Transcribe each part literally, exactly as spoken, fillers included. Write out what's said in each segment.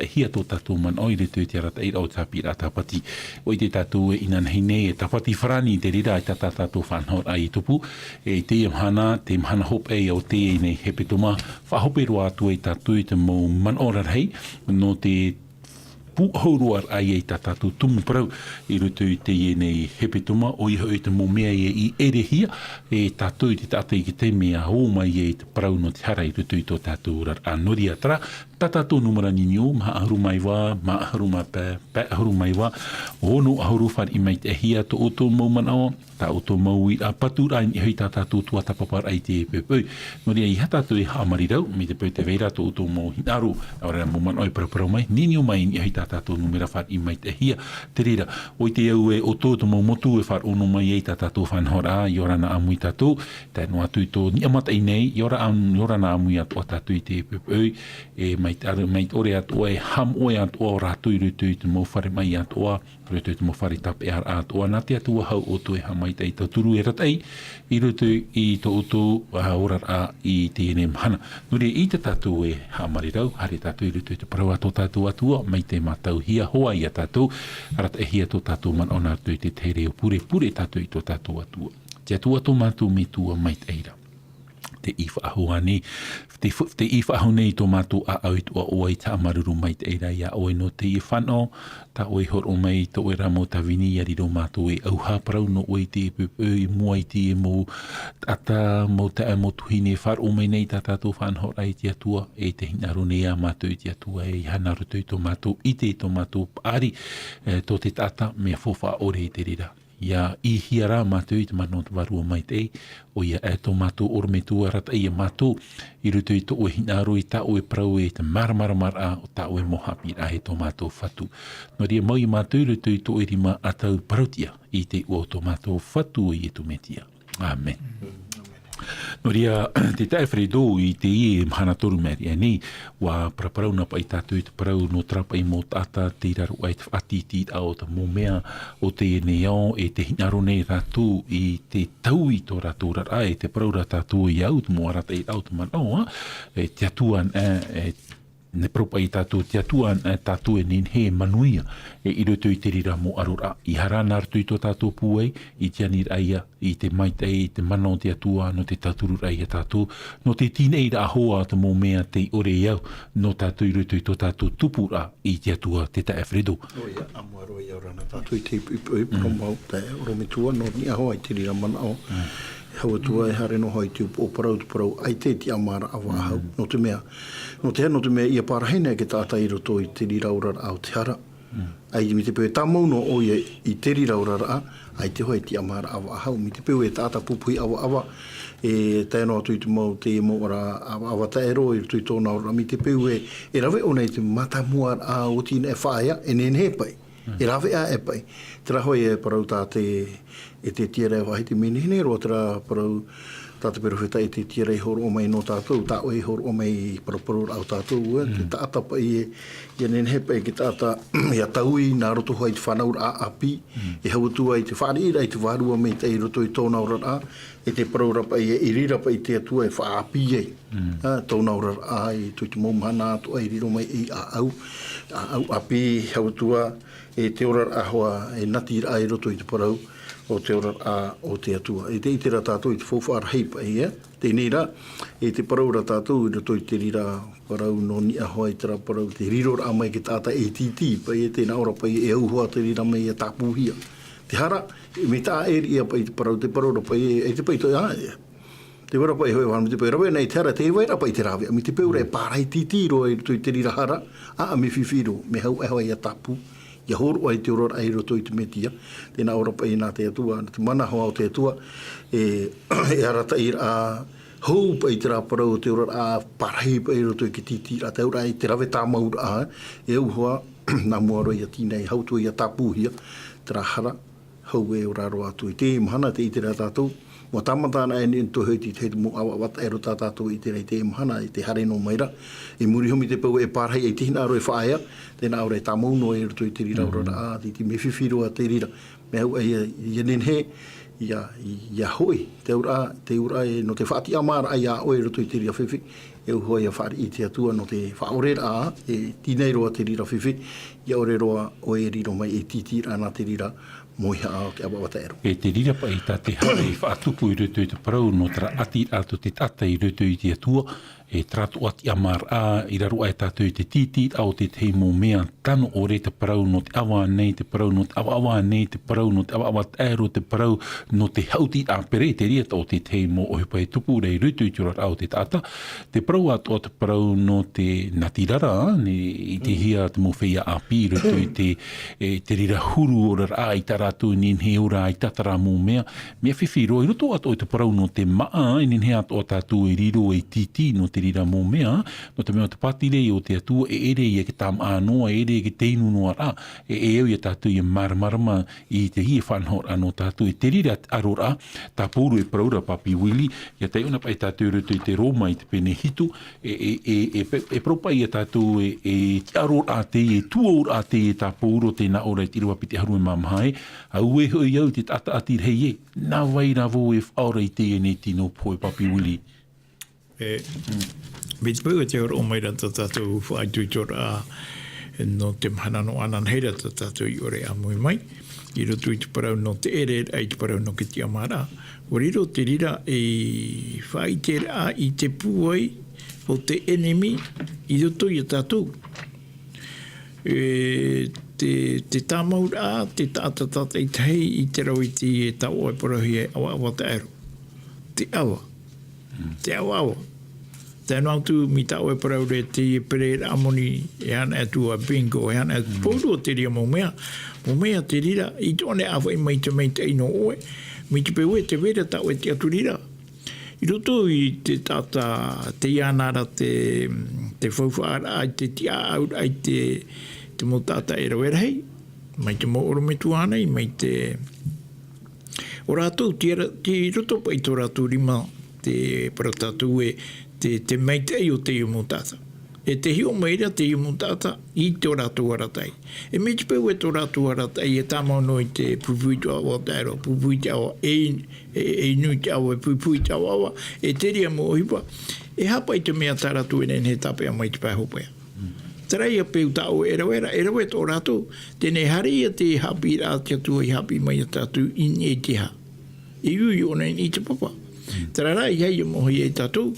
maitaʻihia tō tātou manaʻo i roto i te arataʻiraʻa o te haʻapiʻiraʻa tāpati. ʻUa ʻite tātou e inanahi nei e tāpati farāni i te reira i tā tātou faʻanahoraʻa i tupu. E i teie mahana, te mahana hopeʻa o teie nei hepetoma, faʻahope roa atu ai tātou i te mau manaʻo rarahi nō te pūʻohu roa raʻa i tā tātou tumu parau i roto i teie nei hepetoma, ʻoia hoʻi te mau mea ia i ʻerehia e tātou i te taʻata i te taime ʻa ō mai ai te parau nō te hara i roto i tō tātou oraraʻa. Nō reira, terā tā tātou nūmera niniu, maha ʻahuru mā iva, maha ʻahuru mā pae, pae ʻahuru mā iva, ono ʻahuru, fāriʻi maitaʻihia tō ʻoutou mau manaʻo, tā ʻoutou mau uiraʻa, patu rā i niʻa hoʻi tā tātou tuatāpaparaʻa i te poʻipoʻi. Nō reira, ʻeiaha tātou e haʻamarirau, mai te peu tē vai ra tō ʻoutou mau hinaʻaro, ʻaore rā mau manaʻo e paraparau mai, niniu mai i niʻa hoʻi tā tātou nūmera, fāriʻi maitaʻihia. Te reira, ʻua ʻite au e ʻoutou te mau motu e faʻaroʻo noa mai ai tā tātou faʻanahoraʻa, ʻia ora na ʻāmui tātou, tae noa atu i tō niʻa mataʻi nei, ʻia ora ʻā-, ʻia ora na ʻāmui atoʻa tātou i te poʻipoʻi, e mai te ʻare-, mai te ʻore atoʻa, e haʻamoʻe atoʻa ō rātou i roto i te mau fare maʻi atoʻa, i roto i te mau fare tāpeʻaraʻa atoʻa, nā te Atua hau ʻoutou e haʻamaitaʻi, tauturu e arataʻi i roto i tō ʻoutou, ā, oraraʻa i teie nei mahana. Nō reira, ʻeita tātou e haʻamarirau, haere tātou i roto i te parau a tō tātou Atua, mai te mātauhia hoʻi ia tātou, arataʻihia tō tātou manaʻo nā roto i te tahi reo pure, pure tātou i tō tātou Atua. Te Atua tō mātou Metua maitaʻi ra. Tē faʻahou nei, tē fa-, tē faʻahou nei tō mātou ʻāʻau i tō ʻoe, ʻoe i te haʻamāuruuru maitaʻi ra ia ʻoe nō teie fānaʻo, tā ʻoe i hōroʻa mai i tō ʻoe ra mau tāvini, ʻia riro mātou e ʻauha parau nō ʻoe i te poʻipoʻi i mua i te mau taʻata, mau taeaʻe, mau tuahine e faʻaroʻo mai nei tā tātou faʻanahoraʻa i te Atua, e tē hinaʻaro nei ā mātou i te Atua, ʻeiaha nā roto i tō mātou ʻite, i tō mātou paʻari, e, tō te taʻata, mea faufaʻa ʻore i te reira. ʻIa ʻīhia rā mātou i te mana o te Vārua Maitaʻi, ʻoia e tō mātou ʻorometua, arataʻi ia mātou, i roto i tō ʻoe hinaʻaro, i tā ʻoe parau, i te māramaramaraʻa o tā ʻoe mau haʻapiʻiraʻa e tō mātou Fatu. Nō reira, mau ia mātou i roto i tō ʻoe rima ʻa tau parauʻtiʻa, i te iʻoa o tō mātou Fatu ʻo Ietu Metia. ʻĀmene. Nō reira, te taeaʻe Fredo, i teie mahana toru maʻiri aʻe nei, ʻua paraparau na paʻi tātou i te parau nō terā paʻi mau taʻata tei raro aʻe i te faʻatītīraʻa o te mau mea o teie nei ao, e tē hinaʻaro nei rātou i te taui i tō rātou oraraʻa, e tē parau ra tātou ia au, te mau arataʻiraʻa o te manaʻo, ā, e te Atua, e, e, nā te parau paʻi ia tātou, te Atua, e, tātou e nehenehe e manuia, e, i roto i te reira mau ʻaroraʻa. ʻEiaha rā nā roto i tō tātou pūai, i te aniraʻa ia, i te maitaʻi, i te mana o te Atua, nō te tautururaʻa ia tātou, nō te tīnaʻiraʻa hoʻi o te mau mea tei ʻore e au, nō tātou i roto i tō tātou tupuraʻa i te Atua, te taeaʻe Fredo. ʻOia, ʻāmui roa ʻia ora na tātou i te ipu, ipu, ipu, mm, mau, taeaʻe ʻorometua, nō niʻa hoʻi i te reira manaʻo. Mm. E hau atu ā, e haere noa hoʻi i te upoʻo parau, te parau ʻaita e tiʻamāraʻa faʻahou. Mm. Nō te mea, nō te aha, nō te mea ʻia parahi na e te taʻata i roto i te reira oraraʻa o te hara. Mm. ʻAita mai te peu e tāmau noa ʻoia i te reira oraraʻa, ʻaita hoʻi e tiʻamāraʻa faʻahou. Mai te peu e taʻata pupuhi ʻavaʻava, e tae noa atu i te mau, te mau ora ʻavaʻava taʻero i roto i tōna oraraʻa, mai te peu e, e rave ʻōna i te mātāmuaraʻa, ʻo tei faʻaea, e nehenehe paʻi. Mm. E rave aʻe paʻi. Terā hoʻi e parau tā te, Ezekiela e faʻahiti, mea nehenehe roa terā parau tā te perofeta Ezekiela i hōroʻa mai nō tātou, tā ʻoe i hōroʻa mai i te paraparau o tātou, ē, te, mm, taʻata paʻi e, ʻia nehenehe paʻi e te taʻata, ʻia taui nā roto hoʻi i te fānauraʻa ʻāpī, mm, e hau atu ai i te fāriʻiraʻa i te Vārua Maitaʻi i roto i tōna oraraʻa, e te parau ra paʻi ē, i reira paʻi te Atua e faʻaʻāpī ai. Mm. Ā, tōna oraraʻa i tō te mau mahana atoʻa i riro mai ei ʻāʻau, ʻāʻau ʻāpī, hau atu ā, e te oraraʻa hoʻi, e natiraʻa i roto i te parau o te oraraʻa o te Atua. E tē ʻite ra tātou i te faufaʻa rahi paʻi, ē? Teie nei rā, e te parau ra tātou i roto i te reira parau nō niʻa hoʻi i terā parau, te riroraʻa mai i te taʻata e tītī, paʻi ē, tē nā ʻō ra paʻi ē, e au hoʻi te reira mea ʻia tāpūhia. Te hara, e mea taʻa ʻē riʻi paʻi te parau, te parau ra paʻi ē, e te paʻi tō, ā, ē. Te vai ra paʻi hoʻi, vahana mai te peu e rave na i te hara, tē vai ra paʻi te rāveʻa, mai te peu ra e pārahi tītī roa i roto i te reira hara, ā, ā, mea fifi roa, mea hau aʻe hoʻi ʻia tāpū, ʻia hōroʻa i te oraraʻa i roto i te Mesia. Tē nā ʻō ra paʻi nā te Atua, nā te mana hoʻi o te Atua, e, e arataʻiraʻa hou paʻi terā parau o te oraraʻa, pārahi paʻi i roto i te tītīraʻa, te auraʻa, i te rave tāmauraʻa, e au hoʻi, nā mua roa ʻia tīna, e hau atu ʻia tāpūhia, terā hara, hou e ora roa atu. I teie mahana, tē ʻite ra tātou, ʻua tāmata ana e nei, e tohe i te, te mau ʻavaʻava taʻero tā tātou i ʻite ra i teie mahana, i te haere noa mai ra. I muri iho mai te peu e pārahi ai te hinaʻaro e faʻaea, tē nā ʻō ra e tāmau noa i roto i te reira, mhm, oraraʻa, te, te mea fifi roa te reira. Mea hau, ʻia, ʻia nehenehe, Ia, ia hoʻi, te auraʻa, te auraʻa e, nō te faʻatiʻamāraʻa ia ʻoe i roto i te reira fifi, e uho ia fāriʻi te Atua nō te faʻaoreraʻa, e tīnai roa te reira fifi, ia ʻore roa ʻoe e riro mai ei tītīraʻa nā te reira mōihaʻa o te ʻavaʻava taʻero. E te reira paʻi tā te hara e faʻatupu i roto i te parau nō terā ʻati atu te taʻata i roto i te Atua, e terā tō ʻatiʻamāraʻa, i raro aʻe tātou i te tītīraʻa o te tahi mau mea tano ʻore, te parau nō te ʻava nei, te parau nō te ʻavaʻava nei, te parau nō te ʻavaʻava taʻero, te parau nō te haʻutiraʻa pere, te reira o te tahi mau ʻohipa e tupu ra i roto i te oraraʻa o te taʻata, te parau atoʻa, te parau nō te natirara, nei, i te hia te mau feiā ʻāpī, i roto i te, e, te reira huru oraraʻa, ʻaita rātou e nehenehe e ora, ʻaita terā mau mea, mea fifi roa, i roto atoʻa i te parau nō te māʻa, e nehenehe atoʻa tātou e riro ei tītī nō te reira mau mea, nō te mea o te pātireia o te Atua, e ʻere ia e tāmāʻa noa, e ʻere ia e inu noa ra, e, e au ia tātou ia māramarama i te hia faʻanahoraʻa nō tātou, e te reira te ʻaroraʻa, tā Pauro e parau ra, Papi Willie, ia taiʻo na paʻi tātou i roto i te Roma i te pene hitu, e, e, e, e, pe-, e parau paʻi ia tātou e, e tiʻaroraʻa teie, e tuaoraʻa teie tā Pauro tē nā ʻō ra i te ʻīrava piti ʻahuru e mā maha ē, auē hoʻi au i te taʻata ʻati rahi ē, nā vai rā vau e faʻaora i teie nei tino pohe, Papi Willie? E, mm, mai te peu e tē hōroʻa mai ra tā tātou faʻaitoitoraʻa nō te mahana nō ananahi ra tā tātou i ʻore e ʻāmui mai, i roto i te parau nō te ʻereraʻa, i te parau nō te tiʻamāraʻa, ʻua riro te reira ei faʻaʻiteraʻa i te pūai o te ʻenemi i roto ia tātou. E, te, te tāmauraʻa, te taʻata tātaʻitahi i te rave i te, e taoʻa e parauhia e ʻavaʻava taʻero. Te ʻava. Te ʻavaʻava. Tae noa atu mai tā ʻoe e parau ra i te pereraʻa moni, e ana atu ā bingo, e ana atu. Mm. Pauroa te reira mau mea. Mau mea te reira, i tō ʻoe ʻāfaʻi mai te maitaʻi nō ʻoe. Mai te peu ē tē vai ra tā ʻoe e tiʻaturi ra. I roto i te taʻata, teie ana ra te, te faufaʻaraʻa, i te tiʻaʻauraʻa i te, te mau taʻata e rave rahi, mai te mau ʻorometua nei, mai te, ʻo rātou, te ara-, te, i roto paʻi tō rātou rima, te parau tātou ē, te, te maitaʻi o teie mau taʻata. E tē hiʻo mai ra teie mau taʻata i tō rātou arataʻi. E mai te peu ē tō rātou arataʻi e tāmau noa i te pūpū i te ʻava taʻero, pūpū i te ʻava, e in-, e, e inu i te ʻava, e pūpū i te ʻavaʻava, e te reira mau ʻohipa, e haʻapaʻo i te mea tā rātou e nehenehe e tāpeʻa mai i te pae hopeʻa. Terā ia peu tā ʻoe e rave ra, e rave tō rātou, teie nei haere ia te haʻapiʻiraʻa a te Atua i haʻapiʻi mai ia tātou i niʻa i te aha. E ui ʻōna i te papa. Terā rā, ʻeiaha ia moʻehia e tātou,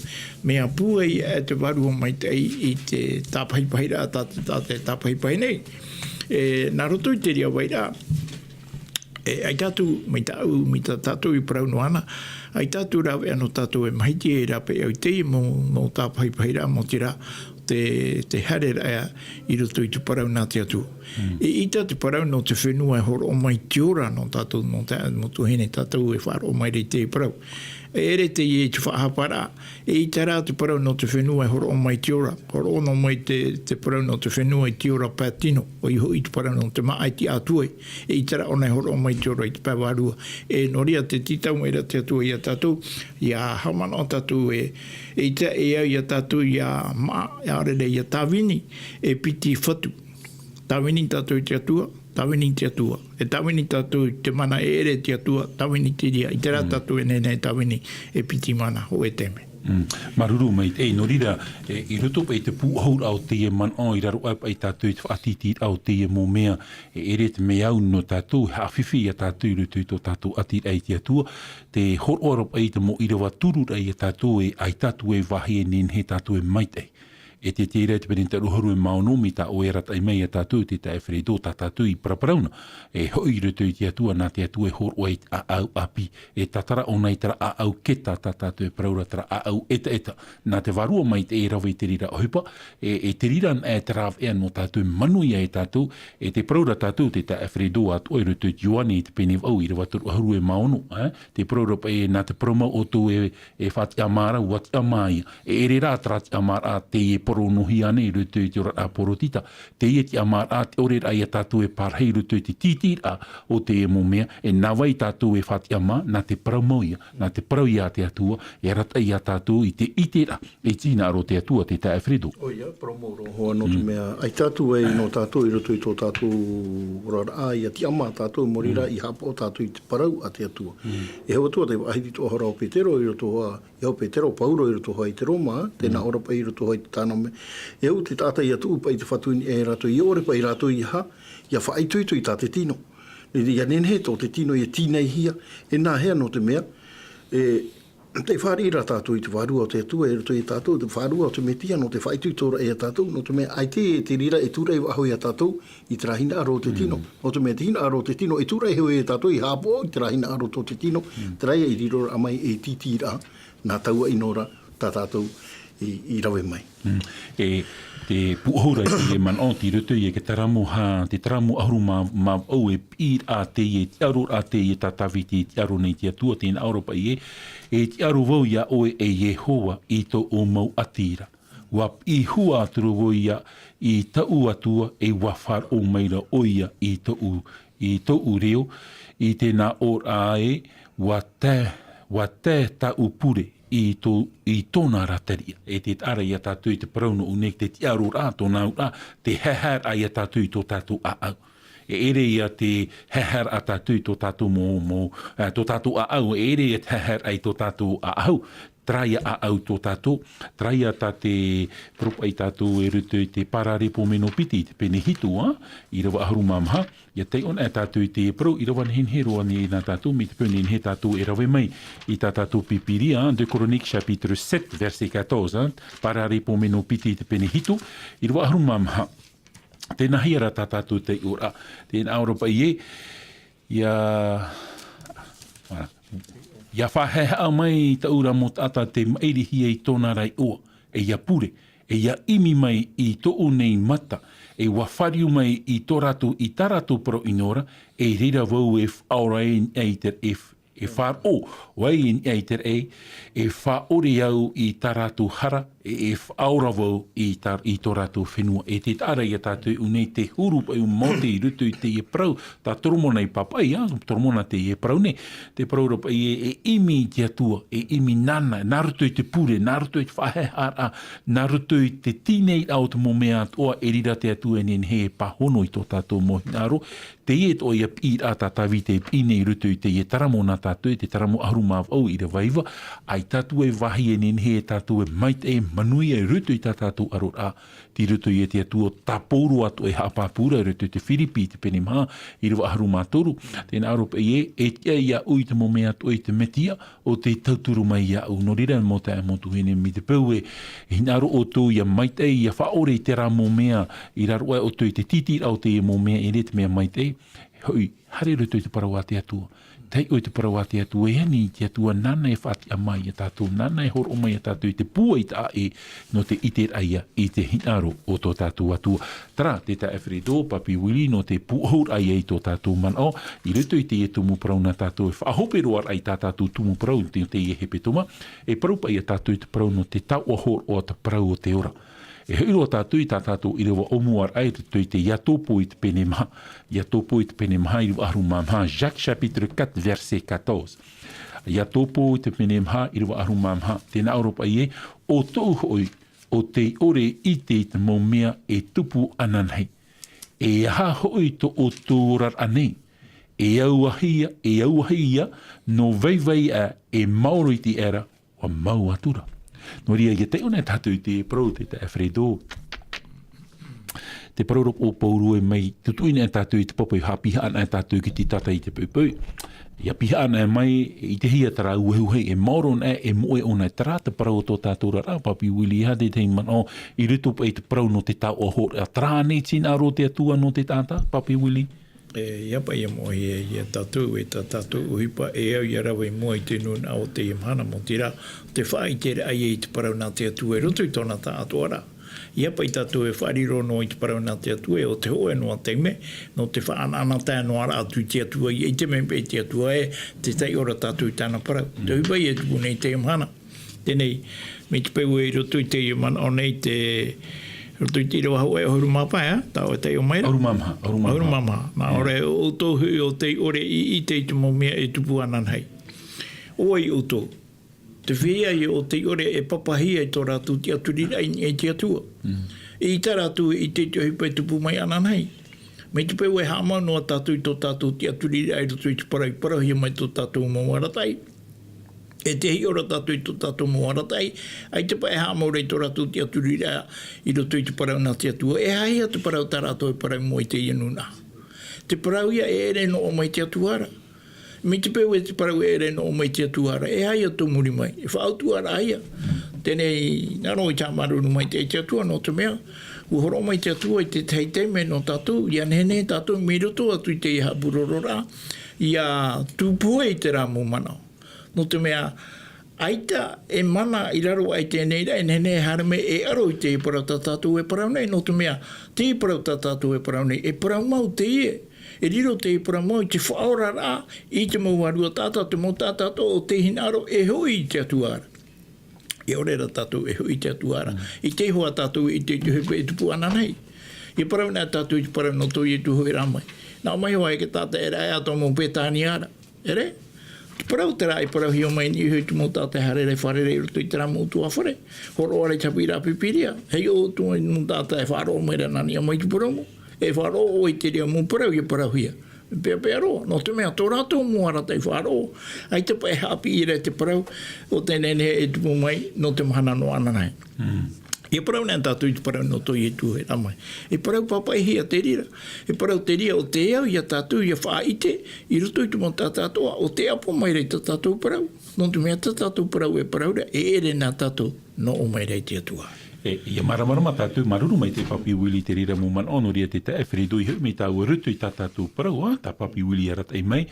mea pūai aʻe te Vārua Maitaʻi i te tāpahipahiraʻa tā te, tā te tāpahipahi nei. E, nā roto i te reira vairaʻa, e, ʻaita atu, mai tāʻu, mai tā tātou i parau noa na, ʻaita atu rāveʻa nō tātou e maitaʻi e rāpae i teie mau, mau tāpahipahiraʻa, mau terā, te, te haereraʻa i roto i te parau nā te Atua. Mm. E ʻaita te parau nō te fenua e hōroʻa mai te ora nō tātou, nō te, nō tuahine tātou e faʻaroʻo mai ra i te parau. E ʻere teie i te faʻahaparaʻa, e ʻaita rā te parau nō te fenua e hōroʻa mai te ora. Hōroʻa noa mai te, te parau nō te fenua i te ora pae tino, ʻoia hoʻi te parau nō te māʻa i te ʻātuai. E ʻaita rā ʻōna e hōroʻa mai te ora i te pae vārua. E nō reira tē tītau mai ra te Atua ia tātou, ʻia haʻamanaʻo tātou ē, e ʻaita e au ia tātou ʻia māʻa, ʻaore rā ʻia tāvini, e piti fatu. Tāvini tātou i te Atua, tāvini i te Atua. E tāvini tātou i te mana e ʻere te Atua, tāvini te reira, ʻaita rā tātou e nehenehe e tāvini e piti mana hōʻē taime. Mm. Māuruuru maitaʻi, nō reira, e, i roto paʻi i te pūʻohuraʻa o teie manaʻo, i raro aʻe paʻi tātou i te faʻatītīraʻa o teie mau mea, e ʻere te mea au nō tātou, e haʻafifi ia tātou i roto i tō tātou ʻatiraʻa i te Atua, te hōroʻa ra paʻi te mau ʻīrava tururaʻa ia tātou, e ʻaita atu e vāhi e nehenehe tātou e maitaʻi. E te, te reira te pene toru ʻahuru e mā ono, mai tā ʻoe e arataʻi mai ia tātou, te taeaʻe Fredo, tā tātou i paraparau na, e hoʻi i roto i te Atua, nā te Atua e hōroʻa i te ʻāʻau ʻāpī, e tātara ʻōna i terā ʻāʻau keta, tā tātou e parau ra terā ʻāʻau ʻetaʻeta, nā te Vārua Maitaʻi e rave i te reira ʻohipa, e, e te reira anaʻe te rāveʻa nō tātou e manuia e tātou, e tē parau ra tātou te taeaʻe Fredo atoʻa i roto i te Ioane i te pene vaʻu, ʻīrava toru ʻahuru e mā ono, e, tē parau ra paʻi nā te parau mau ʻoutou e, e faʻatiʻamā ra, ʻua tiʻamā ia. E ʻere rā terā tiʻamāraʻa teie e Ronohia nei i roto i te oraraʻa pōrotita. Teie tiʻamāraʻa, te ʻore rā ia tātou e pārahi i roto i te tītīraʻa o teie mau mea, e nā vai tātou e faʻatiʻamā, nā te parau mau ia, nā te parau ia a te Atua, e arataʻi ia tātou i te ʻiteraʻa, e te hinaʻaro o te Atua, te taeaʻe Fredo. ʻOia, parau mau roa hoʻi nō te mea, ʻaita atu ai nō tātou i roto i tō tātou oraraʻa, ʻia tiʻamā tātou, i muri ra, ʻia haʻapaʻo tātou i te parau a te Atua. E hau atu ā te vāhi atoʻa ra o Petero i roto hoʻi, ʻia Petero, Pauro i roto hoʻi i te Roma, tē nā ʻō ra paʻi i roto hoʻi i te tāna mea. E au te taʻata ʻia tuʻu paʻi te Fatu i niʻa ia rātou, ʻia ʻore paʻi rātou ʻia, ʻia faʻaitoito i tā te tino. E, ʻia nehenehe tō te tino ʻia tīnaihia, e nāhea nō te mea, e, tē fāriʻi ra tātou i te Vārua o te Atua, i roto ia tātou, te Vārua o te Metia, nō te faʻaitoitoraʻa ia tātou, nō te mea ʻaita e te reira e tūraʻi faʻahou ia tātou, i terā hinaʻaro o te tino. Nō te mea te hinaʻaro o te tino, e tūraʻi faʻahou ia tātou, ʻia haʻapaʻo i terā hinaʻaro tō te tino, terā ia i riro ra mai ei tītīraʻa, nā taua ʻino ra, tā tātou i, i rave mai. E, te pūʻohu ra i teie manaʻo, tei roto ia i te Taramo hā, te Taramo ʻahuru mā, mā vaʻu e piʻiraʻa teie, e tiʻaroraʻa teie tā Tāviti e tiʻaro nei i te Atua, tē nā ʻō ra paʻi ē, e tiʻaro vau ia ʻoe e Iehova i tōʻu mau ʻati ra. ʻUa piʻi hua atu ra vau ia i tāʻu Atua, e ʻua faʻaroʻo maira ʻoia i tōʻu, i tōʻu reo, i te nā ʻōraʻa ē, ʻua tae, ʻua tae tāʻu pure i tō, i tōna rātariʻa. E tē taʻa ra ia tātou i te parau nō ʻō nei te tiʻaroraʻa, tōna auraʻa, te haehaeraʻa ia tātou i tō tātou ʻāʻau. E ʻere ia te haehaeraʻa tātou i tō tātou mau, mau, ā, tō tātou ʻāʻau, e ʻere ia te haehaeraʻa i tō tātou ʻāʻau, terā ia ʻāʻau tō tātou, terā ia tā te parau paʻi tātou i roto i te Paraleipomeno piti, i te pene hitu, ā, ʻīrava ʻahuru mā maha, ʻia taiʻo anaʻe tātou i teie parau, ʻīrava nehenehe roa nei nā tātou, mai te peu nehenehe tātou e rave mai i tā tātou Pīpīria, ā, deux Chroniques chapitre sept, verset quatorze, ā, Paraleipomeno piti, i te pene hitu, ʻīrava ʻahuru mā maha. Tēnā hia rā tā tātou taiʻoraʻa, tē nā ʻō ra paʻi ē, ʻia, voilà. ʻIa faʻahaehaʻa mai tāʻu ra mau taʻata tē maʻirihia i tōna ra iʻoa, e ʻia pure, e ʻia ʻimi mai i tōʻu nei mata, e ʻua fāriu mai i tō rātou, i tā rātou parau ʻino ra, e reira vau e faʻaora ai i te, e, e faʻaroʻo ai i niʻa i te raʻi, e faʻaʻore au i tā rātou hara, e, e faʻaora vau i tā, i tō rātou fenua. E tē taʻa ra ia tātou i ʻō nei te huru paʻi ʻo Mōte i roto i teie parau, tā Toromona i pāpaʻi, ā, Toromona teie parau nei. Te parau ra paʻi ē, e ʻimi i te Atua, e ʻimi nāna, nā roto i te pure, nā roto i te faʻahaehaʻaraʻa, nā roto i te tīnei o te mau mea atoʻa, e reira te Atua e nehenehe e pāhono i tō tātou mau hinaʻaro. Teie atoʻa ia piʻiraʻa tā Tāviti e piʻi nei i roto i teie Taramo nā tātou, i te Taramo ʻahuru mā vaʻu, ʻīrava iva, ʻaita atu e vāhi e nehenehe e tātou e maitaʻi, e manuia i roto i tā tātou ʻaroraʻa, tei roto ia te Atua, tā Pauro atoʻa e haʻapāpū ra i roto i te Firipi, i te pene maha, ʻīrava ʻahuru mā toru, tē nā ʻō ra paʻi ē, e tiʻa iāʻu i te mau mea atoʻa i te Metia, ʻo tē tauturu mai iāʻu. Nō reira, mau taeaʻe, mau tuahine, mai te peu e hinaʻaro ʻoutou ʻia maitaʻi, ʻia faʻaʻore i terā mau mea, i raro aʻe ʻoutou i te tītīraʻa o teie mau mea, e ʻere te mea maitaʻi, hoʻi, haere i roto i te parau a te Atua. Taiʻo i te parau a te Atua, e ani i te Atua, nāna e faʻatiʻamā ia tātou, nāna e hōroʻa mai ia tātou i te pūai taʻa ʻē, nō te ʻiteraʻa ia i te hinaʻaro o tō tātou Atua. Terā, te taeaʻe Fredo, Papi Willie, nō te pūʻohuraʻa ia i tō tātou manaʻo, i roto i teie tumu parau nā tātou e faʻahope roa ra i tā tātou tumu parau, te, teie hepetoma, e parau paʻi ia tātou i te parau nō te taoʻa hōroʻa o te parau o te ora. E hoʻi roa tātou i tā tātou ʻīrava ʻōmuaraʻa i roto i te Iakobo i te pene maha, Iakobo i te pene maha, ʻīrava ʻahuru mā maha, Jacques chapitre quatre, verset quatorze. Iakobo i te pene maha, ʻīrava ʻahuru mā maha, tē nā ʻō ra paʻi ē, ʻo tōʻu hoʻi, ʻo tei ʻore i ʻite i te mau mea e tupu ananahi. E aha hoʻi tō ʻoutou oraraʻa nei? E auahi ia, e auahi ia, nō vaivai aʻe, e maoro i te ʻera, ʻua mau atu ra. Nō reira, ʻia taiʻo anaʻe tātou i te parau, te taeaʻe Fredo. Te parau ra o Pauro e mai, tutuʻi anaʻe tātou i te papa, ʻia haʻapiʻi anaʻe tātou ki te taʻata i te poʻipoʻi. ʻIa piʻi anaʻe mai, i te hia terā uehuehu e maoro anaʻe, e moʻe ʻōna, terā te parau o tō tātou oraraʻa, Papi Willie, e aha te tahi manaʻo, i roto paʻi i te parau nō te taoʻa hōroʻa, terā ānei te hinaʻaro o te Atua nō te taʻata, Papi Willie? E, ʻia paʻi ʻia moʻehia ia tātou, e tā tātou ʻohipa, e au ʻia rave i mua i te nūnaʻa o teie mahana, mau terā, te faʻaʻiteraʻa ia i te parau nā te Atua i roto i tōna taʻatoʻaraʻa. ʻIa paʻi tātou e faʻariro noa i te parau nā te Atua, e ʻo te hōʻē noa taime, nō te faʻaʻanaʻanatae noa ra atu i te Atua, ʻia ʻite mai paʻi te Atua ē, tē taiʻo ra tātou i tāna parau. Te ʻohipa ia e tupu nei i teie mahana. Teie, mai te peu i roto i teie manaʻo nei te, roto i te ʻīrava hōʻē ʻahuru mā pae, ā, tā ʻoe e taiʻo mai ra? ʻAhuru mā maha, ʻahuru mā maha. ʻAhuru mā maha. Nā ʻō ra, ʻoutou hoʻi ʻo tei ʻore i ʻite i te mau mea e tupu ananahi. ʻO vai ʻoutou? Te feiā ïa ʻo tei ʻore e papahia i tō rātou tiʻaturiraʻa i niʻa i te Atua. Mm. ʻEita rātou e ʻite i te ʻohipa e tupu mai ananahi. Mai te peu e haʻamau noa tātou i tō tātou tiʻaturiraʻa i roto i te parau, i parauhia mai tō tātou mau arataʻi. E tē hiʻo ra tātou i tō tātou mau arataʻi, ʻaita paʻi e haʻamau ra i tō rātou tiʻaturiraʻa i roto i te parau nā te Atua. E aha ïa te parau tā rātou e parau mai i teie nūnaʻa? Te parau ïa e ʻere noa mai te Atua ra. Mai te peu e te parau e ʻere noa mai te Atua ra, e aha ïa tō muri mai? E faʻautuʻaraʻa ïa. Teie, nā roto i te haʻamāuruuru maitaʻi i te Atua, nō te mea, ʻua hōroʻa mai te Atua i te tahi taime nō tātou, ʻia nehenehe tātou mai roto atu i teie haʻapurororaʻa, ʻia tūpohe i terā mau manaʻo. Nō te mea, ʻaita e mana i raro aʻe i teie nei ra, e nehenehe e haere mai e aro i te parau tā tātou e parau nei, nō te mea, te parau tā tātou e parau nei, e parau mau teie, e riro te parau mau i te faʻaoraraʻa i te mau vārua taʻata, te mau taʻata atoʻa ʻo tei hinaʻaro e hoʻi i te Atua ra. E ʻore ra tātou e hoʻi i te Atua ra. Mm. ʻIte iho ā tātou i te, te ʻohipa e tupu ananahi. ʻIa parau na tātou i te parau nō tō Ietu hoʻiraʻa mai. Nā ʻō mai hoʻi te taʻata e raʻi atoʻa mau Betania ra. ʻEre? Te parau terā i parauhia mai i niʻa iho i te mau taʻata e haere ra e fārerei i roto i terā mau ʻutuāfare. Hōroʻa ra i te haʻapiʻiraʻa Pīpīria. Heʻiʻo atu i te mau taʻata e faʻaroʻo mai ra nā niʻa mai i te purōmu. E faʻaroʻo i te reira mau parau ʻia parauhia. Peʻapeʻa roa, nō te mea, tō rātou mau arataʻi faʻaroʻo, ʻaita paʻi e haʻapiʻi ra i te parau, ʻo tē nehenehe e tupu mai, nō te mahana noa ananahi. Mm. ʻIa parau na tātou i te parau nō tō Ietu hoʻiraʻa mai. E parau pāpaʻihia te reira. E parau te reira ʻo tē au ia tātou ʻia faʻaʻite, i roto i te mau taʻata atoʻa, ʻo tē ʻapo mai ra i tā tātou parau. Nō te mea tā tātou parau e parau ra, e ʻere na tātou, nō ʻō mai ra i te Atua. E, ʻia māramarama tātou, māuruuru maitaʻi Papi Willie i te reira mau manaʻo, nō reira te taeaʻe Fredo i hoʻi mai tāua i roto i tā tātou parau, ā, tā Papi Willie i arataʻi mai,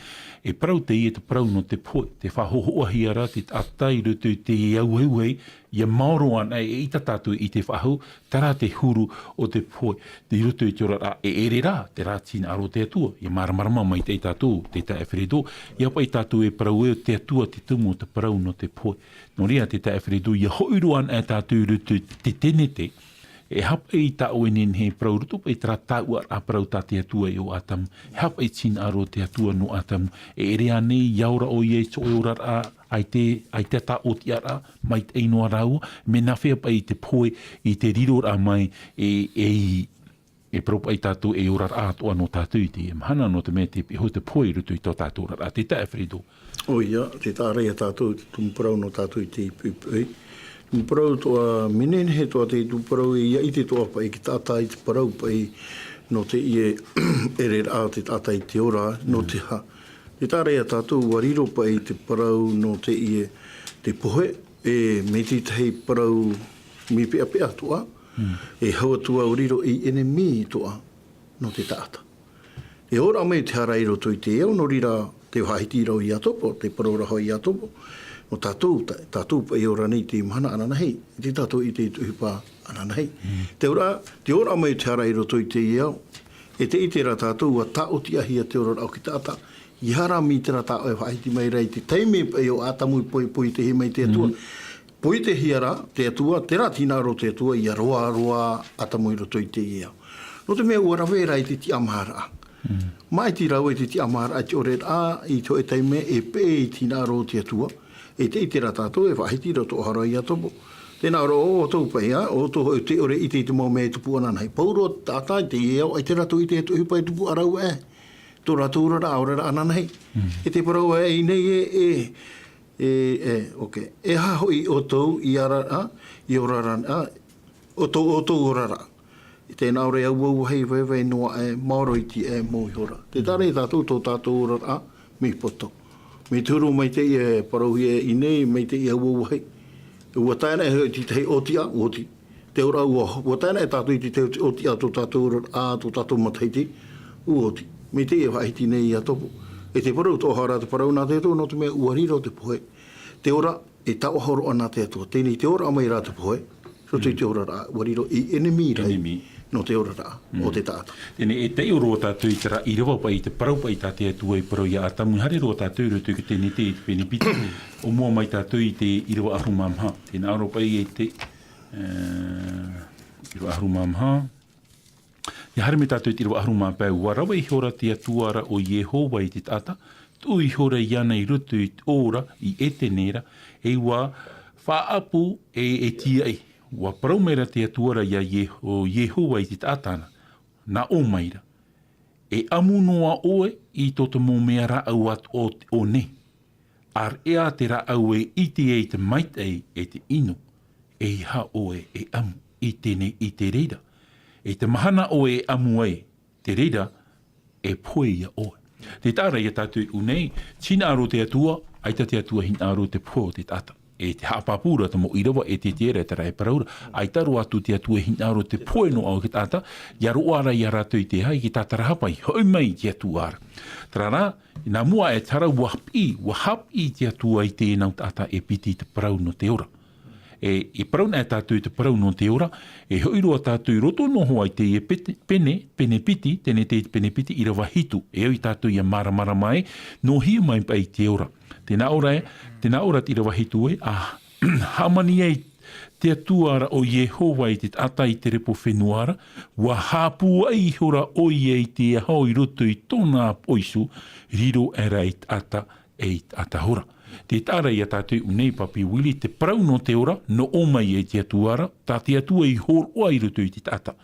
e parau teie te parau nō te pohe, tē faʻahōhoʻahia ra te taʻata i roto i te auahi, ʻia maoro ana, e, ʻeita tātou i te faʻahou, terā te huru o te pohe, i roto i te oraraʻa, e ʻere rā, terā tē hinaʻaro te Atua, ʻia māramarama maitaʻi tātou, te taeaʻe Fredo, ʻia paʻi tātou e parau ē, te Atua te tumu o te parau nō te pohe. Nō reira te taeaʻe Fredo, ʻia hoʻi roa ana tātou i roto i te tenete, e aha paʻi tā ʻoe e nehenehe e parau i roto paʻi i terā tāuʻaraʻa parau tā te Atua iō Atamu. E aha paʻi te hinaʻaro o te Atua nō Atamu. E ʻere ānei, ʻia ora ʻoia i tō ʻoe oraraʻa, ʻaita, ʻaita tā ʻōtiʻaraʻa, maitaʻi noa rāua, mea nāfea paʻi te pohe i te riroraʻa mai e, e i E parau paʻi tātou e oraraʻa atoʻa nō tātou i teie mahana, nō te mea tē piʻi iho te pohe i roto i tō tātou oraraʻa, te taeaʻe Fredo. ʻOia, tē taʻa ra ia tātou te tumu parau nō tātou i te poʻipoʻi. Tumu parau atoʻa, mea nehenehe atoʻa te tumu parau, ʻia ʻite atoʻa paʻi te taʻata i te parau paʻi nō teie ʻereraʻa te taʻata i te ora, nō te aha. Tē taʻa ra ia tātou, ʻua riro paʻi te parau nō teie te pohe, e, mai te tahi parau mea peʻapeʻa atoʻa, e hau atu ā ʻua riro ei ʻenemi atoʻa nō te taʻata. E ora mai te hara i roto i te ao, nō reira te faʻahiti ra ʻo Iakobo, te parau ra hoʻi a Iakobo, nō tātou, tā, tātou paʻi ora nei i te mahana ananahi, e tē tātou ʻite i te ʻohipa ananahi. Te ora, te ora mai te hara i roto i te ao, e tē ʻite ra tātou ʻua tāʻotiʻahia te oraraʻa o te taʻata, ʻia haere mai terā tā ʻoe e faʻahiti mai ra i te taime paʻi ʻo Atamu i poʻi, poʻitehia mai te Atua. Poʻitehia ra te Atua, terā tē hinaʻaro te Atua, ʻia roaroa Atamu i roto i teie ao. Nō te mea ʻua rave ra i te tiʻamāraʻa. Māʻiti rāua i te tiʻamāraʻa i te ʻoreraʻa, i te hōʻē taime e peʻe i te hinaʻaro o te Atua, e tē ʻite ra tātou e faʻahiti ra tō hara ia Iakobo. Tē nā ʻō ra ʻoutou paʻi, ā, ʻoutou hoʻi tē ʻore e ʻite i te mau mea e tupu ananahi. Pauroa taʻata i teie ao, ʻaita rātou i ʻite i te ʻohipa e tupu ā rāua ē. Tō rātou oraraʻa, oraraʻa ananahi. E te parau ē, i nei e, e, e, e, ok. E aha hoʻi ʻoutou i oraraʻa, i oraraʻa, ā, ʻoutou, ʻoutou oraraʻa. Tē nā ʻō ra e auahi, vaivai noa aʻe, maoro iti aʻe, mau iho ra. Tē taʻa ra ia tātou tō tātou oraraʻa mea poto. Mai te huru mai teie parauhia i nei, mai teie auahi. ʻUa tae ana e hoʻi i te tahi ʻōtiʻa, ʻua oti. Te ora ʻua, ʻua tae ana e tātou i te tahi ʻōtiʻa tō tātou oraraʻa, tō tātou matahiti, ʻua oti. Mai teie faʻahiti nei ia Iakobo. E te parau tō hara te parau nā te Atua, nō te mea ʻua riro te pohe. Te ora, e taʻohoro ana te Atua. Teie nei te ora mai ra te pohe. Roto i te oraraʻa, ʻua riro ei ʻenemi ra. ʻEnemi. nō te oraraʻa o te taʻata. Teie, e taiʻo roa tātou i terā ʻīrava paʻi, i te parau paʻi tā te Atua i parau ia Atamu, haere roa tātou i roto i te Tenete i te pene piti, ʻōmua mai tātou i te ʻīrava ʻahuru mā maha. Tē nā ʻō ra paʻi e te, e, ʻīrava ʻahuru mā maha. ʻIa haere mai tātou i te ʻīrava ʻahuru mā pae, ʻua rave ihora te Atua ra ʻo Iehova i te taʻata, tuʻu ihora iāna i roto i te ʻō ra, i Etene ra, e ʻua faʻaʻapu e, e tīaʻi. ʻUa parau mai ra te Atua ra ia Ie-, ʻo Iehova i te taʻata na, nā ʻō mai ra, e ʻamu noa ʻoe i tō te mau mea rāʻau atoʻa o te ʻō nei. ʻĀreʻa te rāʻau e ʻite ai te maitaʻi e te ʻino, ʻeiaha ʻoe e ʻamu i teie, i te reira. I te mahana ʻoe e ʻamu ai, te reira e pohe ia ʻoe. Tē taʻa ra ia tātou i ʻō nei, tē hinaʻaro te Atua, ʻaita te Atua e hinaʻaro te pohe o te taʻata. E te haʻapāpū ra te mau ʻīrava e te, te reira terā e parau ra, ʻaita roa atu te Atua e hinaʻaro te pohe noa o te taʻata, ʻia roaʻa ra ia rātou i te aha, i te tātarahapa, hoʻi mai te Atua ra. Terā rā, nā mua aʻe terā, ʻua haʻapiʻi, ʻua haʻapiʻi te Atua i teie nau taʻata e piti i te parau nō te ora. E, e parau na e tātou i te parau nō te ora, e hoʻi roa tātou i roto noa hoʻi i teie pete-, pene, pene piti, Tenete i te pene piti, ʻīrava hitu, e ʻoia tātou ʻia māramarama ai, nō hea mai paʻi te ora. Tē nā ʻō ra e, tē nā ʻō ra te ʻīrava hitu e, ʻa hāmani ai te Atua ra ʻo Iehova i te taʻata i te repo fenua ra, ʻua haʻapūai ihora ʻoia i te aho i roto i tōna apoʻo isu, riro aʻera i te taʻata e i te taʻata hora. Tē taʻa ra ia tātou i ʻō nei, Papi Willie, te parau nō te ora, nō ʻō mai ai te Atua ra, tā te Atua i hōroʻa i roto i te taʻata.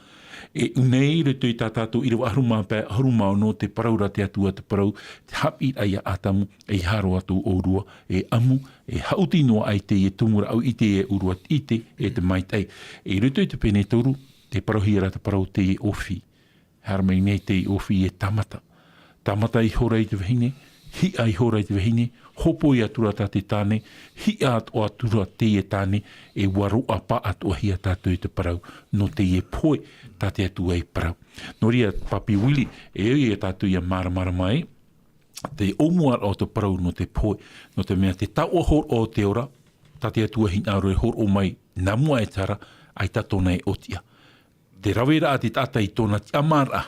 E ʻō nei, i roto i tā tātou ʻīrava ʻahuru mā pae, ʻahuru mā ono, te parau ra te Atua, te parau, te haʻapiʻiraʻa ia Atamu, ʻeiaha roa atu ʻōrua e ʻamu, e haʻuti noa ai teie tumu rāʻau i teie ʻōrua ʻite, e te maitaʻi. E i roto i te pene toru, tē parauhia ra te parau teie ʻōfī. Haere mai nei teie ʻōfī e tāmata. Tāmata ihora i te vahine, hiʻa ihora i te vahine, hōpoi atura tā te tāne, hiʻa atoʻa atura teie tāne, e ʻua roaʻa pāʻatoʻahia tātou i te parau, nō teie pohe, tā te Atua i parau. Nō reira, Papi Willie, e ʻoia tātou ʻia māramarama ai, te ʻōmuaraʻa o te parau nō te pohe, nō te mea te taoʻa hōroʻa o te ora, tā te Atua hinaʻaro e hōroʻa mai, nā mua aʻe terā, ʻaita tōna e ʻōtiʻa. Te raveraʻa te taʻata i tōna tiʻamāraʻa,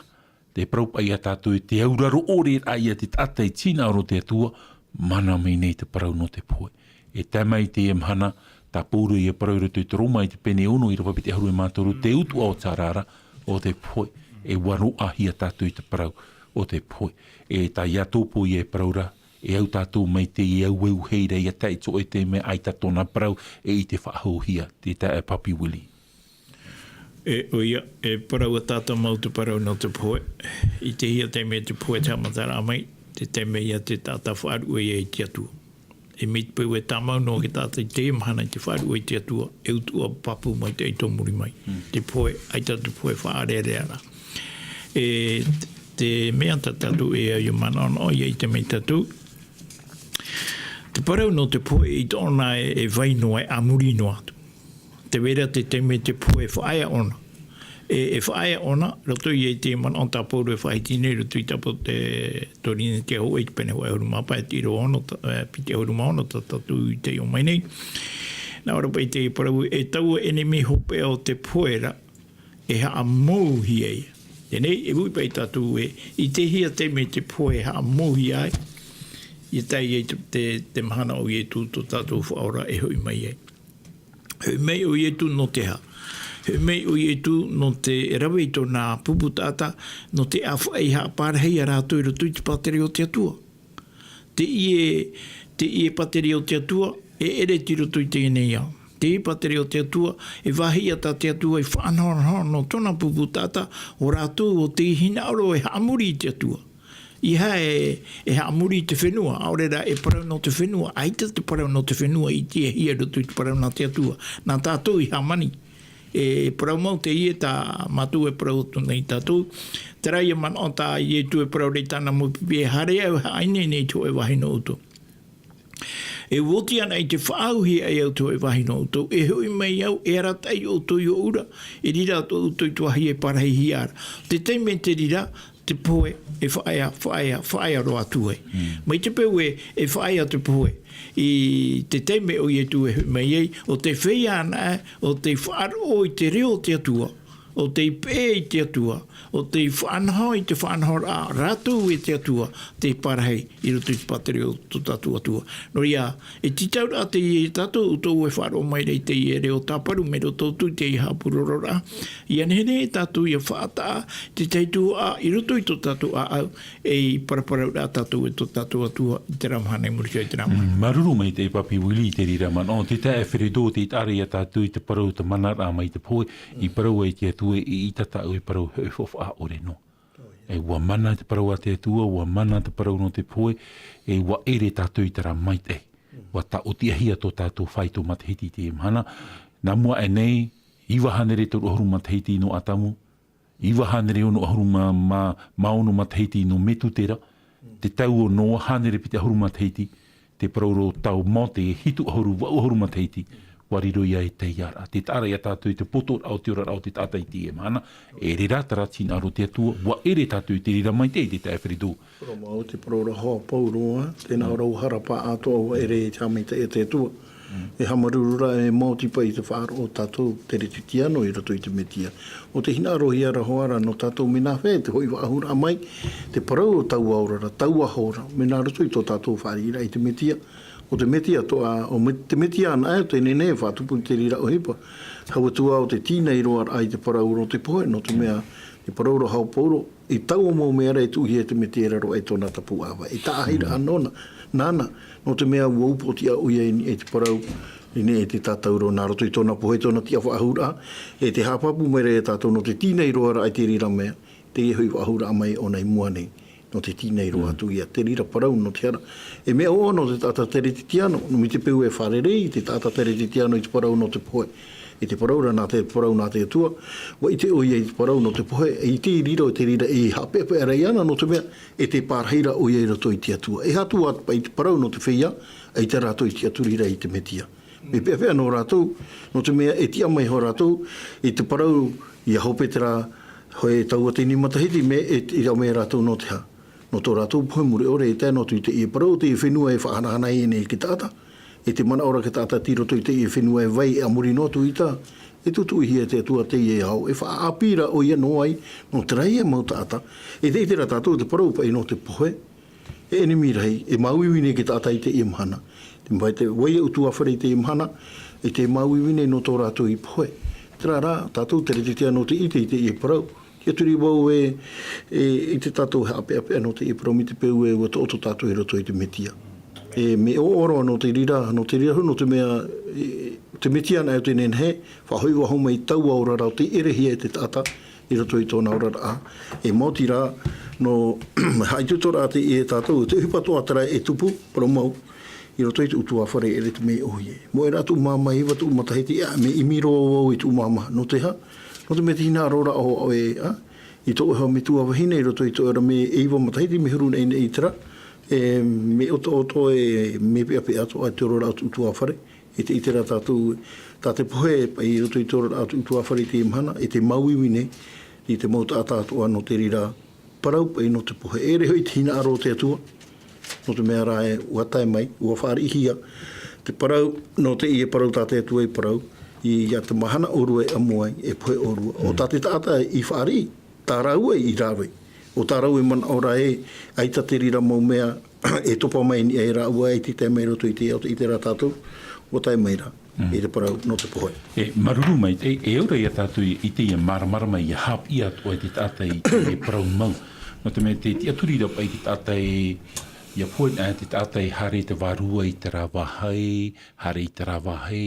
te parau paʻi ia tātou i te auraro ʻore raʻa ia te taʻata i te hinaʻaro o te Atua, mana mai nei te parau nō te pohe. E tae mai i teie mahana, tā Pauro ʻia parau i roto i te Roma i te pene ono ʻīrava piti ʻahuru mā toru, te utuʻa o te ara ra, ʻo te pohe, e ʻua roaʻahia tātou i te parau o te pohe. E tā Iakopo ïa e parau ra, e au tātou mai teie auahi ra ʻia tae i te hōʻē taime ʻaita tōna parau e ʻite faʻahouhia, tē taeaʻe Papi Willie. E, ʻoia, e parau ʻa te taʻata mau te parau nō te pohe. I teie taime te pohe te haʻamataraʻa mai, te taime ïa te taʻata faʻaruʻe ai i te Atua. E mai te peu e tāmau noa te taʻata i teie mahana i te faʻaruʻe i te Atua, e utuʻa pāpū maitaʻi tō muri mai. Mm. Te pohe, ʻaita te pohe faʻarearea ra. E, te mea tā tātou e au ʻia manaʻonaʻo ïa ʻite mai tātou, te parau nō te pohe i tōna e, e vai noa, e a muri noa atu. Tē vai ra te taime te pohe e faʻaea ʻōna. E, e faʻaea ʻōna, roto ïa i te manaʻo tā Pauro e faʻahiti nei, roto i te ʻāpō-, te Korinetia hōʻē, te pene hōʻē ʻahuru mā pae, te ʻīrava ono, tā, e, piti ʻahuru mā ono, tā tātou i taiʻo mai nei. Nā ʻō ra paʻi te parau, e taua ʻenemi hopeʻa o te pohe ra, e haʻamouhia ïa. Teie nei, e ui paʻi tātou ē, i teie taime te pohe e haʻamouhia ai, ʻia tae ai te, te, te mahana o Ietu tō tātou Faʻaora e hoʻi mai ai. Hoʻi mai ʻo Ietu nō te aha? Hoʻi mai ʻo Ietu nō te rave i tōna pupu taʻata, nō te ʻāfaʻi haʻaparahi ia rātou i roto i te pātireia o te Atua. Teie, teie pātireia o te Atua, e ʻere atu i roto i teie nei ao. Teie pātireia o te Atua, e vāhi ïa tā te Atua i faʻanahonaho nō tōna pupu taʻata, ʻo rātou ʻo tē hinaʻaro e haʻamori i te Atua. ʻEiaha e, e haʻamori i te fenua, ʻaore rā e parau nō te fenua, ʻaita te parau nō te fenua i ʻitehia i roto i te parau nā te Atua, nā tātou i hāmani. E parau mau teie tā mātou e parau atu nei tātou. Terā ïa manaʻo tā Ietu e parau ra i tāna mau pipi, e haere au e haʻaineine i te hōʻē vāhi nō ʻoutou. E ʻua oti anaʻe i te faʻaauhia ai au te hōʻē vāhi nō ʻoutou, e hoʻi mai au, e arataʻi ʻoutou i ʻōʻu ra, e riro atu ʻoutou i te vāhi e parahihia ra. Te taime te reira, te pohe, e faʻaea, faʻaea, faʻaea roa atu ai. Mm. Mai te peu ē, e faʻaea te pohe. I te taime ʻo Ietu e hoʻi mai ai, ʻo tē feiā anaʻe, ʻo tē faʻaroʻo i te reo o te Atua. ʻo tei peʻe i te Atua, ʻo tei faʻanaho i te faʻanahoraʻa rātou e te Atua, tei parahi i roto i te pātireia o tō tātou Atua. Nō reira, e tītauraʻa teie ia tātou, ʻo tōʻu e faʻaroʻo mai ra i teie reo tāparu mai roto atu i teie haʻapurororaʻa, ʻia nehenehe tātou ʻia faʻataʻa te tahi tuhaʻa i roto i tō tātou ʻāʻau, ei paraparauraʻa tātou e tō tātou Atua i terā mahana i muri iho i terā mahana. Mm, māuruuru maitaʻi e Papi Willie i te reira manaʻo. Tē tae Alfredo, tē ʻite ra ia tātou i te parau, te manaraʻa mai te pohe, i parau ai te Atua e ʻaita tāʻu e parau hoʻi faufaʻa ʻore noa. E ʻua mana te parau a te Atua, ʻua mana te parau nō te pohe, e ʻua ʻere tātou i terā maitaʻi. ʻUa taʻotiʻahia tō tātou faito matahiti i teie mahana. Nā mua aʻe nei, iva hānere toru ʻahuru matahiti nō Atamu, iva hānere ono ʻahuru mā, mā, mā ono matahiti nō Metutera, te tau o Noa hānere piti ʻahuru matahiti, te parau ra ʻo Mōte e hitu ʻahuru, vaʻu ʻahuru matahiti, ʻua riro ia ei taiaraʻa. Tē taʻa ra ia tātou i te poto o te oraraʻa o te taʻata i teie mahana, e reira terā tē hinaʻaro te Atua, ʻua ʻere tātou i te reira maitaʻi, tē tae Alfredo. Parau mau, te parau ra hoʻi a Paulo, ā, tē nā ʻō ra ʻua hara paʻatoʻa, ʻua ʻere i te haʻamaitaʻi a te Atua. E haʻamāuruuru ra e maoti paʻi te faʻaroʻo tātou Teretetiano i roto i te Metia. ʻO tē hinaʻarohia ra hoʻi ra nō tātou mea nāhea te hoʻi faʻahou raʻa mai, te parau o taua ora ra, taua hora, mea nā roto i tō tātou fāriʻiraʻa i te Metia. ʻO te Metia atoʻa, ʻo me-, te Metia anaʻe, ʻo tē nehenehe e faʻatupu i te reira ʻohipa. Hau atu ā ʻo te tīnairoaraʻa i te parau nō te pohe, nō te mea, te parau ra hoʻi a Paulo, e taua mau mea ra e tuʻuhia e te Metia i raro aʻe i tōna tapuʻāvae. E taʻahiraʻa nōna, nāna, nō te mea ʻua upoʻotiʻa ʻoia i niʻa i te parau, i niʻa i te tātauro nā roto i tōna pohe, tōna tiʻafaʻahouraʻa, e tē haʻapāpū mai ra ia tātou nō te tīnairoaraʻa i te reira mea, teie hoʻi faʻahouraʻa mai ʻōna i mua nei, nō te tīnairo atu ia, te reira parau nō te hara. E mea ʻoaʻoa nō te taʻata Teretetiano, nō mai te peu e fārerei te taʻata Teretetiano i te parau nō te pohe. I te parau ra nā te, parau nā te Atua, ʻua ʻite ʻoia i te parau nō te pohe, e ʻite i reira, ʻo te reira e haʻapeʻapeʻa ra iāna, nō te mea, e tē pārahi ra ʻoia i roto i te Atua. E aha atu ā paʻi te parau nō te feiā, ʻaita rātou i tiʻaturi ra i te Metia. Mea peʻapeʻa nō rātou, nō te mea e tiʻa mai hoʻi rātou, i te parau, ʻia hope terā, hōʻē tauatini matahiti, mea e, e tiʻa mai rātou nō te aha. Nō tō rātou pohe mure ʻore e tae noa atu i teie parau, teie fenua e faʻahanahana ai nei te taʻata. E te manaʻo ra te taʻata tei roto i teie fenua e vai, e a muri noa atu i tā, e tutuʻihia e te Atua teie ao, e faʻaʻāpī ra ʻoia noa ai, nō terā ia mau taʻata. E te, ʻite ra tātou te parau paʻi nō te pohe, e ʻenemi rahi, e māuiui nei te taʻata i teie mahana. Te mea te vai a ʻutuāfare i teie mahana, e tē māuiui nei nō tō rātou i pohe. Terā rā, tātou Teretetiano tē ʻite i teie parau. Tiʻaturi vau e, e, i te tātou haʻapeʻapeʻa nō teie parau mai te peu e ʻua toʻotoʻo tātou i roto i te Metia. E mea ʻoaʻoa roa nō te reira, nō te reira hoʻi, nō te mea, e, te Metia anaʻe ʻo tē nehenehe, faʻahoʻi faʻahou mai taua ora ra ʻo tei ʻerehia e te taʻata, i roto i tōna oraraʻa. E maoti rā, nō haʻaitoitoraʻa teie ia tātou, te ʻohipa atoʻa terā e tupu, parau mau, i roto i te ʻutuāfare e ʻere te mea ʻōhie. Moʻe ra tuʻu māmā e iva tuʻu matahiti, ʻa, mea ʻimi roa vau i tuʻu māmā. Nō te aha? Nō te mea tē hinaʻaro ra ʻoe, ʻoe, ʻa, i tō ʻoe metua vahine i roto i tō ʻoe ra mea e iva matahiti, mea huru nei, nei i terā. E, mea ʻotoʻoto, e, mea peʻapeʻa atoʻa i te oraraʻa o te ʻutuāfare. E te ʻite ra tātou, tā te pohe, i roto i te oraraʻa o te ʻutuāfare i teie mahana, e tē māuiui nei, i te mau taʻata atoʻa nō te reira parau paʻi nō te pohe. E ʻere hoʻi te hinaʻaro o te Atua, nō te mea rā ē, ʻua tae mai, ʻua fāriʻihia te parau, nō teie parau tā te Atua i parau, i, ʻia te mahana ʻōrua e ʻamu ai, e pohe ʻōrua. ʻO tā te taʻata i fāriʻi, tā rāua i rāveʻa. ʻO tā rāua e manaʻo ra ē, ʻaita te reira mau mea, e topa mai i niʻa ia rāua, e tē tae mai i roto i te ao, ʻite ra tātou, ʻua tae mai ra, i te parau nō te pohe. E, māuruuru maitaʻi, e, e ora ia tātou i, i teie māramarama ʻia haʻapiʻi atoʻa i te taʻata i te parau mau. Nō te mea tē tiʻaturi ra paʻi te taʻata e, ʻia pohe anaʻe te taʻata e haere i te vārua i terā vāhi, haere i terā vāhi,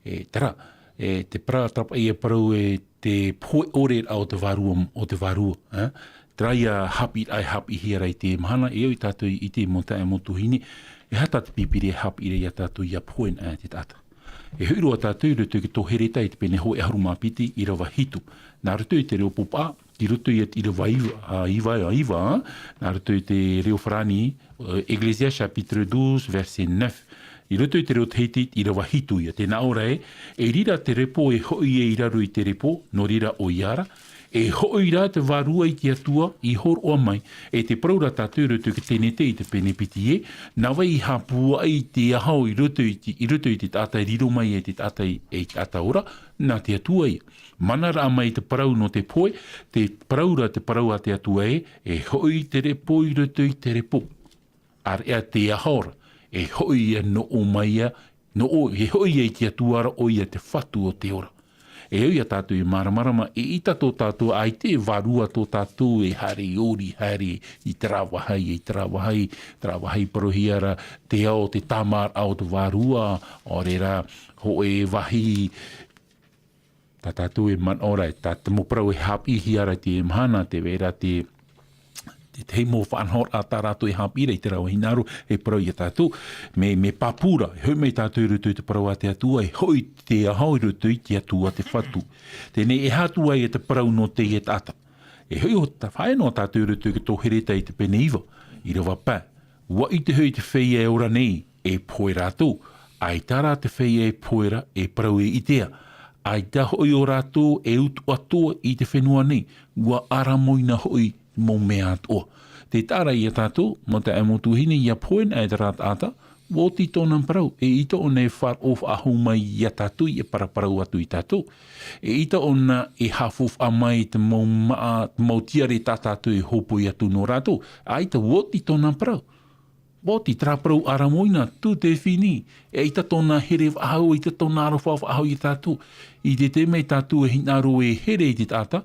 e, terā, e, te parau, terā paʻi e parau e te pohe ʻore ra o te vārua, o te vārua, e? Terā ia haʻapiʻiraʻa e haʻapiʻihia ra i teie mahana, e au ia tātou i ʻite mau taeaʻe, mau tuahine, e aha tā te Pīpīria e haʻapiʻi ra ia tātou ʻia pohe anaʻe te taʻata. E hoʻi roa tātou i roto i te tohi Hereta i te pene hōʻē ʻahuru mā piti, ʻīrava hitu. Nā roto i te reo Pōpā, i roto i te ʻīrava iva, ā, iva, ā, iva, ā, nā roto i te reo farāni, ā, Ecclésiaste chapitre douze, verset neuf. I roto i te reo Tahiti, ʻīrava hitu ïa, tē nā ʻō ra ē, e riro te repo e hoʻi i raro i te repo, nō reira ʻoia ra, E hoʻi rā te vārua i te Atua i hōroʻa mai, e te parau ra tātou i roto i te Tenete i te pene piti ē, nā vai i hāpūaʻi te aho i roto i te, i roto i te taʻata e riro mai e te taʻata i, e te taʻata ora, nā te Atua ia. Mana rā mai te parau nō te poe, te parau ra te parau a te Atua ē, e hoʻi te repo i roto i te repo. Area te aho ra, e hoʻi ia nō ʻō mai ia, nō ʻō, e hoʻi ia i te Atua ra ʻoia te Fatu o te ora. E au ia tātou i māramarama, e ʻita tō tātou, ʻaita e vārua tō tātou e haere i ʻori, haere i terā vāhi, i terā vāhi, terā vāhi parauhia ra, te ao, te tāmāraʻa o te vārua, ʻaore rā, hōʻē vāhi, tā tātou e manaʻo ra, e tā te mau parau e haʻapiʻihia ra i te mahana, tē vai ra te, te, te mau faʻanahoraʻa tā rātou e haʻapiʻi ra i terā vāhi hinaʻaro, e parau ia tātou, mea, mea pāpū ra, e hoʻi mai tātou i roto i te parau a te Atua, e hoʻi te aho i roto i te Atua te Fatu. Teie nei e aha atu ai te parau nō teie taʻata. E hoʻi ʻo tā, faʻaea noa tātou i roto i te tohi Hereta i te pene iva, ʻīrava pae. ʻUa ʻite hoʻi te feiā e ora nei, e pohe rātou, ʻaita rā te feiā e pohe ra, e parau e ʻitea. ʻAita hoʻi ō rātou e utuʻa atoʻa i te fenua nei, ʻua ʻaramoina hoʻi mau mea atoʻa. Tē taʻa ra ia tātou, mau taeaʻe, mau tuahine, ʻia pohe na e terā taʻata, ʻua oti tōna parau, e ʻita ʻōna e faʻaroʻo faʻahou mai ia tātou, e paraparau atu ia tātou. E ʻita ʻōna e haʻafaufaʻa mai te mau māʻa, te mau tiare tā tātou e hōpoi atu nō rātou, ʻaita ʻua oti tōna parau. ʻUa oti terā parau ʻaramoina, tū te fini, e ʻita tōna here faʻahou, ʻita tōna aroha faʻahou ia tātou. I te taime tātou e hinaʻaro e here i te taʻata,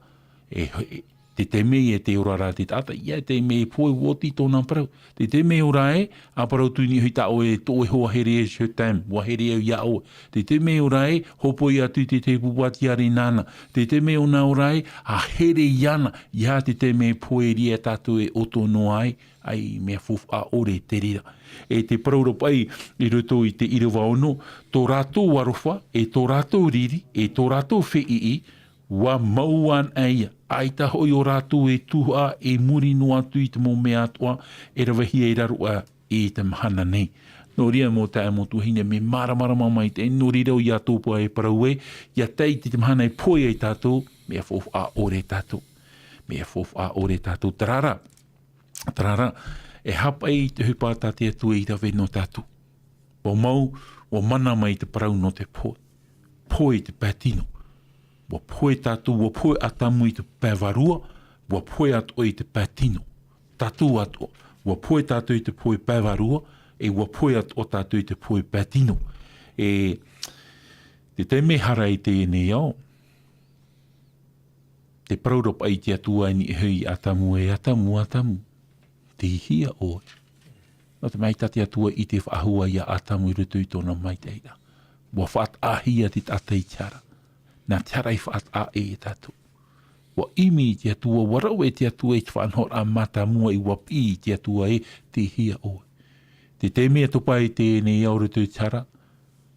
e, e, te taime e tē ora ra te taʻata, ʻia, te taime e pohe, ʻua oti tōna parau. Te taime e ora ai, ʻa parau atu nei hoʻi tā ʻoe, tō ʻoe hoa here e, je t'aime, ʻua here au ia ʻoe. Te taime e ora ai, hōpoi atu i te, te pūpā tiare nāna. Te taime ʻōna e ora ai, ʻa here iāna, ʻia, te taime e pohe ra ia tātou e ʻoto noa ai, ʻaita e mea faufaʻa ʻore te reira. E te parau ra paʻi i roto i te ʻīrava ono, tō rātou aroha, e tō rātou riri, e tō rātou fēʻiʻi, ʻua mau ana ia, ʻaita hoʻi ō rātou e tuhaʻa i muri noa atu i te mau mea atoʻa e ravehia i raro aʻe i te mahana nei. Nō reira, mau taeaʻe, mau tuahine, mea māramarama maitaʻi, nō reira ʻoia atoʻa paʻi e parau ē, ʻia tae i te mahana e pohe ai tātou, mea faufaʻa ʻore tātou. Mea faufaʻa ʻore tātou, terā rā. Terā rā, e aha paʻi te ʻohipa tā te Atua i rave nō tātou. ʻUa mau, ʻua mana mai te parau nō te pohe. Pohe i te pae tino. ʻUa pohe tātou, ʻua pohe ʻĀtamu i te pae vārua, ʻua pohe atoʻa i te pae tino. Tātou atoʻa, ʻua pohe tātou i te pohe pae vārua, e ʻua pohe atoʻa tātou i te pohe pae tino. E, te taime e haere i teie nei ao, te parau ra paʻi te Atua i niʻa iho ia ʻĀtamu, e ʻĀtamu, ʻĀtamu, tei hea ʻoe? Nō te mea tā te Atua i ʻite faʻahou ia ʻĀtamu i roto i tōna maitaʻi ra. ʻUa faʻataʻahia te taʻata i te hara. Nā te hara i faʻataʻa ʻē ia tātou. ʻUa ʻimi te Atua, ʻua rave te Atua i te faʻanahoraʻa mātāmua, ʻua piʻi te Atua ē, tei hea ʻoe? Te taime atoʻa paʻi i teie nei ao i roto i te hara,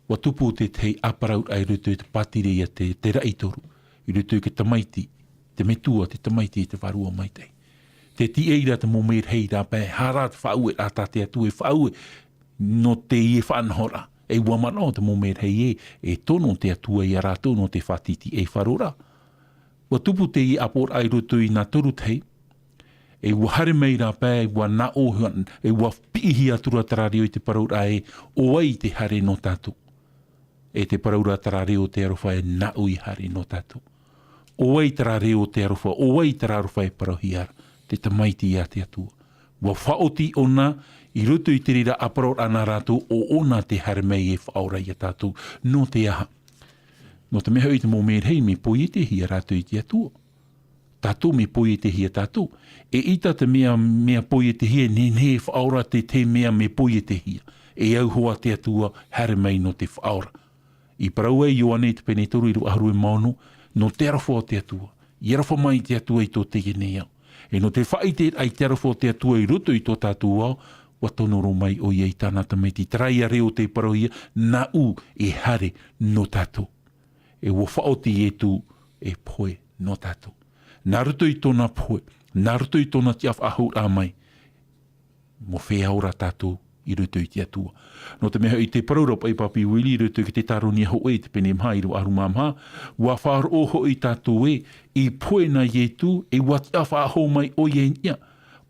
ʻua tupu te tahi ʻāparauraʻa i roto i te pātireia, te, te raʻi toru, i roto i te tamaiti, te metua, te tamaiti, te vārua maitaʻi. Tē tīaʻi ra te mau merahi rā paʻi, ʻaore rā te faʻaueraʻa tā te Atua e faʻaue nō teie faʻanahoraʻa. E ʻua manaʻo te mau merahi ē, e tono te Atua ia rātou nō te faʻatītīʻaifaro ra. ʻUa tupu teie ʻāpoʻoraʻa i roto i nā toru tahi, e ʻua haere mai rā paʻi, ʻua nā ʻō, e ʻua piʻihia atu ra terā reo i te parauraʻa ē, ʻo vai te haere nō tātou? E te parauraʻa terā reo o te aroha ē, nāʻu i haere nō tātou. ʻO vai terā reo o te aroha, ʻo vai terā aroha e parauhia ra? Te tamaiti a te Atua. ʻUa faʻaoti ʻōna, i roto i te reira ʻāparauraʻa nā rātou, ʻo ʻōna te haere mai e faʻaora ia tātou, nō te aha? Nō te mea hoʻi te mau merahi, mea poietehia rātou i te Atua. Tātou mea poietehia tātou. E ʻita te mea, mea poietehia, nehenehe e faʻaora te, te mea mea poietehia. E au hoʻi te Atua, haere mai nō te faʻaora. I parau ai Ioane i te pene toru, ʻīrava ʻahuru mā ono, nō te aroha o te Atua. I aroha mai te Atua i tō teie nei ao. E nō te faʻaʻite i te aroha o te Atua i roto i tō tātou ao, ʻua tono roa mai ʻoia i tāna tamaiti. Terā ia reo tei parauhia, nāʻu e haere nō tātou. E ʻua faʻaoti Ietu e pohe nō tātou. Nā roto i tōna pohe, nā roto i tōna tiʻafaʻahouraʻa mai, ʻua feiā ora tātou i roto i te Atua. Nō te mea hoʻi te parau ra paʻi Papi Willie i roto i te Tetaronia hōʻē i te pene maha, ʻīrava ʻahuru mā maha, ʻua faʻaroʻo hoʻi tātou ē, i pohe na Ietu, e ʻua tiʻa faʻahou mai ʻoia i niʻa.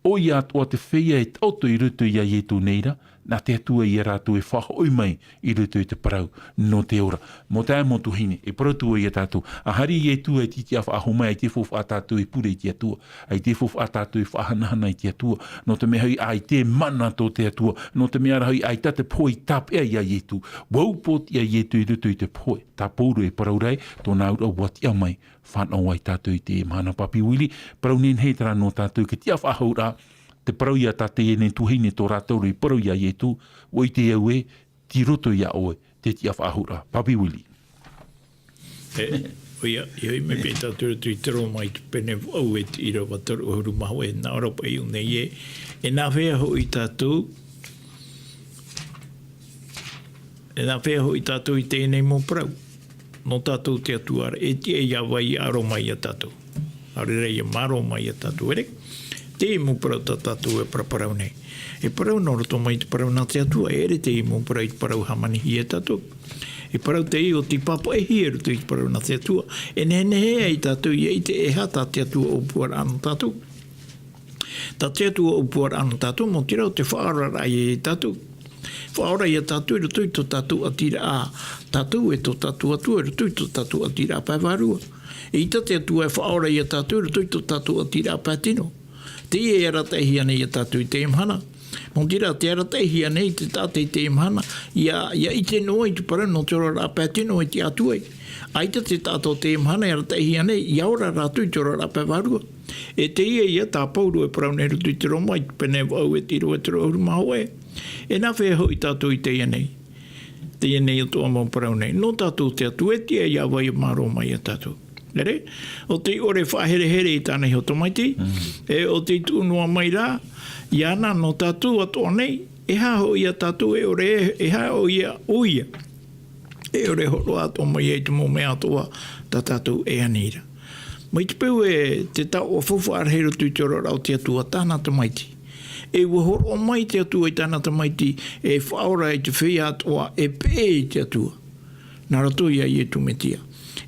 ʻOia atoʻa te feiā e taʻoto i roto ia Ietu nei ra, nā te Atua ia rātou e faʻahoʻi mai i roto i te parau nō te ora. Mau taeaʻe, mau tuahine, e parau atu ia tātou, ʻa haere Ietu e tiʻa faʻahou mai, ʻaita e faufaʻa tātou e pure i te Atua, ʻaita e faufaʻa tātou e faʻahanahana i te Atua, nō te mea hoʻi ʻaita e mana tō te Atua, nō te mea ra hoʻi ʻaita te pohe i tāpeʻa ia Ietu, ʻua upoʻotiʻa Ietu i roto i te pohe, tā Pauro e parau ra ē, tōna auraʻa ʻua tiʻa mai, fānaʻo ai tātou i teie mahana. Papi Willie, parau nehenehe terā nō tātou, te tiʻa faʻahou ra, te parau ia tā teie nei tuahine tō rātou ra i parau ia Ietu, ʻua ʻite au ē, tei roto ia ʻoe te tiʻa faʻahou ra. Papi Willie. E, ʻoia, ʻia hoʻi mai paʻi tātou i roto i te Roma i te pene vaʻu e te ʻīrava toru ʻahuru mā hōʻē, nā ʻō ra paʻi ʻō nei ē, e nāfea hoʻi tātou, e nāfea hoʻi tātou i teie nei mau parau? Nō tātou te Atua ra, e tiʻa ia vai ʻia aro mai ia tātou. ʻAore rā ʻia mārō mai ia tātou, ʻere? Teie mau parau tā tātou e paraparau nei. E parau nō roto mai te parau nā te Atua, e ʻere teie mau parau i te parau hāmanihia e tātou. E parau teie ʻo tei pāpaʻihia i roto i te parau nā te Atua. E nehenehe ai tātou ʻia ʻite e aha tā te Atua ʻōpuaraʻa nō tātou. Tā te Atua ʻōpuaraʻa nō tātou, mau terā ʻo te faʻaoraraʻa ia tātou. Faʻaora ia tātou i roto i tō tātou ʻatiraʻa tātou e tō tātou Atua i roto i tō tātou ʻatiraʻa pae vārua. ʻEita te Atua e faʻaora ia tātou i roto i tō tātou ʻatiraʻa pae tino. Teie e arataʻihia nei ia tātou i teie mahana. Mau terā, tē arataʻihia nei te taʻata i teie mahana, ʻia, ʻia ʻite noa i te parau nō te oraraʻa pae tino e tiʻa atu ai. ʻAita te taʻata o teie mahana e arataʻihia nei, ʻia ora rātou i te oraraʻa pae vārua. E teie ia tā Pauro e parau nei i roto i te Roma, i te pene vaʻu e te ʻīrava e toru ʻahuru mā hōʻē. E nāfea hoʻi tātou i teie nei? Teie nei atoʻa mau parau nei. Nō tātou te Atua e tiʻa ia vai ʻia mārō mai ia tātou. ʻEre, ʻo tei ʻore faʻaherehere i tāna iho tamaiti, mm, e ʻo tei tuʻu noa mai rā, iāna nō tātou atoʻa nei, e aha hoʻi ia tātou e ʻore, e aha hoʻi ia ʻoia. E ʻore hōroʻa atoʻa mai ai te mau mea atoʻa tā tātou e ani ra. Mai te peu ē te taoʻa faufaʻa rahi i roto i te oraraʻa o te Atua tāna tamaiti. E ʻua hōroʻa mai te Atua i tāna tamaiti, e faʻaora i te feiā atoʻa, e peʻe i te Atua. Nā roto ia Ietu Metia.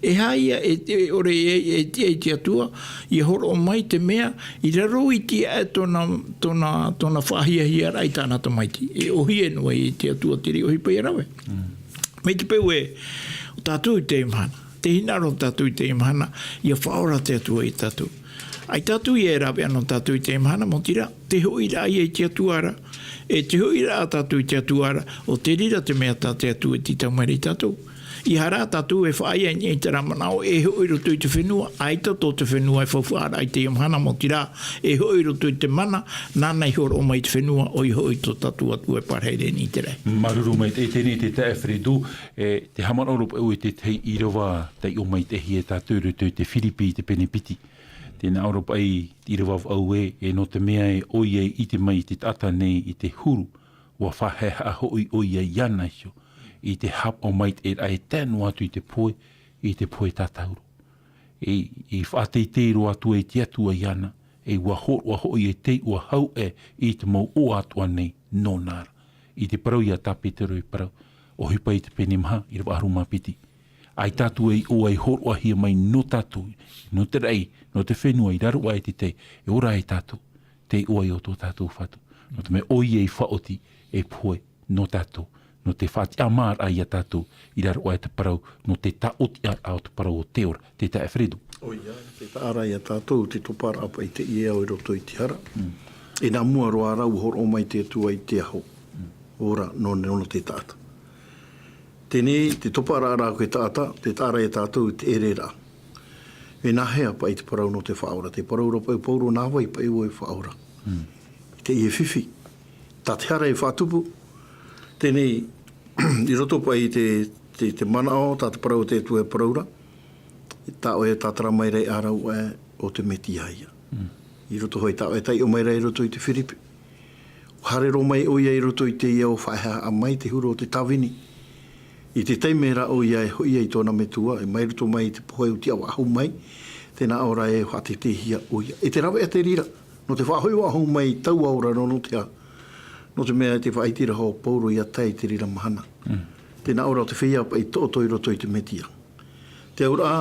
E aha ia e, e ʻore e, e tiʻa i te Atua, ʻia hōroʻa mai te mea, i raro iti aʻe tōna, tōna, tōna faʻahiahiaraʻa i tāna tamaiti. E ʻōhie noa i te Atua te reira ʻohipa ʻia rave. Mm. Mai te peu ē, ʻo tātou i teie mahana. Tē hinaʻaro tātou i teie mahana, ʻia faʻaora te Atua ia tātou. ʻAita atu ia e rāveʻa nō tātou i teie mahana, mau terā, te hoʻiraʻa ia i te Atua ra. E te hoʻiraʻa tātou i te Atua ra, ʻo te reira te mea tā te Atua e tītau mai ra ia tātou. ʻEiaha rā tātou e faʻaea i niʻa i terā manaʻo e hoʻi i roto i te fenua, ʻaita tō te fenua e faufaʻa ra i teie mahana, mau terā, e hoʻi i roto i te mana, nāna i hōroʻa mai i te fenua, ʻoia hoʻi tō tātou Atua e parahi ra i niʻa i te raʻi. Māuruuru maitaʻi i teie nei te taeaʻe Fredo, e, tē haʻamanaʻo ra paʻi ʻoe i te tahi ʻīrava taiʻo maitaʻi e tātou i roto i te Firipi i te pene piti. Tē nā ʻō ra paʻi te ʻīrava vaʻu ē, e nō te mea ē ʻoia i ʻite mai i te taʻata nei i te huru, ʻua faʻahaʻehaʻa hoʻi ʻoia iāna iho, i te haʻapaʻo maitaʻiraʻa e tae noa atu i te pohe, i te pohe tātauro. E, i faʻateitei roa atu ai te Atua iāna, e ʻua hōroʻa hoʻi e tei ʻua hau ʻē i te mau ʻoaʻoa atoʻa nei nōna ra. I te parau ia tā Petero i parau, ʻohipa i te pene maha, ʻīrava ʻahuru mā piti. ʻAita atu ai ʻoia i hōroʻahia mai nō tātou, nō te raʻi, nō te fenua i raro aʻe i te tahi, e ora ai tātou, te iʻoa o tō tātou Fatu. Nō te mea ʻoia i faʻaoti, e pohe, nō tātou, nō te faʻatiʻamāraʻa ia tātou, i raro aʻe te parau, nō te taʻotiʻaraʻa o te parau o te ora, te taeaʻe Fredo. ʻOia, te taʻa ra ia tātou, te toparaʻa paʻi teie au i roto i te hara. Mm. E nā mua roa ra ʻua hōroʻa mai te Atua i te aho. Mm. Ora, nō, nō te taʻata. Teie, te toparaʻa ra koe taʻata, te taʻa ra ia tātou i te ʻereraʻa. E nāhea paʻi te parau nō te faʻaora, te parau ra paʻi Pauro nā vai paʻi ʻoe e faʻaora. Mm. I teie fifi. Tā te hara e faʻatupu. Teie, i roto paʻi i te, te, te manaʻo, tā te parau o te Atua e parau ra. Tā ʻoe e tātara mai ra i ʻārau aʻe ʻo te Metia ïa. Mm. I roto hoʻi tā ʻoe e taiʻo mai ra i roto i te Firipi. ʻUa haere roa mai ʻoia i roto i teie ao faʻahaʻehaʻa mai te huru o te tāvini. I te taime ra ʻoia e hoʻi ai i tōna metua, e mai roto mai i te pohe ʻua tiʻa faʻahou mai, tē nā ʻō ra e faʻateiteihia ʻoia. E te rāveʻa te reira, nō te faʻahoʻi faʻahou mai taua ora nō, nō te aha. Nō te mea e te faʻaitiraʻa o Paulo ia tae i te reira mahana. Tē nā ʻō ra ʻo te feiā paʻi toʻotoʻo i roto i te Metia. Te auraʻa,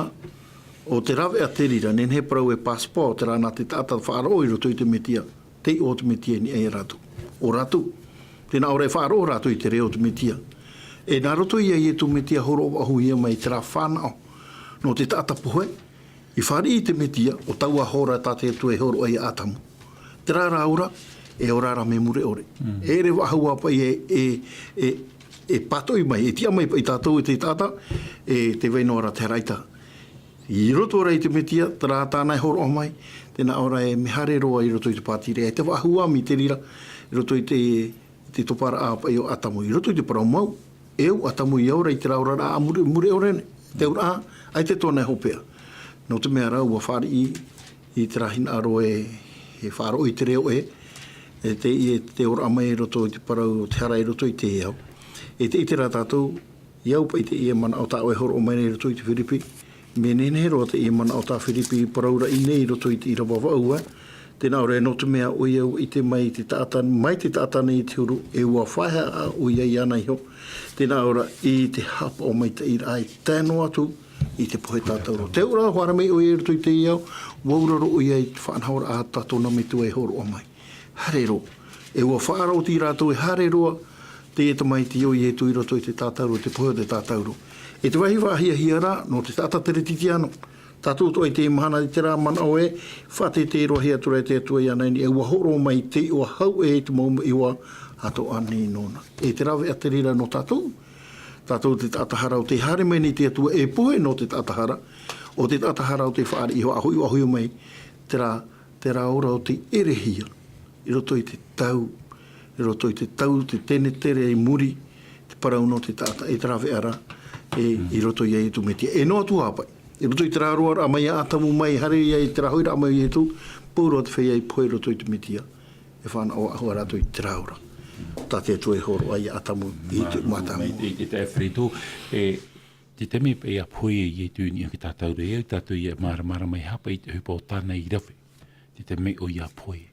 ʻo te rāveʻa te reira, nehenehe e parau e passport, terā nā te taʻata faʻaroʻo i roto i te Metia, te iʻoa o te Metia i niʻa ia rātou. ʻO rātou, tē nā ʻō ra e faʻaroʻo rātou i te reo o te Metia. E nā roto ia Ietu Metia hōroʻa faʻahouhia mai terā fānaʻo nō te taʻata pohe, i fāriʻi i te Metia, ʻo taua hora tā te Atua e hōroʻa ia Atamu. Terā rā ora, e ora ra mea mure ʻore. E ʻere faʻahou ā paʻi e, e, e, e pātoʻi mai, e tiʻa mai paʻi tātou e te taʻata, e tē vai noa ra te hara ʻaita. I roto ra i te Metia, terā tāna e hōroʻa mai, tē nā ʻō ra e mea haere roa i roto i te pātireia, e te faʻahou ā mai te reira, i roto i te, i te toparaʻa paʻi o Atamu, i roto i te parau mau, e au Atamu i ora i terā oraraʻa mure, mure ʻore nei. Te auraʻa, ʻaita tōna e hopeʻa. Nō te mea rā, ʻua fāriʻi i terā hinaʻaro e, e faʻaroʻo i te reo ē, e te, e te ora mai i roto i te parau o te hara i roto i te ao. E te, i terā tātou, i au paʻi teie manaʻo tā ʻoe e hōroʻa mai nei i roto i te Firipi. Mea nehenehe roa teie manaʻo tā Firipi i parauraʻa nei i roto i te ʻīrava vaʻu, ē. Tē nā ʻō ra, nō te mea ʻoia ʻua ʻite mai te taʻata, mai te taʻata nei i te huru, e ʻua fāʻaʻa ʻoia iāna iho. Tē nā ʻō ra, i te haʻapaʻo maitaʻi ra, e tae noa atu i te pohe tātauro. Te auraʻa, ʻua haere mai ʻoia i roto i te ao, ʻua auraro ʻoia i te faʻanahoraʻa tā tōna metua e hōroʻa mai. Haere roa. E ʻua faʻaroʻo atu rātou e haere roa, teie tamaiti o Ietu i roto i te tātauro, te pohe o te tātauro. E te vāhi faʻahiahia ra, nō te taʻata teretitiano. Tātou atoʻa i teie mahana i terā manaʻo ē, faʻateitei roa hia atu ra e te Atua iāna i niʻa, e ʻua hōroʻa mai te iʻoa hau ē, te mau iʻoa atoʻa nei nōna. E te rāveʻa te reira nō tātou, tātou te taʻata hara ʻo tē haere mai nei te Atua e pohe nō te taʻata hara, ʻo te taʻata hara ʻo tē fāriʻi iho, ʻa hoʻi, ʻa hoʻi mai, terā, terā ora ʻo tē ʻerehia i roto i te tau, i roto i te tau, te tenetere i muri, te parau nō te taʻata, e te rāveʻa ra, e, i roto ia Ietu Metia. E noa atu ā paʻi, i roto i terā roaraʻa mai ia Atamu mai, haere ia i terā hoʻiraʻa mai o Ietu, pauroa te feiā i pohe i roto i te Metia, e fānaʻo faʻahou rātou i terā ora. Tā te Atua e hōroʻa ia Atamu i te Mātāmua. Māuruuru maitaʻi, e, te taime paʻi ʻa pohe ai Ietu i niʻa i te tātauro, e au tātou ia māramarama mai e aha paʻi te ʻohipa o tāna i rave. Te taime ʻoia ʻa pohe.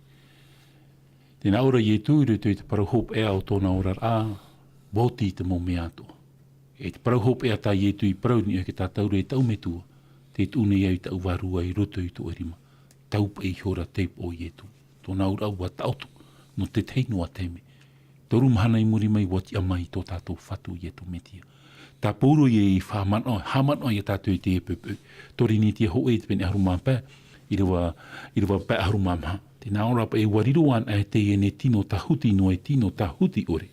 Tē nā ʻō ra Ietu i roto i te parau hopeʻa o tōna oraraʻa, ʻua oti i te mau mea atoʻa. E te parau hopeʻa tā Ietu i parau i niʻa i te tātauro, e taʻu Metua, tē tuʻu nei au i taʻu vārua i roto i tō ʻoe rima. Tau paʻi iho ra te iʻoa o Ietu. Tōna auraʻa ʻua taʻoto, nō te tahi noa taime. Toru mahana i muri mai, ʻua tiʻa mai tō tātou Fatu Ietu Metia. Tā Paulo ia i faʻamanaʻo, haʻamanaʻo ia tātou i teie poʻipoʻi. Torinetia hōʻē, te pene ʻahuru mā pae, ʻīrava, ʻīrava pae ʻahuru mā maha. Tē nā ʻō ra paʻi, ʻua riro anaʻe teie nei tino tāhuti noa e tino tāhuti ʻore.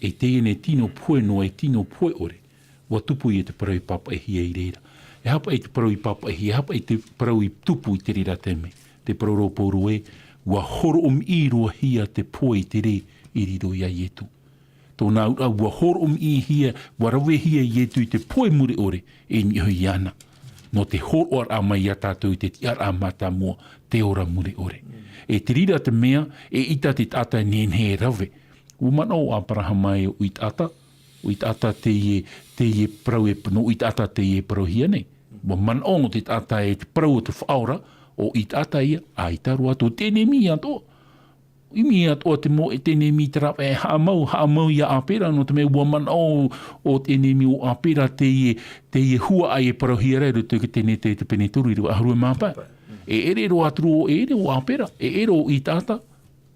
E teie nei tino pohe noa e tino pohe ʻore. ʻUa tupu ia te parau i pāpaʻihia i reira. E aha paʻi te parau i pāpaʻihia, e aha paʻi te parau i tupu i te reira taime. Tē parau ra Paulo ē, ʻua hōroʻa mai roa hia te pohe i te rē i riro ia Ietu. Tōna auraʻa, ʻua hōroʻa mai hia, ʻua ravehia Ietu i te pohe mure ʻore, e niʻa iho iāna. Nō te hōroʻaraʻa mai ia tātou i te tiʻaraʻa mātāmua, te ora mure ʻore. E te reira te mea, eʻita te taʻata e nehenehe e rave. ʻUa manaʻo ʻo Aperahama e ʻo Itaata, ʻo Itaata teie, teie parau e, nō ʻo Itaata teie e parauhia nei. ʻUa manaʻo nō te taʻata e te parau o te Faʻaora, ʻo Itaata ia, ʻaita roa atu, te ʻenemi atoʻa. ʻImi atoʻa te mau ʻenemi, te rāveʻa e haʻamau, haʻamau ia Apera, nō te mea ʻua manaʻo ʻo te ʻenemi o Apera teie, teie huaʻai e parauhia ra i roto i te Tenete, te pene toru, ʻīrava ʻahuru mā pae. E ʻere roa atu roa, e ʻere ʻo Apera, e ʻere ʻo Itaata,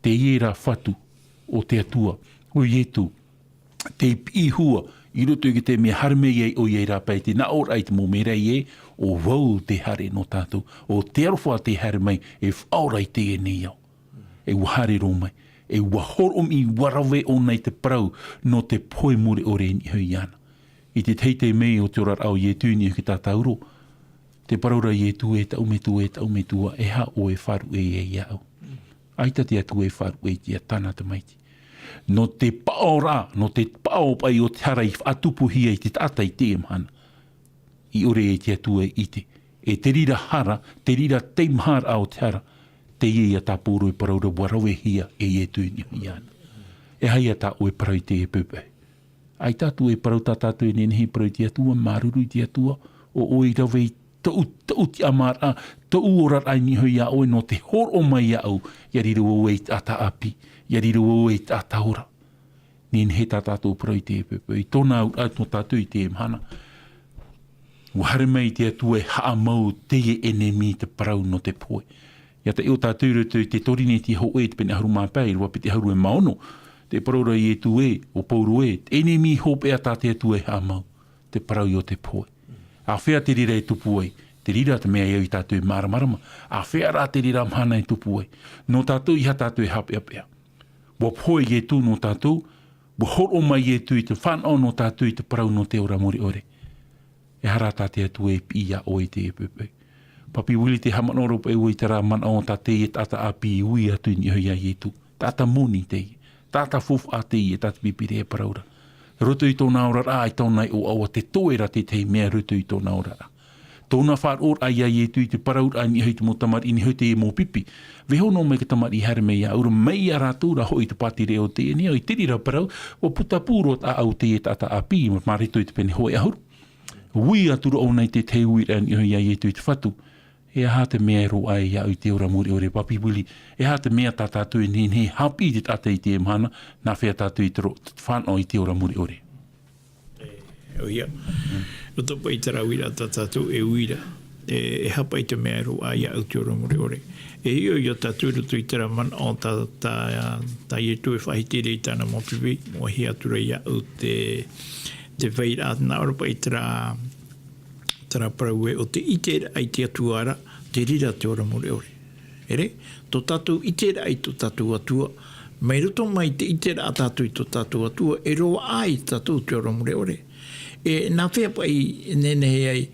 teie rā fatu o te Atua, ʻo Ietu, tei piʻi hua i roto i te mea haere mai ai ʻoia i rāpae, tē nā ʻō ra i te mau merahi ē, ʻo vau tē haere nō tātou, ʻo te aroha tē haere mai e faʻaora i teie nei ao. E ʻua haere roa mai, e ʻua hōroʻa mai, ʻua rave ʻōna i te parau nō te pohe mure ʻore i niʻa iho iāna. I te tahi taime o te oraraʻa o Ietu i niʻa i te tātauro, tē parau ra Ietu, e taʻu Metua, e taʻu Metua, e aha ʻoe e faʻaruʻe ai iāʻu? ʻAita te Atua e faʻaruʻe i te, ia tāna tamaiti. Nō te paʻoraʻa, nō te paʻo paʻi o te hara i faʻatupuhia i te taʻata i teie mahana. I ʻore e te Atua i ʻite. E te reira hara, te reira teimaharaʻa o te hara, teie ia tā Paulo e parau ra ʻua ravehia e Ietu i niʻa iāna. E aha ia tā ʻoe e parau i teie poʻipoʻi? ʻAita atu e parau tā tātou e nehenehe e parau i te Atua, māuruuru i te Atua, ʻo ʻoe i rave i tōʻu, tōʻu tiʻamāraʻa, tōʻu oraraʻa i niʻa iho iā ʻoe nō te hōroʻa mai iāʻu, ʻia riro vau i te taʻata ʻāpī, ʻia riro vau i te taʻata ora. Nehenehe tā tātou parau i teie poʻipoʻi, i tōna auraʻa nō tātou i teie mahana. ʻUa haere mai te Atua e haʻamau teie ʻenemi te parau nō te pohe. ʻIa taiʻo tātou i roto i te Torinetia hōʻē, te pene ʻahuru mā pae, ʻīrava piti ʻahuru e mā ono. Tē parau ra Ietu ē, ʻo Pauro ē, te ʻenemi hopeʻa tā te Atua e haʻamau, te parau o te pohe. Āfea te reira e tupu ai? Te reira te mea e au ia tātou e māramarama. Āfea rā te reira mahana e tupu ai? Nō tātou, ʻeiaha tātou e haʻapeʻapeʻa. ʻUa pohe Ietu nō tātou, ʻua hōroʻa mai Ietu i te fānaʻo nō tātou i te parau nō te ora mure ʻore. E aha rā tā te Atua e piʻi iā ʻoe i teie poʻipoʻi? Papi Willie, tē haʻamanaʻo ra paʻi ʻoe i terā manaʻo tā teie taʻata ʻāpī i ui atu i niʻa iho iā Ietu. Taʻata moni teie. Taʻata faufaʻa teie, tā te Pīpīria e parau ra. Roto i tōna oraraʻa, i tōna ʻoaʻoa, tē toe ra te tahi mea roto i tōna oraraʻa. Tōna faʻaroʻoraʻa iā Ietu i te parauraʻa i niʻa iho i te mau tamariʻi, i niʻa iho i te mau pipi. Vaiiho noa mai te tamariʻi haere mai iāʻu ra, mai ia rātou ra hoʻi te pātireia o teie nei ao, i te reira parau, ʻua puta pū roa tāʻau teie taʻata ʻāpī, mā roto i te pene hōʻē ʻahuru. Ui atu ra ʻōna i te tahi uiraʻa i niʻa iho iā Ietu i te Fatu. E aha te mea e roaʻa ai iāʻu i te ora mure ʻore, Papi Willie? E aha te mea tā tātou e nehenehe e haʻapiʻi i te taʻata i teie mahana, nāfea tātou i te ro-, fānaʻo i te ora mure ʻore? E, ʻoia. Roto paʻi i terā uiraʻa tā tātou e ui ra, e, e aha paʻi te mea e roaʻa ai iāʻu i te ora mure ʻore? E hiʻo ia tātou i roto i terā manaʻo tā, tā, tā Ietu e faʻahiti ra i tāna mau pipi, ʻua hiʻo atu ra iāʻu te, te vairaʻa, nā ʻō ra paʻi terā, terā parau ē, ʻo te ʻiteraʻa i te Atua ra, te reira te ora mure ʻore. ʻEre, tō tātou ʻiteraʻa i tō tātou Atua, mai roto mai te ʻiteraʻa tātou i tō tātou Atua, e roaʻa ai tātou te ora mure ʻore. E nāfea paʻi e nehenehe ai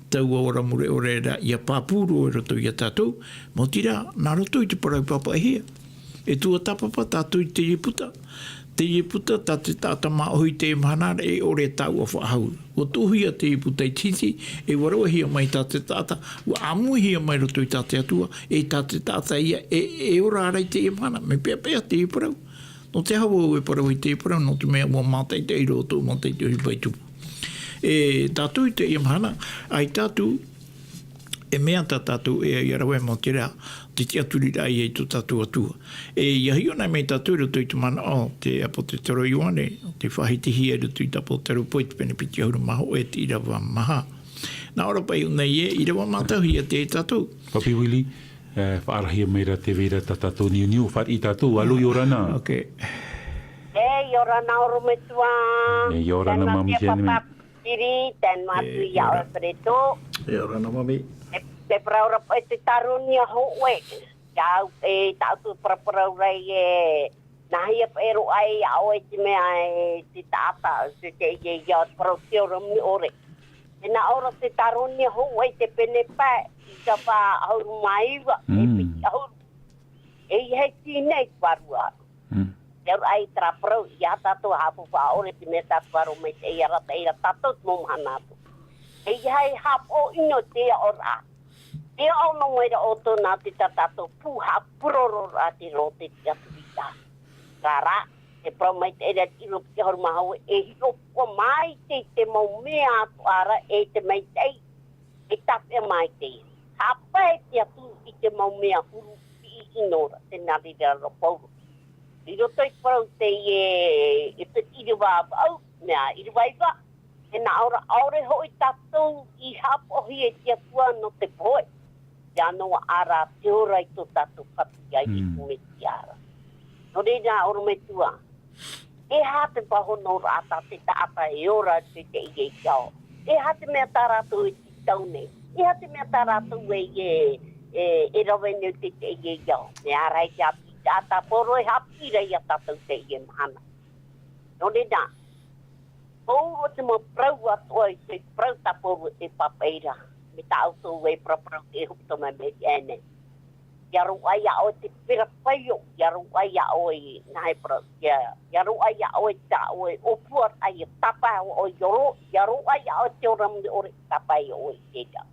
taua ora mure ʻore ra ʻia pāpū roa i roto ia tātou, maoti rā, nā roto i te parau pāpaʻihia. E tuatāpapa tātou i te Ieputa. Te Ieputa, tā te taʻata māʻohi i teie mahana ra, e ʻore e taua faʻahou. ʻUa tuʻuhia te Ieputa i te hiti, e ʻua ravehia mai tā te taʻata, ʻua ʻāmuihia mai roto i tā te Atua, e tā te taʻata ïa, e, e ora ra i teie mahana, mea peʻapeʻa teie parau. Nō te aha vau e parau i teie parau, nō te mea ʻua mātaʻitaʻi roa tōʻu mātaʻitaʻi ʻohipa i tupu. E tātou i teie mahana, ʻaita atu, e mea tā tātou e ʻia rave, maoti rā, te tiʻaturiraʻa ïa i tō tātou Atua. E ʻia hiʻo anaʻe mai tātou i roto i te manaʻo o te ʻāpōsetolo Ioane, tei faʻahitihia i roto i te ʻĀpōsetolo Pauro, te pene piti ʻahuru mā hōʻē, te ʻīrava maha. Nā ʻō ra paʻi ʻōna ē, ʻīrava mātauhia teie ia tātou. Papi Willie, e, faʻarahi mai ra tē vai ra tā tātou niuniu, fāriʻi tātou, ʻalo, ʻia ora na. Ok. E, ʻia ora na ʻorometua. E, ʻia ora na, Tēnā māmī, tia Tianime. Papa Piri, tēnā atu iā ʻoe Pereto. E, ʻia ora na, māmī. E, te parau ra paʻi te Tāronia hōʻē. Ia au, e, tātou paraparau ra e, nāhea paʻi e roaʻa ai iā ʻoe te mea e te taʻata, te, te, e, ia parau te ora mure ʻore. E nā ʻō ra te Tāronia hōʻē te pene pae, ʻīrava ʻahuru mā iva, e Mm. piti ʻahuru. E ʻeiaha e tīnai te vārua. Mm. Te auraʻa i terā parau, ʻeiaha tātou e haʻapāpū ʻore te mea tātou e aro mai te, e arataʻi ra tātou te mau mahana atoʻa. E ʻeiaha e haʻapaʻo ʻino i te aʻoraʻa. Te aʻo noa mai ra ʻoutou nā te tā tātou pū haʻapurororaʻa te roto i te Aturita. Terā rā, e parau maitaʻi ra te ʻīrava piti ʻahuru mā hōʻē, e hiʻopoʻa maitaʻi i te mau mea atoʻa ra, e te maitaʻi, e tāpeʻa maitaʻi. Haʻapae te Atua i te mau mea huru piʻi ʻino ra, tēnā reira ra Pauro. I roto i te parau teie, e te ʻīrava vaʻu, mea ʻīrava iva, e nā ʻō ra, ʻaore hoʻi tātou i haʻapaʻohia e te Atua nō te pohe, ʻia noaʻa ra te ora i tō tātou Fatu iā Mm. Iesu Mesia ra. Nō reira, ʻorometua, e aha te pāhonoraʻa tā te taʻata e ora i te, teie ao? E aha te mea tā rātou e tītau nei? E aha te mea tā rātou e, e, e, e rave nei i te, teie ao? Mea rahi te haʻapiʻiraʻa tā Pauro e haʻapiʻi ra ia tātou i teie mahana. Nō reira, Pauro te mau parau atoʻa i te parau tā Pauro e pāpaʻi ra, mai tā ʻoutou e paraparau te hepetoma mai te ʻaenei. ʻIa roaʻa iā ʻoe te pera paio, ʻia roaʻa iā ʻoe nā he parau, ʻia, ʻia roaʻa iā ʻoe tā ʻoe ʻōpuaraʻa ʻia tāpae hoʻi ʻoe i ʻō, ʻia roaʻa iā ʻoe te ora mure ʻore, tāpae hoʻi ʻoe i te rā.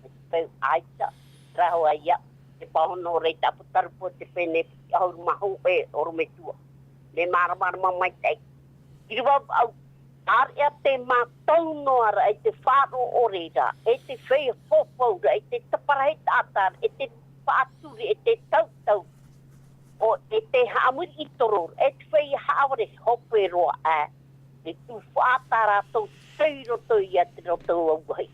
Te peu ʻaita, rahi ïa, te pāhono ra i te ʻĀpōsetolo Pauro te pene piti ʻahuru mā hōʻē, ʻorometua. Mea māramarama maitaʻi. ʻĪrava vaʻu, ʻAreʻa te mātau noa ra, e te faʻaroʻo ra, e te feiā faufaʻa ra, e te taparahi taʻata ra, e te faʻaturi, e te tautau. ʻO, e te haʻamori i toro ra, e te feiā haʻavare hope roa ā. E tū faʻata rātou tei roto ia te roto auahi.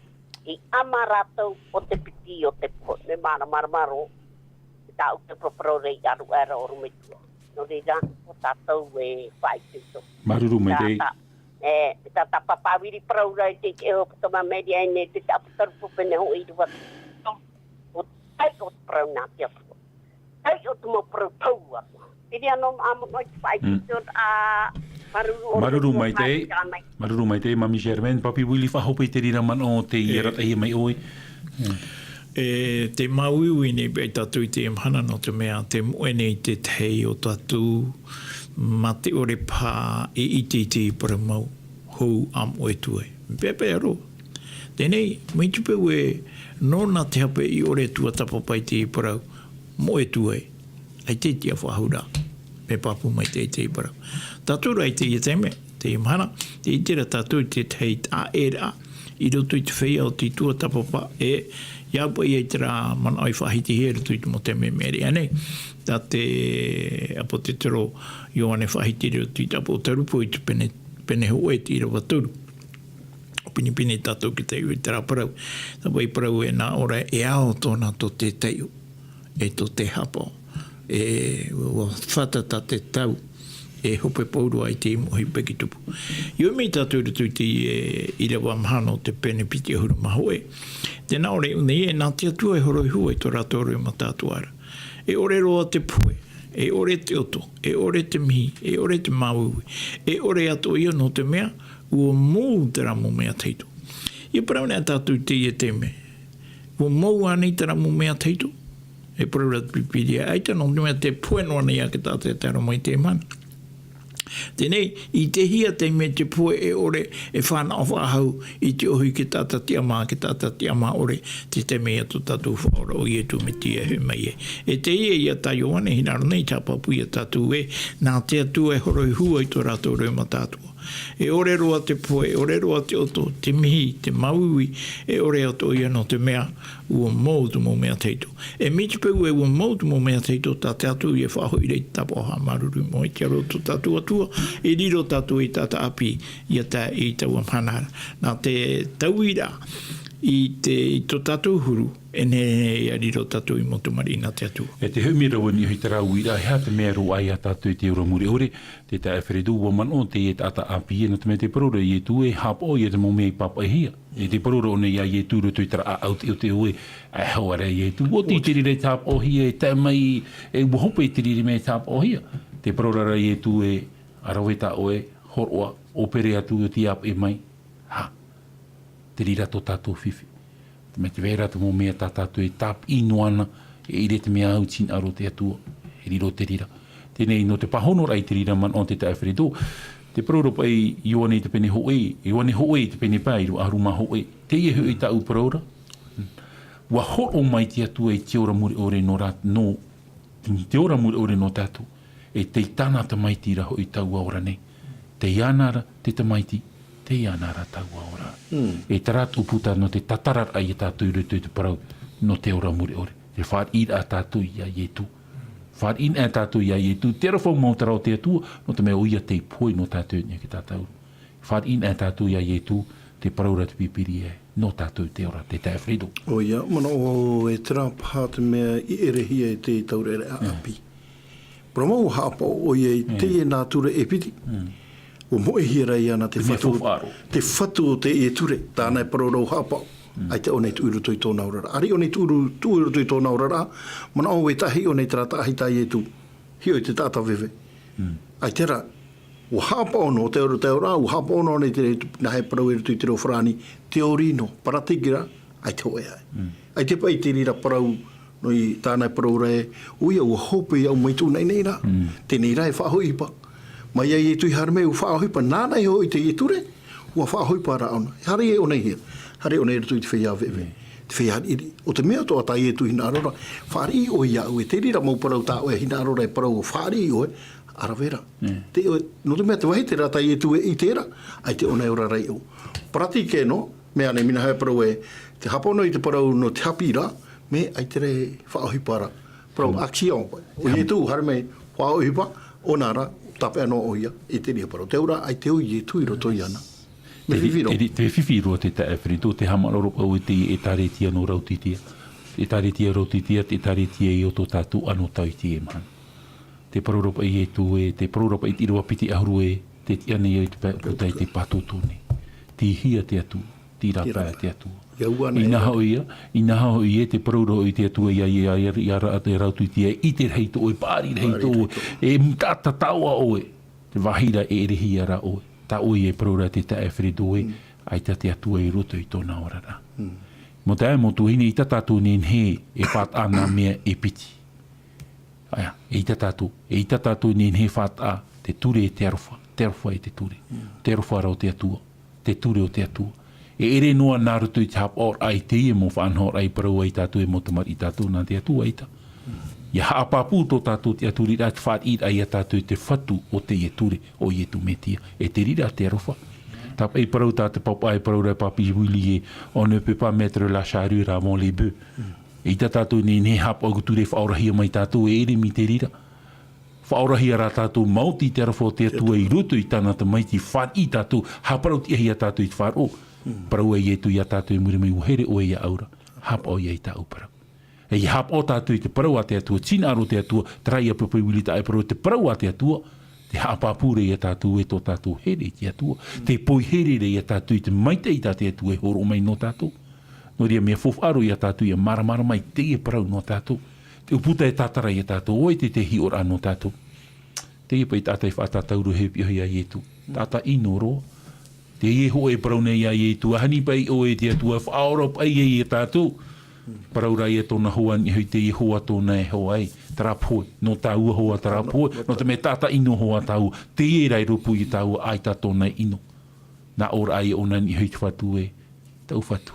I ʻama rātou o te piti o te pohe. Me māramarama roa. Tāʻu te paraparau ra i ʻaru ʻaera o Rumetua. Nō reira, ʻo tātou e faʻaitoito. Māuruuru maitaʻi. Tātā, e, tātā pāpā viri parau ra i te, te ʻoho puta mā Mary Ann e te tapu tarupu pene hoʻi rua. ʻO taiʻo te parau nā te Atua. Taiʻo te mau parau tau atu. Te reira noa mā mono i te faʻaitoito a Maruru o Māuruuru Rumetua maitaʻi. Māuruuru maitaʻi, Mami Germaine, Papi Willie, faʻahope i te reira manaʻo o te ia rata ia mai ʻoe. E, te māuiui nei paʻi tātou i te mahana nō te mea te moʻe nei tētahi o tātou mā te ʻore paha e ʻite i te parau mau hou a moʻe atu ai. Pēpē roa. Teie nei, mai te peu e nō nā te hape i ʻore atu a tāpapa i te parau moʻe atu ai. ʻAita i te faʻahou ra. Me pāpū mai te, te parau. Tātou rā i teie taime, teie mahana, tē ʻite ra tātou i te tahi taʻa ʻēraʻa, i roto i te feiā o te tuatāpapa, e, ʻia au paʻi ia i terā manaʻo i faʻahitihia i roto i te mau taime e Mary Ann nei. Tā te ʻāpōsetolo Ioane faʻahiti i roto i te ʻāpōsetolo Tarupu i te pene, pene hōʻē te ʻīrava toru. Pinepine tātou ki te taiʻo i terā parau. Tāpaʻi parau e nā ʻō ra e ao tōna tō te taiʻo, e tō te haʻapaʻo. E ʻua fātata te tau, e hope pauroa i te mau ʻohipa i tupu. ʻIa ʻomi tātou i roto i te, e, ʻīrava mahana o te pene piti ʻahuru mā hōʻē. Tē nā ʻō ra i ʻō nei, e nā te Atua e hōroʻahia ai tō rātou ʻorometua mātāmua ra. E ʻore roa te pohe, e ʻore te ʻoto, e ʻore te mihi, e ʻore te māuiui, e ʻore atoʻa ia nō te mea, ʻua mou terā mau mea tahito. ʻIa parau nei tātou i teie taime. ʻUa mou ānei terā mau mea tahito? E parau ra te Pīpīria, ʻaita nō te mea tē pohe noa nei ā te taʻata e tae roa mai i teie mahana. Teie nei, i te hia taime te pohe e ʻore e fānaʻo faʻahou i te ʻohi i te taʻata tiʻamā, te taʻata tiʻamā ʻore, te taime ia tō tātou Faʻaora ʻo Iesu Mesia e hoʻi mai ai. E teie ia tā Ioane e hinaʻaro nei, tē haʻapāpū ia tātou ē, nā te Atua e hōroʻahia ai tō rātou ʻorometua mātāmua. E ʻore roa te pohe, e ʻore roa te ʻoto, te mihi, te māuiui, e ʻore atoʻa ia nō te mea, ʻua mou te mau mea tahito. E mai te peu ē ʻua mou te mau mea tahito, tā te Atua e faʻahoʻi ra i te tāpaʻo haʻamāuruuru i te aro o tō tātou Atua, e riro tātou ei taʻata ʻāpī, ʻia tae i taua mahana ra. Nā te tauiraʻa i te, i tō tātou huru, e nehenehe ʻia riro tātou ei mau tamariʻi nā te Atua. E te hoʻi mai ra vau i niʻa i terā uiraʻa, e aha te mea roa ia tātou i te ora mure ʻore, te taeaʻe Alfredo, ʻua manaʻo teie taʻata ʻāpī ē, nō te mea tē parau ra Iesu e haʻapaʻo ia te mau mea i pāpaʻihia. E tē parau ra ʻōna ia Iesu i roto i terā ʻāʻau teʻoteʻo ē, e hau ra Iesu. ʻUa ʻite i te reira i tāpaʻohia, e tae mai, e ʻua hope i te reira mea i tāpaʻohia. Tē parau ra Iesu e, ʻa rave tā ʻoe, hōroʻa, ʻōpere atu ʻo tei ʻāpeʻe mai. Ha. Te reira tō tātou fifi. Te mea tē vai ra te mau mea tā tātou e tāpiʻi noa na, e ʻere te mea au i te hinaʻaro o te Atua, e riro te reira. Teie nei nō te pāhonoraʻa i te reira manaʻo te taeaʻe Alfredo, tē parau ra paʻi Ioane i te pene hōʻē, Ioane hōʻē i te pene pae, ʻīrava ʻahuru mā hōʻē, teie hoʻi tāʻu parau ra. ʻUa hōroʻa mai te Atua i te ora mure ʻore nō rā, nō te ora mure ʻore nō tātou, e tei tāna tamaiti ra hoʻi taua ora nei. Tei iāna ra te tamaiti, tei iāna ra taua ora. Mm. E terā tōʻu puta nō te tātararaʻa ia tātou i roto i te parau, nō te ora mure ʻore. Te fāriʻiraʻa tātou ia Iesu. Fāriʻi na tātou ia Iesu, te aroha mau terā o te Atua, nō te mea ʻoia tei pohe nō tātou i niʻa i te tātaʻu. Fāriʻi na tātou ia Iesu, tē parau ra te Pīpīria, nō tātou te ora, te taeaʻe Alfredo. ʻOia, manaʻo e terā paha te mea i ʻerehia e te tauraʻa ʻāpī. Parau mau ʻua haʻapaʻo ʻoia i teie nātura e piti. ʻUa moʻehia ra iāna te fatu, te fatu o teie ture, tāna e parau ra ʻua haʻapaʻo. ʻAita ʻōna i tuʻu i roto i tōna oraraʻa. ʻAreʻa ʻōna i tuʻu, tuʻu i roto i tōna oraraʻa, manaʻo e tahi ʻōna i terā taʻahiti a Iesu. Hiʻo i te taʻata veve. ʻAita rā, ʻua haʻapaʻo noa te ora, te ora, ʻua haʻapaʻo noa nei te, nā hea e parau i roto i te reo farāni, théorie noa, paradigme ra, ʻaita hōʻē ā. ʻAita paʻi te reira parau, nō i tāna e parau ra ē, ʻoia ʻua hope i au mai tōʻu naʻinaʻi ra. Teie rā e faʻaʻohipa. Mai ia Iesu i haere mai ʻua faʻaʻohipa, nāna iho i teie ture, ʻua faʻaʻohipa rā ʻōna. Haere ʻōna i hea, haere ʻōna i roto i te feiā veve. Te feiā riʻiriʻi. ʻO te mea atoʻa tā Ietu e hinaʻaro ra, fāriʻi ʻoe iāʻu, e te reira mau parau tā ʻoe e hinaʻaro ra, e parau ʻo fāriʻi ʻoe, ʻaore rā. Mm. Te ʻoe, nō te mea te vāhi terā tā Ietu e ʻite ra, ʻaita ʻōna e ora ra iāʻu. Paratika noa, mea nei, mea nā hea e parau ē, te haʻapaʻo noa i te parau nō te haʻapiʻiraʻa, mea ʻaita rā e faʻaʻohipa ra. Parau action, ʻo Ietu, haere mai, faʻaʻohipa, ʻōna rā, tāpeʻa noa ʻoia, i te reira parau. Te auraʻa, ʻaita ʻo Ietu i roto iāna. Mea fifi roa. Te, te, te fifi roa te taeaʻe Fredo, te haʻamāuruuru paʻi ʻoe i te ʻĒtārētia nō Raotitia. ʻĒtārētia Raotitia, te ʻĒtārētia i ō tō tātou anotau i teie mahana. Te parau ra paʻi Ietu ē, te parau ra paʻi i te ʻīrava piti ʻahuru ē, tē tiʻa nei au i te pae puta i te pātūtū nei. Tei hea te Atua, tei rāpae te Atua. Inaha hoʻi ē, inaha hoʻi ē, te parau ra hoʻi te Atua iā, iā, iā, iā Ra-, iā Raotitia, ʻite rahi tō ʻoe, paʻari rahi tō ʻoe, e taʻata taoʻa ʻoe. Te vāhi ra e ʻerehia ra ʻoe. Tā ʻoe e parau ra te taeaʻe Fredo ē, ʻaita te Atua i roto i tōna oraraʻa. Mau taeaʻe, mau tuahine, ʻaita tātou e nehenehe e faʻataʻa nā mea e piti. ʻAita tātou, ʻaita tātou e nehenehe e faʻataʻa te ture e te aroha, te aroha e te ture, te aroha ra o te Atua, te ture o te Atua. E ʻere noa nā roto i te haʻapaʻoraʻa i teie mau faʻanahoraʻa i parau ai tātou e mau tamariʻi tātou nā te Atua, ʻaita. ʻIa haʻapāpū tō tātou tiʻaturiraʻa, te fāriʻiraʻa iā tātou i te Fatu o teie ture, ʻo Ietu Metia. E te reira te aroha. Tāpeʻa i parau tā te pāpaʻi, e parau ra Pāpī Willie ē, on ne peut pas mettre la charrue avant les bœufs. ʻAita tātou e nehenehe e haʻapaʻo i te ture e faʻaorahia mai tātou, e ʻere mai te reira. Faʻaorahia rā tātou maoti i te aroha o te Atua i roto i tāna tamaiti, fāriʻi tātou, haʻaparau-tiʻahia tātou i te faʻaroʻo. Parau ai Ietu iā tātou i muri mai, ʻua here ʻoe iāʻu ra, haʻapaʻo ia i tāʻu parau. E ʻia haʻapaʻo tātou i te parau a te Atua, te hinaʻaro o te Atua, terā ia Pāpī Willie taʻa e parau, te parau a te Atua, te haʻapāpū ra iā tātou ē tō tātou here i te Atua, te poihere ra iā tātou i te maitaʻi tā te Atua e hōroʻa mai nō tātou. Nō reira, mea faufaʻa roa iā tātou ʻia māramarama i teie parau nō tātou. Te ʻūputa e tātara iā tātou, ʻo vai te, te hiʻoraʻa nō tātou. Teie paʻi taʻata i faʻatātaurua e piʻi iā Ietu. Taʻata ʻino roa. Teie hōʻē e parau nei iā Ietu, ʻahani paʻi ʻoe te Atua, faʻaora paʻi iā tātou. Parau ra ia tōna hoa, niʻa hoʻi teie hoa tōna e hoa ai. Terā pohe, nō tāua hoa terā pohe, nō te mea taʻata ʻino hoa tāua. Teie rā e rōpū iā tāua, ʻaita tōna e ʻino. Nā ʻō ra ia ʻōna, niʻa hoʻi te Fatu ē, tāʻu Fatu.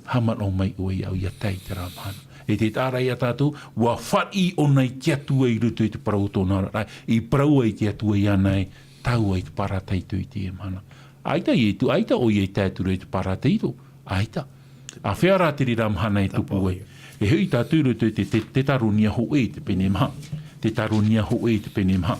Haʻamanaʻo mai ʻoe iāʻu ʻia tae i terā mahana. E te taʻa ra iā tātou, ʻua fāriʻi ʻōna i te Atua i roto i te parau o tōna oraraʻa, i parau ai te Atua iāna ē, tāua i te parataito i teie mahana. ʻAita Ietu, ʻaita ʻoia i tae atu ra i te parataito, ʻaita. Āfea rā te reira mahana e tupu ai? E hoʻi tātou i roto i te, te, Tetaronia hōʻē, te pene maha. Tetaronia hōʻē, te pene maha.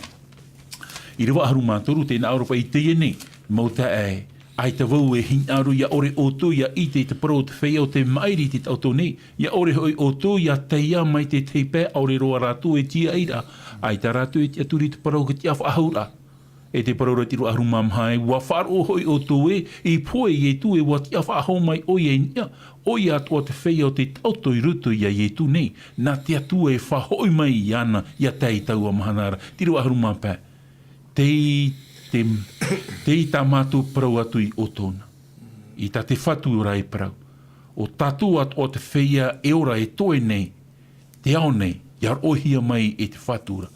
ʻĪrava ʻahuru mā toru, tē nā ʻō ra paʻi i teie nei, mau taeaʻe, ʻaita vau e hinaʻaro, ʻia ʻore ʻoutou ʻia ʻite i te parau o te feiā ʻo tē maʻiri i te taʻoto nei, ʻia ʻore hoʻi ʻoutou ʻia taiā mai te tahi pae ʻaore roa rātou e tīaʻi ra, ʻaita rātou e tiʻaturi i te parau o te tiʻafaʻahouraʻa. E te parau ra te ʻīrava ʻahuru mā maha ē, ʻua faʻaroʻo hoʻi ʻoutou ē, i pohe Ietu ē, ʻua tiʻafaʻahou mai ʻoia i niʻa, ʻoia atoʻa te feiā ʻo tē taʻoto i roto ia Ietu nei, nā te Atua e faʻahoʻi mai iāna, ʻia tae i taua mahana ra. Te ʻīrava ʻahuru mā pae. Tei, te, tei tā mātou parau atu i ʻō tōna. I tā te Fatu rā e parau. ʻO tātou atoʻa te feiā e ora e toe nei, te ao nei, ʻia roʻohia mai e te Fatu ra.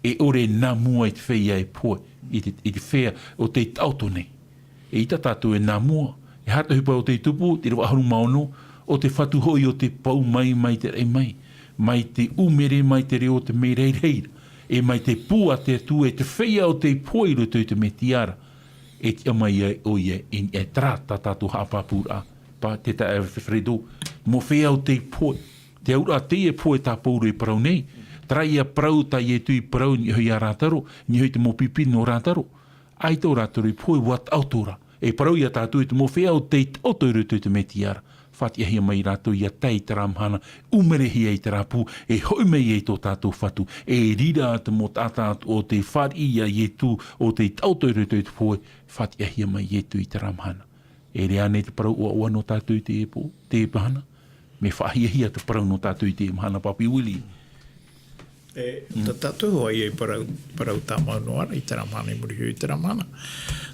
E ʻore nā mua i te feiā e pohe, i te, i te feiā ʻo tē taʻoto nei. ʻEita tātou e nā mua, e aha te ʻohipa ʻo tei tupu, te ʻīrava ʻahuru mā ono, ʻo te Fatu hoʻi ʻo tē pau mai, mai te raʻi mai, mai te ʻumere, mai te reo o te merairaʻa, e mai te pū a te Atua, e te feiā ʻo tē pohe i roto i te Metia ra, e tiʻa mai ai ʻoia i, e terā tā tātou haʻapāpūraʻa, pā, te taeaʻe Fredo, mau feiā ʻo tē pohe, te auraʻa teie pohe tā Pauro i parau nei, terā ia parau tā Ietu i parau niʻa hoʻi ia Rātaro, niʻa hoʻi te mau pipi nō Rātaro. ʻAita ʻo Rātaro i pohe, ʻua taʻoto ra. E parau ia tātou i te mau feiā ʻo tē taʻoto i roto i te Metia ra. Faʻatiʻahia mai rātou ʻia tae i terā mahana, ʻumerehia i terā pū, e hoʻi mai ai tō tātou Fatu. E reira te mau taʻata atoʻa ʻo tē fāriʻi ia Ietu, ʻo tē taʻoto i roto i te pohe, faʻatiʻahia mai Ietu i terā mahana. E ʻere ānei te parau ʻoaʻoa nō tātou i teie pō, teie mahana? Mea faʻahiahia te parau nō tātou i teie mahana, Pāpī Willie. E, tā tātou hoʻi e parau, parau tāmau noa ra i terā mahana, i muri iho i terā mahana.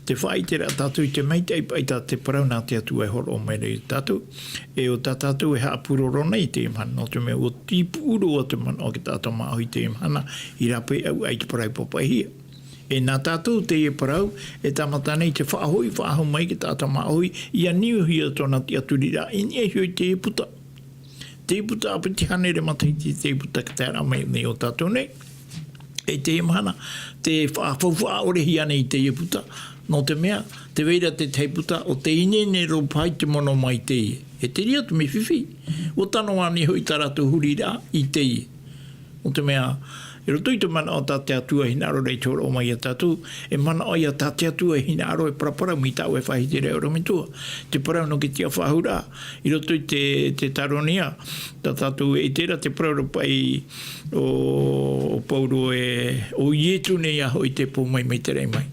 Tē faʻaʻite ra tātou i te maitaʻi paʻi tā te parau nā te Atua e hōroʻa mai nei ia tātou. E ʻo tā tātou e haʻapūroro nei i teie mahana, nō te mea ʻua tīpuʻu roa te manaʻo o te taʻata māʻohi i teie mahana, i rāpae ʻau ai te parau e pāpaʻihia. E nā tātou teie parau, e tāmata nei te faʻahoʻi, faʻahou mai te taʻata māʻohi, ʻia niuhia tōna tiʻaturiraʻa, i niʻa iho i teie puta. Teie puta ʻāpiti hānere matahiti, teie puta ka tae mai nei ʻo tātou nei. E teie mahana, tē faʻafaufaʻa ʻore hia nei i teie puta. Nō te mea, tē vai ra te tahi puta, ʻo tē ineine roa paha i te mono mai teie. E te reira te mea fifi. ʻUa tano ānei hoʻi tā rātou huriraʻa i teie. Nō te mea, i roto i te manaʻo tā te Atua e hinaʻaro ra i te hōroʻa mai ia tātou, e manaʻo ia tā te Atua e hinaʻaro e paraparau mai tāʻu e faʻahitiraʻa e ʻorometua. Te parau nō te tiʻafaʻahouraʻa, i roto i te, te Teuteronome, tā tātou e ʻite ra te parau ra paʻi ʻo, ʻo Paulo e, ʻo Ietu nei ā hoʻi te pō mai, mai te raʻi mai.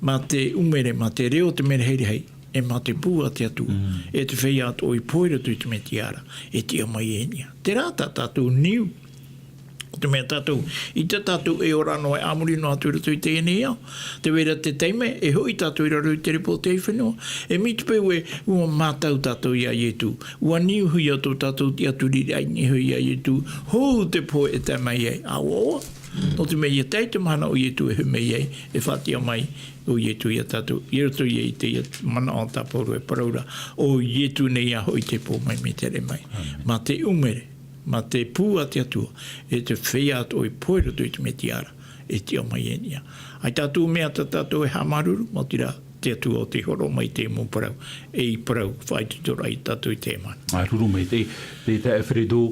Mā te ʻumere, mā te reo te mea rahirahi, e mā te pū a te Atua, e te feiā atoʻa i pohe i roto i te Mesia ra, e tiʻa mai e niʻa. Terā tā tātou niu. Te mea tātou, ʻaita tātou e ora noa, e a muri noa atu i roto i teie nei ao. Tē vai ra te taime, e hoʻi tātou i raro i te repo o te fenua. E mai te peu ē, ʻua mātau tātou ia Ietu. ʻUa niuhia tō tātou tiʻaturiraʻa i niʻa iho ia Ietu. Hou te pohe e tae mai ai, ʻaoaoa. Nō te mea ʻia tae i te mahana ʻo Ietu e hoʻi mai ai, e faʻatiʻa mai ʻo Ietu ia tātou. I roto ia i teie manaʻo tā Paulo e parau ra, ʻo Ietu nei ā hoʻi te pō mai, mai te raʻi mai. Mā te ʻumere, mā te pū a te Atua, e te feiā atoʻa i pohe i roto i te Mesia ra, e tiʻa mai e niʻa. ʻAita atu mea tā tātou e haʻamāuruuru, maoti rā, te Atua ʻo tē hōroʻa mai i te mau parau, e i parau, faʻaitoitoraʻa ia tātou i teie mahana. Māuruuru maitaʻi, te, te taeaʻe Alfredo,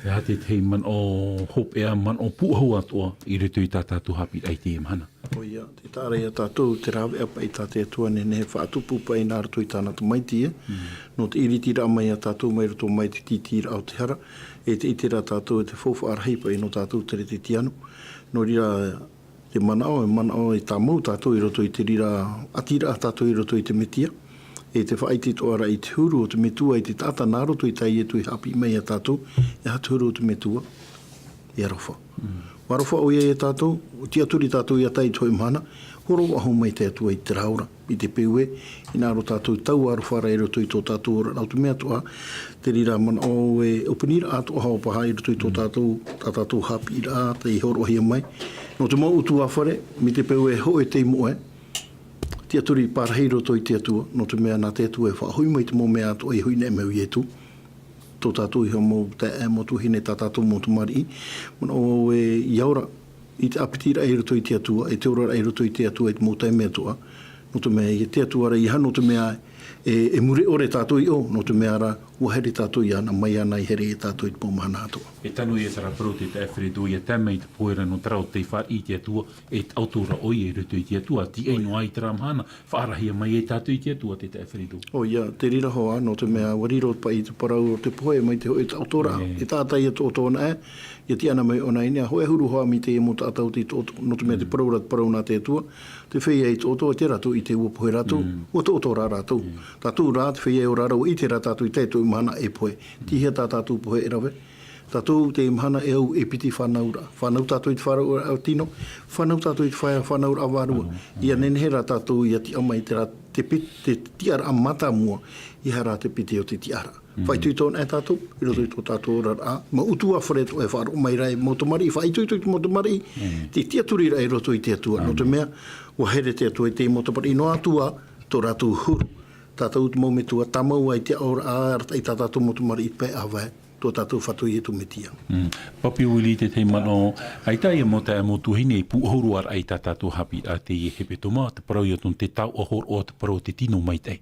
e aha te tahi manaʻo hopeʻa, manaʻo pūʻohu atoʻa, i roto i tā tātou haʻapiʻiraʻa i teie mahana. ʻOia, tē taʻa ra ia tātou te rāveʻa paʻi tā te Atua e nehenehe e faʻatupu paʻi nā roto i tāna tamaiti, e. Nō te ʻiritiraʻa mai ia tātou mai roto mai te tītīraʻa o te hara, e te ʻiteraʻa tātou e te faufaʻa rahi paʻi nō tātou te Kerisetiano. Nō reira, te manaʻo, e manaʻo e tāmau tātou i roto i te reira, ʻatiraʻa tātou i roto i te Mesia. E te faʻaʻite atoʻa ra i te huru o te Metua i te taʻata nā roto i tā Ietu i haʻapiʻi mai ia tātou, e aha te huru o te Metua? E aroha. ʻUa aroha ʻoia ia tātou, tiʻaturi tātou ia tae i te hōʻē mahana, hōroʻa faʻahou mai te Atua i terā ora, i te peu ē, hinaʻaro tātou tau aroha ra i roto i tō tātou oraraʻa, nō te mea atoʻa, te reira manaʻo e ʻōpani ra atoʻa hoʻi paha i roto i tō tātou, tā tātou haʻapiʻiraʻa, tei hōroʻahia mai. Nō te mau ʻutuāfare, mai te peu ē hōʻē tei moʻe, tiʻaturi parahi i roto i te Atua, nō te mea nā te Atua e faʻahoʻi mai te mau mea atoʻa i hinaʻaro mai ia Ietu. Tō tātou iho mau taeaʻe, mau tuahine, tā tātou mau tamariʻi, manaʻo e ora i te ʻāpitiraʻa i roto i te Atua, e te oraraʻa i roto i te Atua i te mau taime atoʻa. Nō te mea, e te Atua ra, ʻeiaha nō te mea e, e mure ʻore tātou i ʻō, nō te mea ra, ʻua here tātou iāna, mai iāna i here ia tātou i te mau mahana atoʻa. E tano ia terā parau te taeaʻe Alfredo, ʻia tae mai te pohe ra nō terā ʻo tei fāriʻi i te Atua, e taʻoto ra ʻoia i roto i te Atua, tīaʻi noa i terā mahana, faʻaarahia mai e tātou i te Atua te taeaʻe Alfredo. ʻOia, te reira hoʻi, nō te mea, ʻua riro paʻi te parau o te pohe mai te hōʻē taʻotoraʻa, e taʻata ia taʻoto anaʻe, ʻia tiʻa na mai ʻōna i niʻa, hōʻē huru hoʻi mai teie mau taʻata ʻo tei taʻoto, nō te mea te parau ra, te parau nā te Atua, te feiā i taʻoto, e te rātou i te ʻua pohe rātou, ʻua taʻoto rā rātou. Tātou rā, te feiā e ora ra, ʻua ʻite rā tātou i te tahi mahana e pohe. Tei hea tā tātou pohe e rave? Tātou teie mahana e au e piti fānauraʻa. Fānau tātou i te fānauraʻa tino, fānau tātou i te fā-, fānauraʻa vārua. ʻIa nehenehe rā tātou ʻia tiʻa mai terā te pit-, te tiʻaraʻa mātāmua, ʻeiaha rā te piti o te tiʻaraʻa. Faʻaitoito anaʻe tātou, i roto i tō tātou oraraʻa. Mau ʻutuāfare atoʻa e faʻaroʻo mai ra, e mau tamariʻi, faʻaitoito i te mau tamariʻi, te tiʻaturiraʻa i roto i te Atua. Nō te mea, ʻua here te Atua i te mau tamariʻi noa atu ā, tō rātou huru. Tātou te mau metua, tāmau ai te aʻoraʻa, arataʻi tā tātou mau tamariʻi pae ʻāvae, tō tātou Fatu Ietu Metia. Papi Willie, te tahi manaʻo, ʻaita ia mau taeaʻe, mau tuahine e pūʻohu roa ra i tā tātou haʻapiʻiraʻa teie hepetoma, te parau ia tō te taoʻa hōroʻa, te parau o te tino maitaʻi.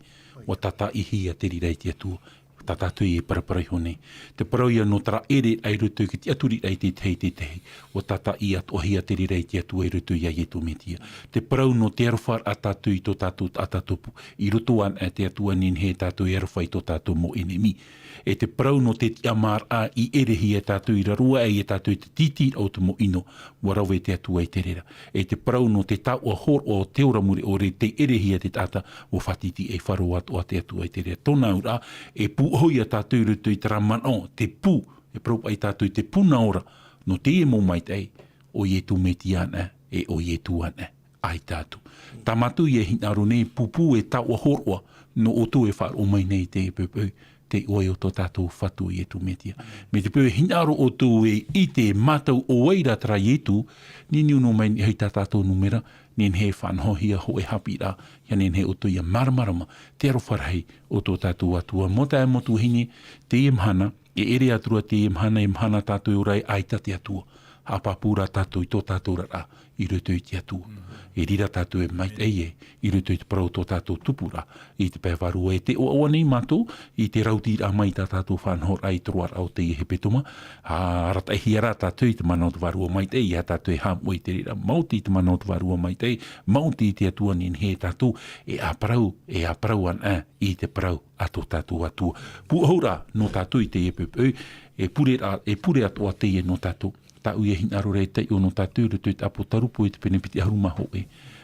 ʻUa tātaʻihia te reira e te Atua. Tā tātou e paraparau iho nei. Te parau ia nō terā ʻere i roto i te tiʻaturiraʻa i te tahi, te tahi. ʻUa tātaʻi atoʻahia te reira e te Atua i roto ia Ietu Metia. Te parau nō te aroha ra tātou i tō tātou taʻata tupu. I roto anaʻe te Atua e nehenehe tātou e aroha i tō tātou mau ʻenemi. E te parau nō te tiʻamāraʻa i ʻerehia e tātou i raro aʻe ia tātou i te tītīraʻa o te mau ʻino, ʻua rave te Atua i te reira. E te parau nō te taoʻa hōroʻa o te ora mure ʻore tei ʻerehia te taʻata, ʻua faʻatitiʻaifaro atoʻa te Atua i te reira. Tōna auraʻa, e pūʻohu ia tātou i roto i terā manaʻo, te pū, e parau paʻi tātou i te puna ora, nō teie mau maitaʻi, ʻo Ietu Metia anaʻe, e ʻo Ietu anaʻe. ʻAita atu. Tā mātou ia hinaʻaro nei, pūpū e taoʻa hōroʻa, nō ʻoutou e faʻaroʻo mai nei i teie poʻipoʻi, te iʻoa o tō tātou Fatu Iesu Mesia. Mai te peu e hinaʻaro ʻoutou e ʻite e mātau ʻo vai rā terā Iesu, nehenehe nō mai nei tā tātou nūmera, nehenehe e faʻanahohia hōʻē haʻapiʻiraʻa, ʻia nehenehe ʻoutou ʻia māramarama te aroha rahi o tō tātou Atua. Mau taeaʻe, mau tuahine, teie mahana, e ʻere atu ra teie mahana, e mahana tātou e ora ai, ʻaita te Atua. Haʻapāpū rā tātou i tō tātou oraraʻa i roto i te Atua. E reira tātou e maitaʻi ai i roto i te parau o tō tātou tupuraʻa i te pae vārua. E tē ʻoaʻoa nei mātou i te rautiraʻa mai tā tātou faʻanahoraʻa i te roaraʻa o teie hepetoma, ʻa arataʻihia rā tātou i te mana o te Vārua Maitaʻi, ʻia tātou e haʻamoʻe i te reira maoti i te mana o te Vārua Maitaʻi, maoti i te Atua, nehenehe tātou e ʻāparau, e ʻāparau anaʻe i te parau a tō tātou Atua. Pūʻohu rā nō tātou i teie poʻipoʻi, e pure rā, e pure atoʻa teie nō tātou. Tāʻu ia hinaʻaro ra e taiʻo nō tātou i roto i te ʻĀpōtarupo i te pene piti ʻahuru mā hōʻē.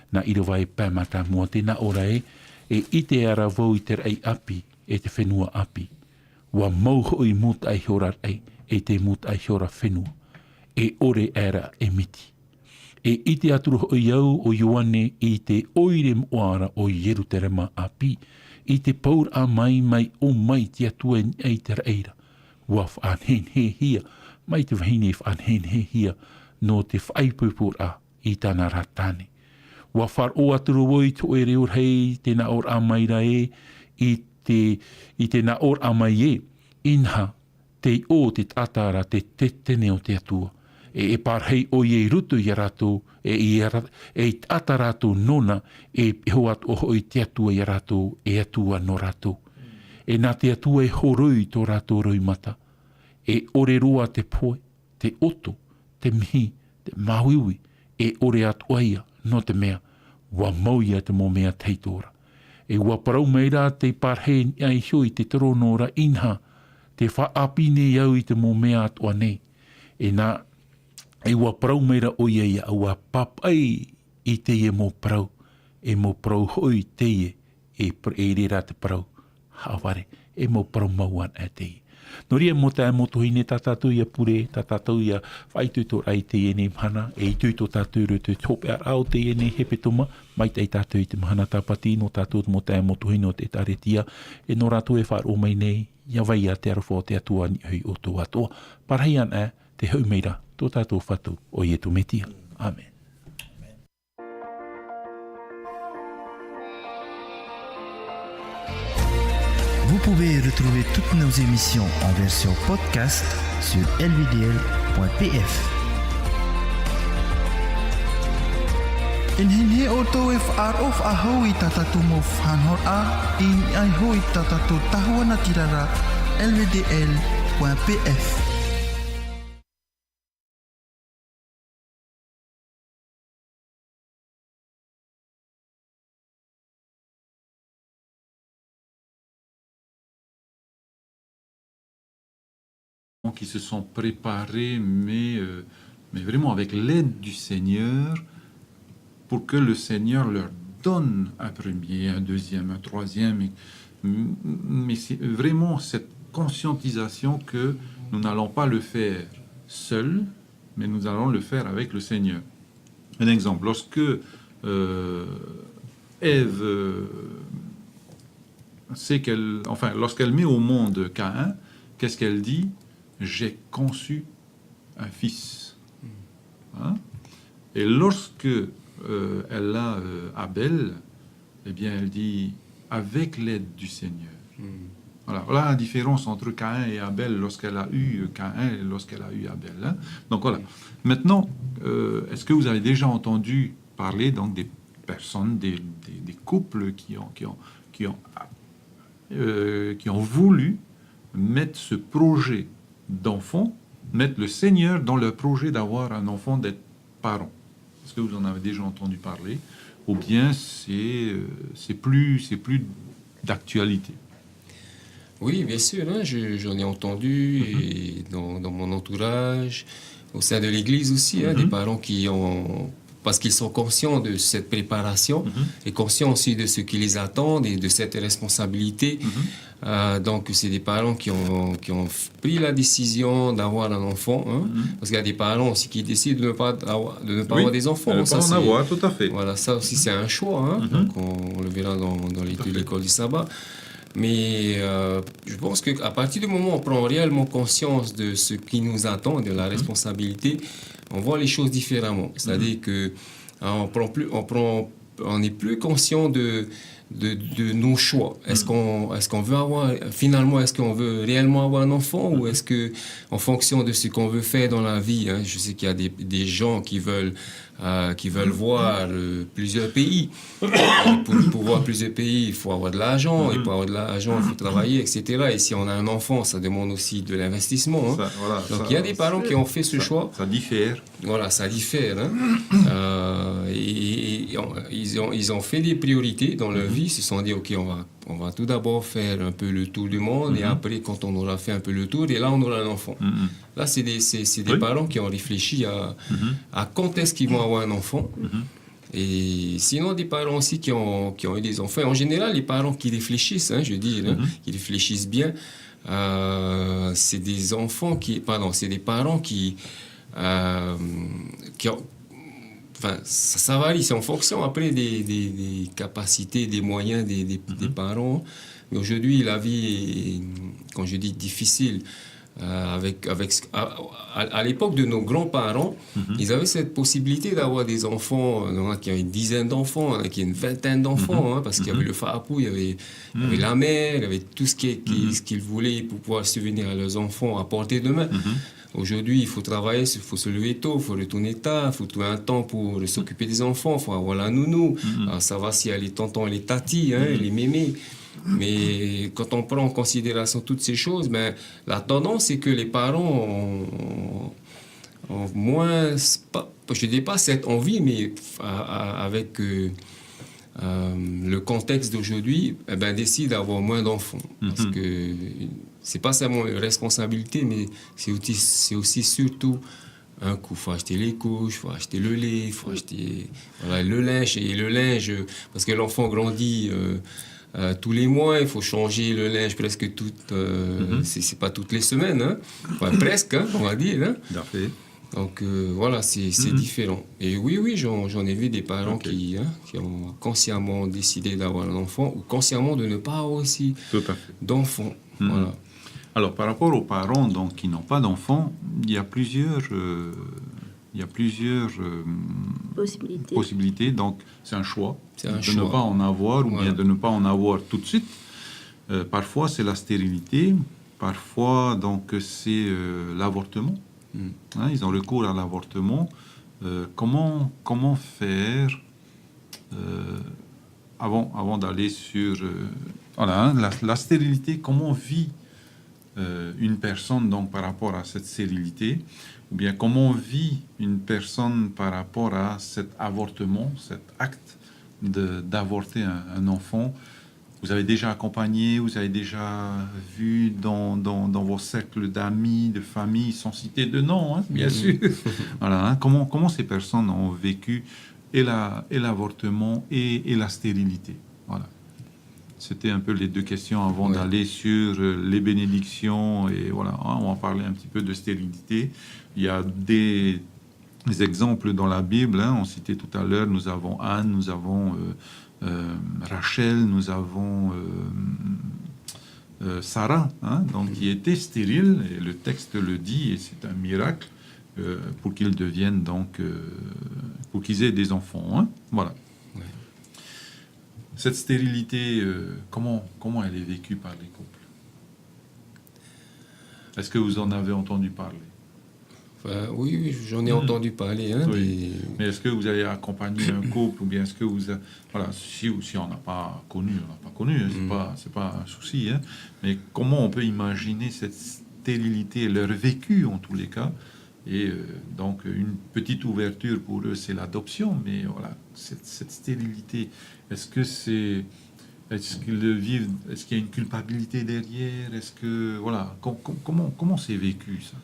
Nā ʻīrava e pae mātāmua, tē nā ʻō ra ē, e ʻite ā ra vau i te raʻi ʻāpī, e te fenua ʻāpī. ʻUa mau hoʻi mūtaʻa ihora raʻi, e te mūtaʻa ihora fenua. E ʻore aʻera e miti. E ʻite atu ra hoʻi au, ʻo Ioane, i te ʻoire moʻa ra o Ierutarema ʻāpī, i te pauraʻa mai, mai ʻō mai te Atua i niʻa i te raʻi ra. ʻUa faʻanehenehehia, mai te vahine i faʻanehenehehia, nō te faʻaipoiporaʻa i tāna ra tāne. ʻUa faʻaroʻo atu ra vau i te hōʻē reo rahi, tē nā ʻōraʻa mai ra ē, i te, i te nā ʻōraʻa mai ē, inaha, tei ʻō te taʻata ra te, te tene o te Atua. E, e parahi ʻoia i roto ia rātou, e, i ara-, e i taʻata rātou nōna, e iho atoʻa hoʻi te Atua ia rātou, e Atua nō rātou. E nā te Atua e horoi tō rātou roimata. E ʻore roa te pohe, te ʻoto, te mihi, te māuiui, e ʻore atoʻa ia, nō te mea, ʻua mau ia te mau mea tahito ra. E ʻua parau mai ra tei parahi i niʻa iho i te terōno ra, inaha, tē faʻaʻāpī nei au i te mau mea atoʻa nei. E nā, e ʻua parau mai ra ʻoia iāʻu, ʻua pāpaʻi i teie mau parau, e mau parau hoʻi teie, e par-, e reira te parau, haʻavare, e mau parau mau anaʻe teie. Nō reira, mau taeaʻe, mau tuahine, tā tātou ia pure, tā tātou ia faʻaitoitoraʻa i teie nei mahana, e itoito tātou i roto i te hopeʻaraʻa o teie nei hepetoma, maitaʻi tātou i te mahana tāpati, nō tātou mau taeaʻe, mau tuahine o te ʻĒtārētia, e nō rātou e faʻaroʻo mai nei, ʻia vai ā te aroha o te Atua i niʻa iho i ʻoutou atoʻa. Parahi anaʻe, tē hoʻi mai ra tō tātou Fatu, ʻo Iesu Mesia. ʻĀmene. Vous pouvez retrouver toutes nos émissions en version podcast sur L V D L point P F. E nehenehe ʻoutou e faʻaroʻo faʻahou i tā tātou mau faʻanahoraʻa, i niʻa iho i tā tātou tahua natirara, L V D L point P F. Qui se sont préparés, mais, euh, mais vraiment avec l'aide du Seigneur, pour que le Seigneur leur donne un premier, un deuxième, un troisième. Et, mais c'est vraiment cette conscientisation que nous n'allons pas le faire seuls, mais nous allons le faire avec le Seigneur. Un exemple, lorsque, euh, Ève, euh, sait qu'elle, enfin, lorsqu'elle met au monde Caïn, qu'est-ce qu'elle dit ? « J'ai conçu un fils. » Hein ? Et lorsque, euh, elle a, euh, Abel, eh bien, elle dit : « Avec l'aide du Seigneur. » Voilà, voilà la différence entre Caïn et Abel, lorsqu'elle a eu Caïn et lorsqu'elle a eu Abel, hein. Donc voilà. Maintenant, euh, est-ce que vous avez déjà entendu parler donc des personnes, des, des, des couples qui ont, qui ont, qui ont, euh, qui ont voulu mettre ce projet d'enfant, mettre le Seigneur dans leur projet d'avoir un enfant, d'être parent ? Est-ce que vous en avez déjà entendu parler ? Ou bien c'est, euh, c'est plus, c'est plus d'actualité ? Oui, bien sûr, hein, je, j'en ai entendu, et dans, dans mon entourage, au sein de l'église aussi, hein, des parents qui ont, parce qu'ils sont conscients de cette préparation et conscients aussi de ce qui les attend et de cette responsabilité. Euh, donc, c'est des parents qui ont, qui ont pris la décision d'avoir un enfant, hein, parce qu'il y a des parents aussi qui décident de ne pas avoir, de ne pas avoir des enfants. Oui, de ne pas en avoir, tout à fait. Voilà, ça aussi, c'est un choix, hein. Donc, on, on le verra dans, dans l'étude de l'école du sabbat. Mais euh, je pense qu'à partir du moment où on prend réellement conscience de ce qui nous attend, de la responsabilité, on voit les choses différemment. C'est-à-dire que euh, on prend plus, on prend, on n'est plus conscient de de, de nos choix. Est-ce qu'on, est-ce qu'on veut avoir, finalement, est-ce qu'on veut réellement avoir un enfant ou est-ce que, en fonction de ce qu'on veut faire dans la vie, hein, je sais qu'il y a des, des gens qui veulent, euh, qui veulent voir euh, plusieurs pays. Euh, pour, pour voir plusieurs pays, il faut avoir de l'argent. Et pour avoir de l'argent, il faut travailler, et cetera. Et si on a un enfant, ça demande aussi de l'investissement, hein. Ça, voilà, donc, ça, il y a des parents qui ont fait ce ça, choix. Ça diffère. Voilà, ça diffère, hein. Euh, et, et- et on- ils ont, ils ont fait des priorités dans leur vie. Ils se sont dit, OK, on va, on va tout d'abord faire un peu le tour du monde. Et après, quand on aura fait un peu le tour, et là, on aura un enfant. Là, c'est des, c'est, c'est des Oui. parents qui ont réfléchi à, à quand est-ce qu'ils vont avoir un enfant. Et sinon, des parents aussi qui ont, qui ont eu des enfants. En général, les parents qui réfléchissent, hein, je dis, hein, qui réfléchissent bien, euh, c'est des enfants qui, pardon, c'est des parents qui, euh, qui ont, enfin, ça, ça varie, c'est en fonction après des, des, des capacités, des moyens des, des, des parents. Mais aujourd'hui, la vie est, quand je dis difficile, euh, avec, avec, à, à- à l'époque de nos grands-parents, ils avaient cette possibilité d'avoir des enfants. Il y en a qui ont une dizaine d'enfants, il y en a qui ont une vingtaine d'enfants, hein, parce qu'il y avait le fa'apu, il y avait, il y avait la mer, il y avait tout ce qui, qui- ce qu'ils voulaient pour pouvoir subvenir à leurs enfants à portée de main. Aujourd'hui, il faut travailler, il faut se lever tôt, il faut retourner tard, il faut trouver un temps pour s'occuper des enfants, il faut avoir la nounou. Alors, ça va si elle est tonton, elle est tati, hein, les mémés. Mais quand on prend en considération toutes ces choses, ben, la tendance, c'est que les parents ont, ont moins, pas- je ne dis pas cette envie, mais à- à- avec euh, euh, le contexte d'aujourd'hui, eh ben, décident d'avoir moins d'enfants. Parce que c'est pas seulement une responsabilité, mais c'est aussi, c'est aussi surtout un coût. Faut acheter les couches, faut acheter le lait, faut acheter voilà, le linge. Et le linge, parce que l'enfant grandit euh, euh, tous les mois, il faut changer le linge presque toutes, euh, c'est c'est pas toutes les semaines, hein. Enfin, presque, hein, on va dire, hein. Tout à fait. Donc euh, voilà, c'est c'est différent. Et oui, oui, j'en j'en ai vu des parents Ok. qui, hein, qui ont consciemment décidé d'avoir un enfant ou consciemment de ne pas avoir aussi Tout à fait. d'enfants. Voilà. Alors, par rapport aux parents donc, qui n'ont pas d'enfants, il y a plusieurs, euh, il y a plusieurs euh, Possibilité. possibilités. Donc, c'est un choix C'est un de choix. ne pas en avoir ou Voilà. bien de ne pas en avoir tout de suite. Euh, parfois, c'est la stérilité. Parfois, donc, c'est euh, l'avortement. Mm. Hein, ils ont recours à l'avortement. Euh, comment, comment faire euh, avant, avant d'aller sur euh, voilà, hein, la, la stérilité, comment vit euh, une personne donc, par rapport à cette stérilité, ou bien comment vit une personne par rapport à cet avortement, cet acte de- d'avorter un, un enfant. Vous avez déjà accompagné, vous avez déjà vu dans, dans, dans vos cercles d'amis, de famille, sans citer de nom, hein, bien sûr. Voilà, hein, comment, comment ces personnes ont vécu et la- et l'avortement et, et la stérilité. Voilà. C'était un peu les deux questions avant Ouais. d'aller sur euh, les bénédictions. Et voilà, hein, on va parler un petit peu de stérilité. Il y a des, des exemples dans la Bible. Hein, on citait tout à l'heure, nous avons Anne, nous avons euh, euh, Rachel, nous avons euh, euh, Sarah, hein, donc, qui était stérile. Et le texte le dit, et c'est un miracle euh, pour qu'ils deviennent donc, euh, pour qu'ils aient des enfants. Hein, voilà. Cette stérilité, euh, comment, comment elle est vécue par les couples ? Est-ce que vous en avez entendu parler ? Enfin, oui, oui, j'en ai entendu parler. Hein, Oui. des- Mais est-ce que vous avez accompagné un couple ou bien est-ce que vous... a- Voilà, si, si on n'a pas connu, on n'a pas connu, hein, c'est pas, c'est pas un souci. Hein. Mais comment on peut imaginer cette stérilité, leur vécu en tous les cas ? Et euh, donc, une petite ouverture pour eux, c'est l'adoption. Mais voilà, cette, cette stérilité, est-ce que c'est... Est-ce qu'ils le vivent... Est-ce qu'il y a une culpabilité derrière ? Est-ce que... Voilà, com- com- comment, comment c'est vécu, ça ?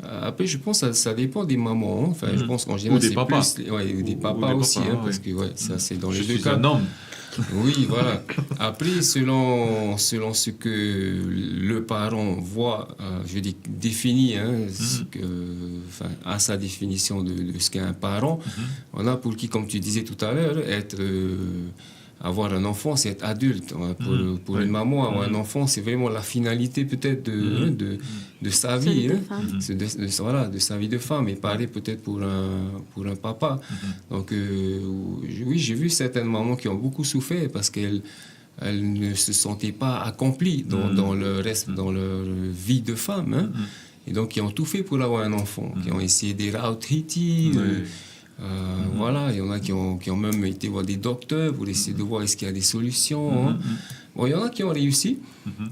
Euh, Après, je pense que ça, ça dépend des mamans. Hein. Enfin, je Mhm. pense qu'en Ou général, des c'est papas. plus les- ouais, ou des Ou- ou papas des aussi, papas, hein, ouais. Parce que ouais, ça, c'est dans Je les deux suis cas. Un homme. Oui, voilà. Après, selon, selon ce que le parent voit, euh, je veux dire, définit, hein, ce que, enfin, à sa définition de, de ce qu'est un parent, on a pour qui, comme tu disais tout à l'heure, être euh, avoir un enfant, c'est être adulte. Hein. Pour, pour une maman, avoir un enfant, c'est vraiment la finalité peut-être de, hein, de, de sa vie. Hein. C'est de, de, voilà, de sa vie de femme. Et pareil peut-être pour un, pour un papa. Donc, euh, oui, j'ai vu certaines mamans qui ont beaucoup souffert parce qu'elles elles ne se sentaient pas accomplies dans, dans le reste, dans leur vie de femme. Hein. Et donc, qui ont tout fait pour avoir un enfant, qui ont essayé des rauhiti, euh, euh, voilà, il y en a qui ont, qui ont même été voir des docteurs pour essayer de voir est-ce qu'il y a des solutions. Hein. Bon, il y en a qui ont réussi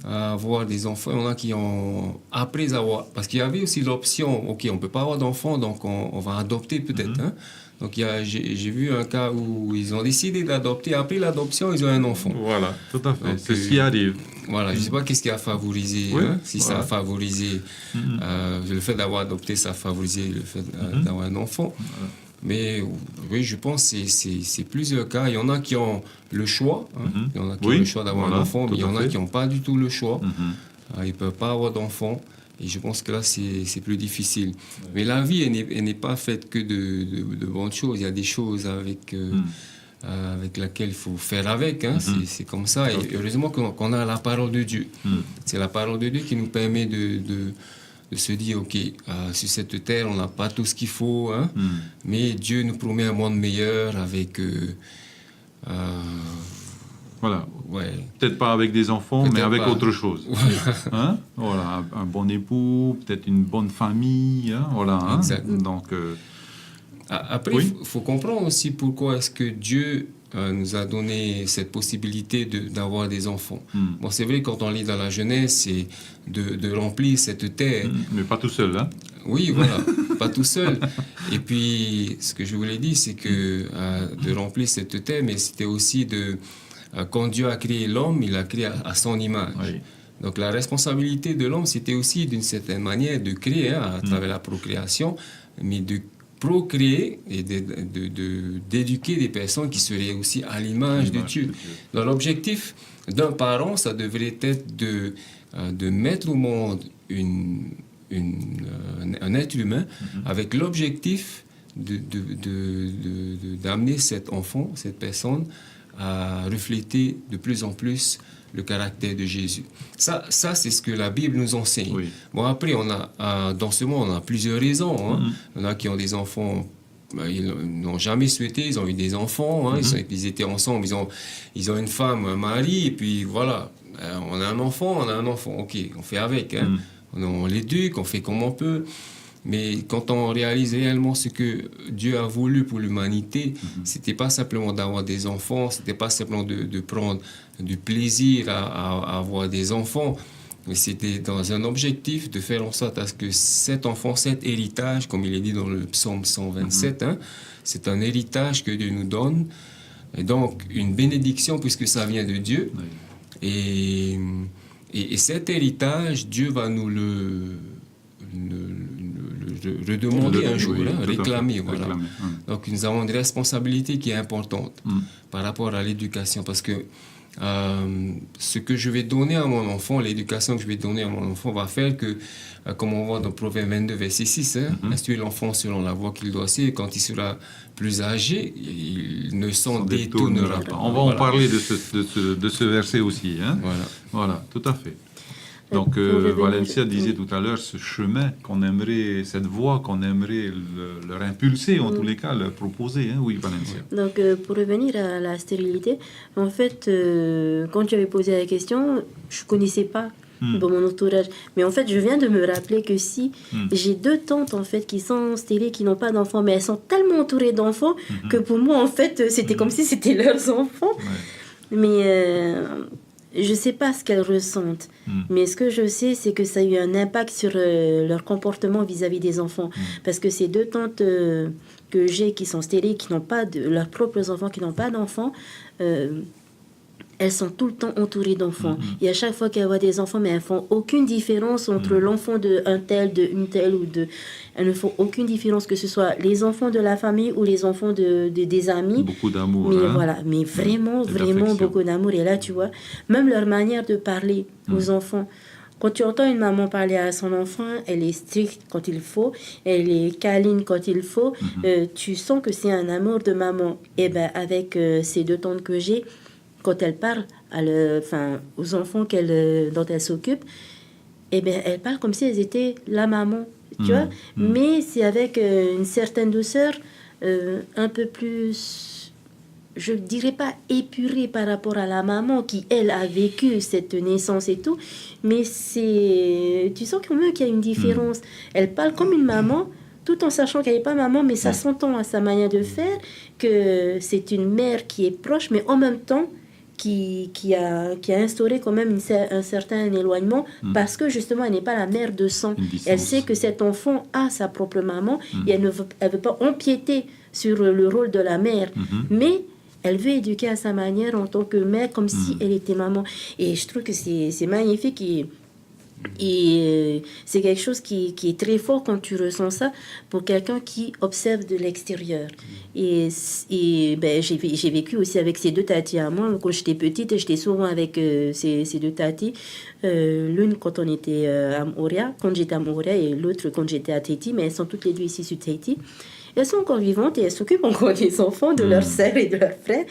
à avoir des enfants, il y en a qui ont, après avoir, parce qu'il y avait aussi l'option, ok, on peut pas avoir d'enfants, donc on, on va adopter peut-être. Hein. Donc, il y a, j'ai, j'ai vu un cas où ils ont décidé d'adopter. Après l'adoption, ils ont un enfant. Voilà, tout à fait. C'est ce qui arrive. Voilà, je sais pas qu'est-ce qui a favorisé, hein, si ça a favorisé, euh, le fait d'avoir adopté, ça a favorisé le fait, euh, d'avoir un enfant. Mais, euh, oui, je pense que c'est, c'est, c'est plusieurs cas. Il y en a qui ont le choix, hein. Il y en a qui ont le choix d'avoir un enfant, mais il y en a qui n'ont pas du tout le choix. Euh, ils peuvent pas avoir d'enfant. Et je pense que là, c'est, c'est plus difficile. Mais la vie, elle n'est, elle n'est pas faite que de, de, de bonnes choses. Il y a des choses avec, euh, euh, avec laquelle il faut faire avec. Hein. C'est, c'est comme ça. Et heureusement qu'on, qu'on a la parole de Dieu. C'est la parole de Dieu qui nous permet de, de, de se dire, ok, euh, sur cette terre, on n'a pas tout ce qu'il faut. Hein. Mais Dieu nous promet un monde meilleur avec, euh, euh, Voilà. Ouais. Peut-être pas avec des enfants, mais Peut-être avec pas. Autre chose. Hein. Voilà, un, un bon époux, peut-être une bonne famille. Hein. Voilà. Hein. Exact. Donc, euh, A- Après, il Oui. faut, faut comprendre aussi pourquoi est-ce que Dieu euh, nous a donné cette possibilité de- d'avoir des enfants. Bon, c'est vrai, quand on lit dans la Genèse, c'est de, de remplir cette terre. Mais pas tout seul, hein. Oui, voilà, pas tout seul. Et puis, ce que je voulais dire, c'est que euh, de remplir cette terre, mais c'était aussi de... euh, quand Dieu a créé l'homme, il a créé à, à son image. Oui. Donc la responsabilité de l'homme, c'était aussi d'une certaine manière de créer, hein, à travers la procréation, mais de procréer et de- de- de- d'éduquer des personnes qui seraient aussi à l'image de L'image Dieu. de Dieu. Donc l'objectif d'un parent, ça devrait être de, euh, de mettre au monde une, une, euh, un, un être humain avec l'objectif de, de- de- de- de- d'amener cet enfant, cette personne, à refléter de plus en plus le caractère de Jésus. Ça, ça c'est ce que la Bible nous enseigne. Oui. Bon, après, on a, euh, dans ce monde, on a plusieurs raisons. Hein. Il y en a qui ont des enfants, euh, ils n'ont jamais souhaité, ils ont eu des enfants, hein, ils, sont- ils étaient ensemble, ils ont, ils ont une femme, un mari, et puis voilà, euh, on a un enfant, on a un enfant, ok, on fait avec. Hein. On, on l'éduque, on fait comme on peut. Mais quand on réalise réellement ce que Dieu a voulu pour l'humanité, c'était pas simplement d'avoir des enfants, c'était pas simplement de, de prendre du plaisir à, à- à avoir des enfants, mais c'était dans un objectif de faire en sorte à ce que cet enfant, cet héritage, comme il est dit dans le psaume cent vingt-sept, hein, c'est un héritage que Dieu nous donne, et donc une bénédiction puisque ça vient de Dieu. Et, et- et cet héritage, Dieu va nous le, le- le- le- le redemander Le- un jour, oui, hein, tout à fait. réclamer. Voilà. Réclamer, hein. Donc nous avons une responsabilité qui est importante par rapport à l'éducation, parce que euh, ce que je vais donner à mon enfant, l'éducation que je vais donner à mon enfant va faire que, euh, comme on voit dans Proverbe vingt-deux, verset six, hein, instruis l'enfant selon la voie qu'il doit suivre, et quand il sera plus âgé, il ne s'en S'en détournera détournera pas. pas. On va en Voilà. Parler de ce, de ce, de ce verset aussi. Hein. Voilà. Voilà, tout à fait. Euh, Donc, pour euh, revenir- Valencia disait oui. Tout à l'heure, ce chemin qu'on aimerait, cette voie qu'on aimerait, cette voie qu'on aimerait, cette voie qu'on aimerait le- leur impulser, en tous les cas, leur proposer. Hein. Oui, Valencia. Donc, euh, pour revenir à la stérilité, en fait, euh, quand tu avais posé la question, je connaissais pas dans mon entourage. Mais en fait, je viens de me rappeler que si j'ai deux tantes, en fait, qui sont stériles, qui n'ont pas d'enfants, mais elles sont tellement entourées d'enfants que pour moi, en fait, euh, c'était comme si c'était leurs enfants. Mais euh, je sais pas ce qu'elles ressentent. Mais ce que je sais, c'est que ça a eu un impact sur euh, leur comportement vis-à-vis des enfants. Parce que ces deux tantes euh, que j'ai, qui sont stériles, qui n'ont pas de leurs propres enfants, qui n'ont pas d'enfants, euh, elles sont tout le temps entourées d'enfants. Et à chaque fois qu'elles voient des enfants, mais elles font aucune différence entre l'enfant de un tel, de une telle ou de... Elles ne font aucune différence, que ce soit les enfants de la famille ou les enfants de, de- des amis. Beaucoup d'amour. Mais Hein. Voilà, mais vraiment, Et vraiment d'affection. Beaucoup d'amour. Et là, tu vois, même leur manière de parler aux enfants. Quand tu entends une maman parler à son enfant, elle est stricte quand il faut, elle est câline quand il faut. Euh, tu sens que c'est un amour de maman. Et ben, avec euh, ces deux tantes que j'ai, quand elle parle à le, enfin, aux enfants qu'elle, euh, dont elle s'occupe, eh ben, elle parle comme si elles étaient la maman, tu vois. Mais c'est avec, euh, une certaine douceur, euh, un peu plus, je dirais pas épurée par rapport à la maman qui, elle, a vécu cette naissance et tout, mais c'est, tu sens quand même qu'il y a une différence. Elle parle comme une maman, tout en sachant qu'elle n'est pas maman, mais ça s'entend à sa manière de faire, que c'est une mère qui est proche, mais en même temps qui, qui a, qui a instauré quand même une cer-, un certain éloignement, parce que justement, elle n'est pas la mère de sang. Elle sait que cet enfant a sa propre maman et elle ne veut, elle veut pas empiéter sur le rôle de la mère. Mais elle veut éduquer à sa manière en tant que mère, comme si elle était maman. Et je trouve que c'est, c'est magnifique et et, euh, c'est quelque chose qui, qui est très fort quand tu ressens ça pour quelqu'un qui observe de l'extérieur. Et, et ben, j'ai, vé- j'ai vécu aussi avec ces deux tatis à moi. Quand j'étais petite, j'étais souvent avec, euh, ces, ces deux tatis. Euh, l'une quand on était, euh, à Moorea, quand j'étais à Moorea, et l'autre quand j'étais à Tahiti, mais elles sont toutes les deux ici sur Tahiti. Elles sont encore vivantes et elles s'occupent encore des enfants, de leurs sœurs et de leurs frères,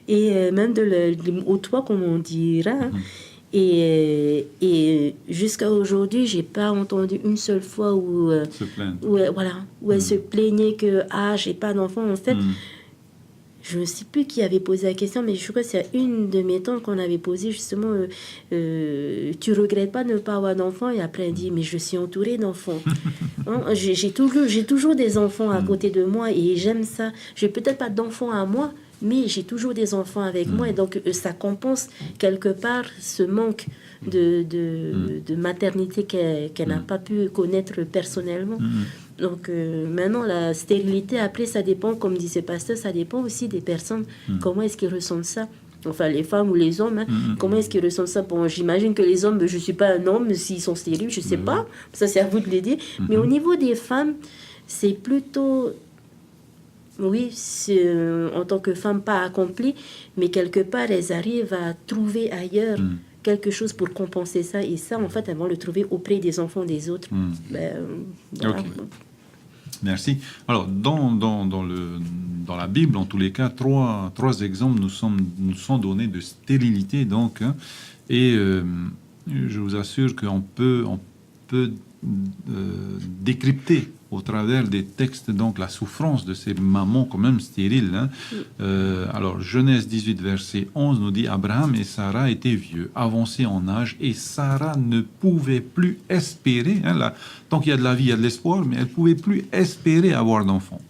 et, euh, même de le, de- au toit, comme on dira, hein. Et, et jusqu'à aujourd'hui, j'ai pas entendu une seule fois où, euh, Se plaindre. où, euh, voilà, où elle se plaignait que, ah, j'ai pas d'enfant. En fait, je ne sais plus qui avait posé la question, mais je crois que c'est une de mes tantes qu'on avait posé justement, euh, euh, tu regrettes pas de ne pas avoir d'enfant ? Et après, elle dit, mais je suis entourée d'enfants. Hein, j'ai j'ai toujours, j'ai toujours des enfants à côté de moi et j'aime ça. J'ai peut-être pas d'enfants à moi, mais j'ai toujours des enfants avec moi. Et donc, euh, ça compense quelque part ce manque de, de, de maternité qu'elle, qu'elle n'a pas pu connaître personnellement. Donc, euh, maintenant, la stérilité, après, ça dépend, comme disait Pasteur, ça dépend aussi des personnes. Comment est-ce qu'ils ressentent ça ? Enfin, les femmes ou les hommes, hein, comment est-ce qu'ils ressentent ça ? Bon, j'imagine que les hommes, je suis pas un homme, s'ils sont stériles, je sais pas. Ça, c'est à vous de le dire. Mais au niveau des femmes, c'est plutôt, oui, c'est, euh, en tant que femme pas accomplie, mais quelque part, elles arrivent à trouver ailleurs quelque chose pour compenser ça. Et ça, en fait, elles vont le trouver auprès des enfants des autres. Ben, euh, voilà. Ok. Merci. Alors, dans, dans, dans le, dans la Bible, en tous les cas, trois, trois exemples nous sont, nous sont donnés de stérilité, donc, hein, et, euh, je vous assure qu'on peut, on peut, euh, décrypter au travers des textes, donc, la souffrance de ces mamans quand même stériles, hein. Euh, alors, Genèse dix-huit, verset onze nous dit, Abraham et Sarah étaient vieux, avancés en âge, et Sarah ne pouvait plus espérer, hein, la, tant qu'il y a de la vie, il y a de l'espoir, mais elle pouvait plus espérer avoir d'enfant.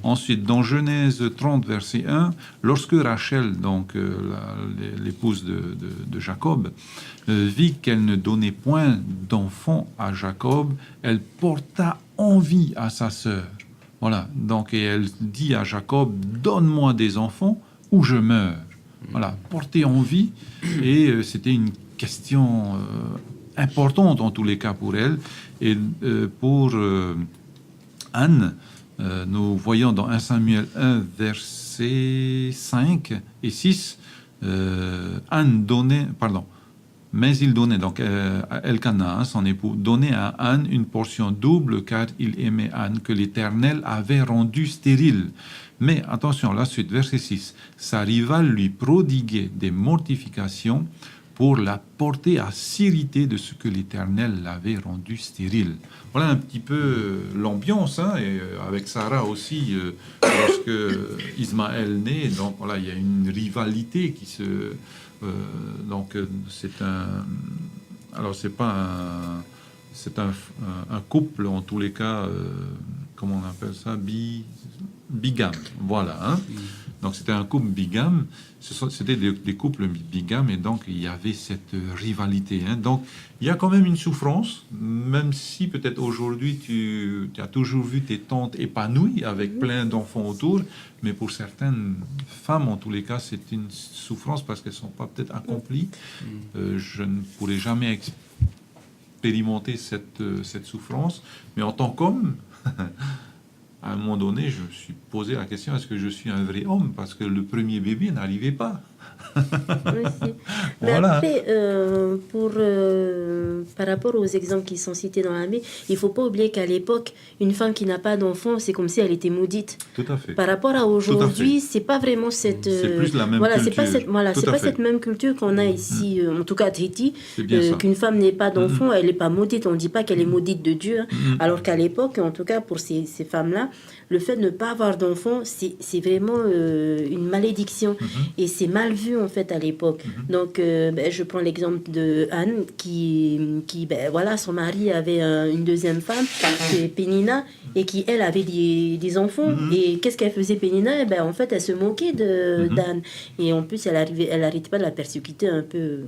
Ensuite, dans Genèse trente, verset un, lorsque Rachel, donc, euh, la- l'é- l'épouse de, de- de Jacob, euh, vit qu'elle ne donnait point d'enfant à Jacob, elle porta envie à sa sœur. Voilà, donc, et elle dit à Jacob, donne-moi des enfants ou je meurs. Voilà, porter envie, et, euh, c'était une question, euh, importante en tous les cas pour elle. Et, euh, pour, euh, Anne, euh, nous voyons dans un Samuel un, versets cinq et six, euh, Anne donnait, pardon, mais il donnait, donc, euh, Elkana, hein, son époux, donnait à Anne une portion double car il aimait Anne que l'Éternel avait rendue stérile. Mais attention, la suite, verset six, sa rivale lui prodiguait des mortifications pour la porter à s'irriter de ce que l'Éternel l'avait rendue stérile. Voilà un petit peu, euh, l'ambiance, hein, et, euh, avec Sarah aussi, euh, lorsque Ismaël naît, donc voilà, il y a une rivalité qui se, euh, donc, euh, c'est un, alors c'est pas un, c'est un, un, un couple, en tous les cas, euh, comment on appelle ça, bi-, bigame, voilà, hein. Donc c'était un couple bigame, ce sont- c'était des, des couples bi- bigames, et donc il y avait cette, euh, rivalité, hein. Donc il y a quand même une souffrance, même si peut-être aujourd'hui tu, tu as toujours vu tes tantes épanouies avec plein d'enfants autour, mais pour certaines femmes, en tous les cas, c'est une souffrance parce qu'elles sont pas peut-être accomplies. Euh, je ne pourrais jamais expérimenter cette, euh, cette souffrance, mais en tant qu'homme, à un moment donné, je me suis posé la question, est-ce que je suis un vrai homme ? Parce que le premier bébé n'arrivait pas. Aussi. Mais après, euh, pour, euh, par rapport aux exemples qui sont cités dans la Bible, il faut pas oublier qu'à l'époque, une femme qui n'a pas d'enfant, c'est comme si elle était maudite. Tout à fait. Par rapport à aujourd'hui, c'est pas vraiment cette, euh, voilà, c'est pas cette, voilà, c'est pas cette même culture qu'on a ici, euh, en tout cas à Tahiti, euh, qu'une femme n'ait pas d'enfant, elle n'est pas maudite. On dit pas qu'elle est maudite de Dieu, hein. Alors qu'à l'époque, en tout cas pour ces, ces femmes-là, le fait de ne pas avoir d'enfant, c'est, c'est vraiment, euh, une malédiction. Et c'est mal vu, en fait, à l'époque. Donc, euh, ben, je prends l'exemple de Anne, qui, qui, ben, voilà, son mari avait un- une deuxième femme, qui est Pénina, et qui, elle, avait des, des enfants. Et qu'est-ce qu'elle faisait, Pénina ? Eh ben, en fait, elle se moquait de d'Anne. Et en plus, elle arrivait, elle arrêtait pas de la persécuter un peu,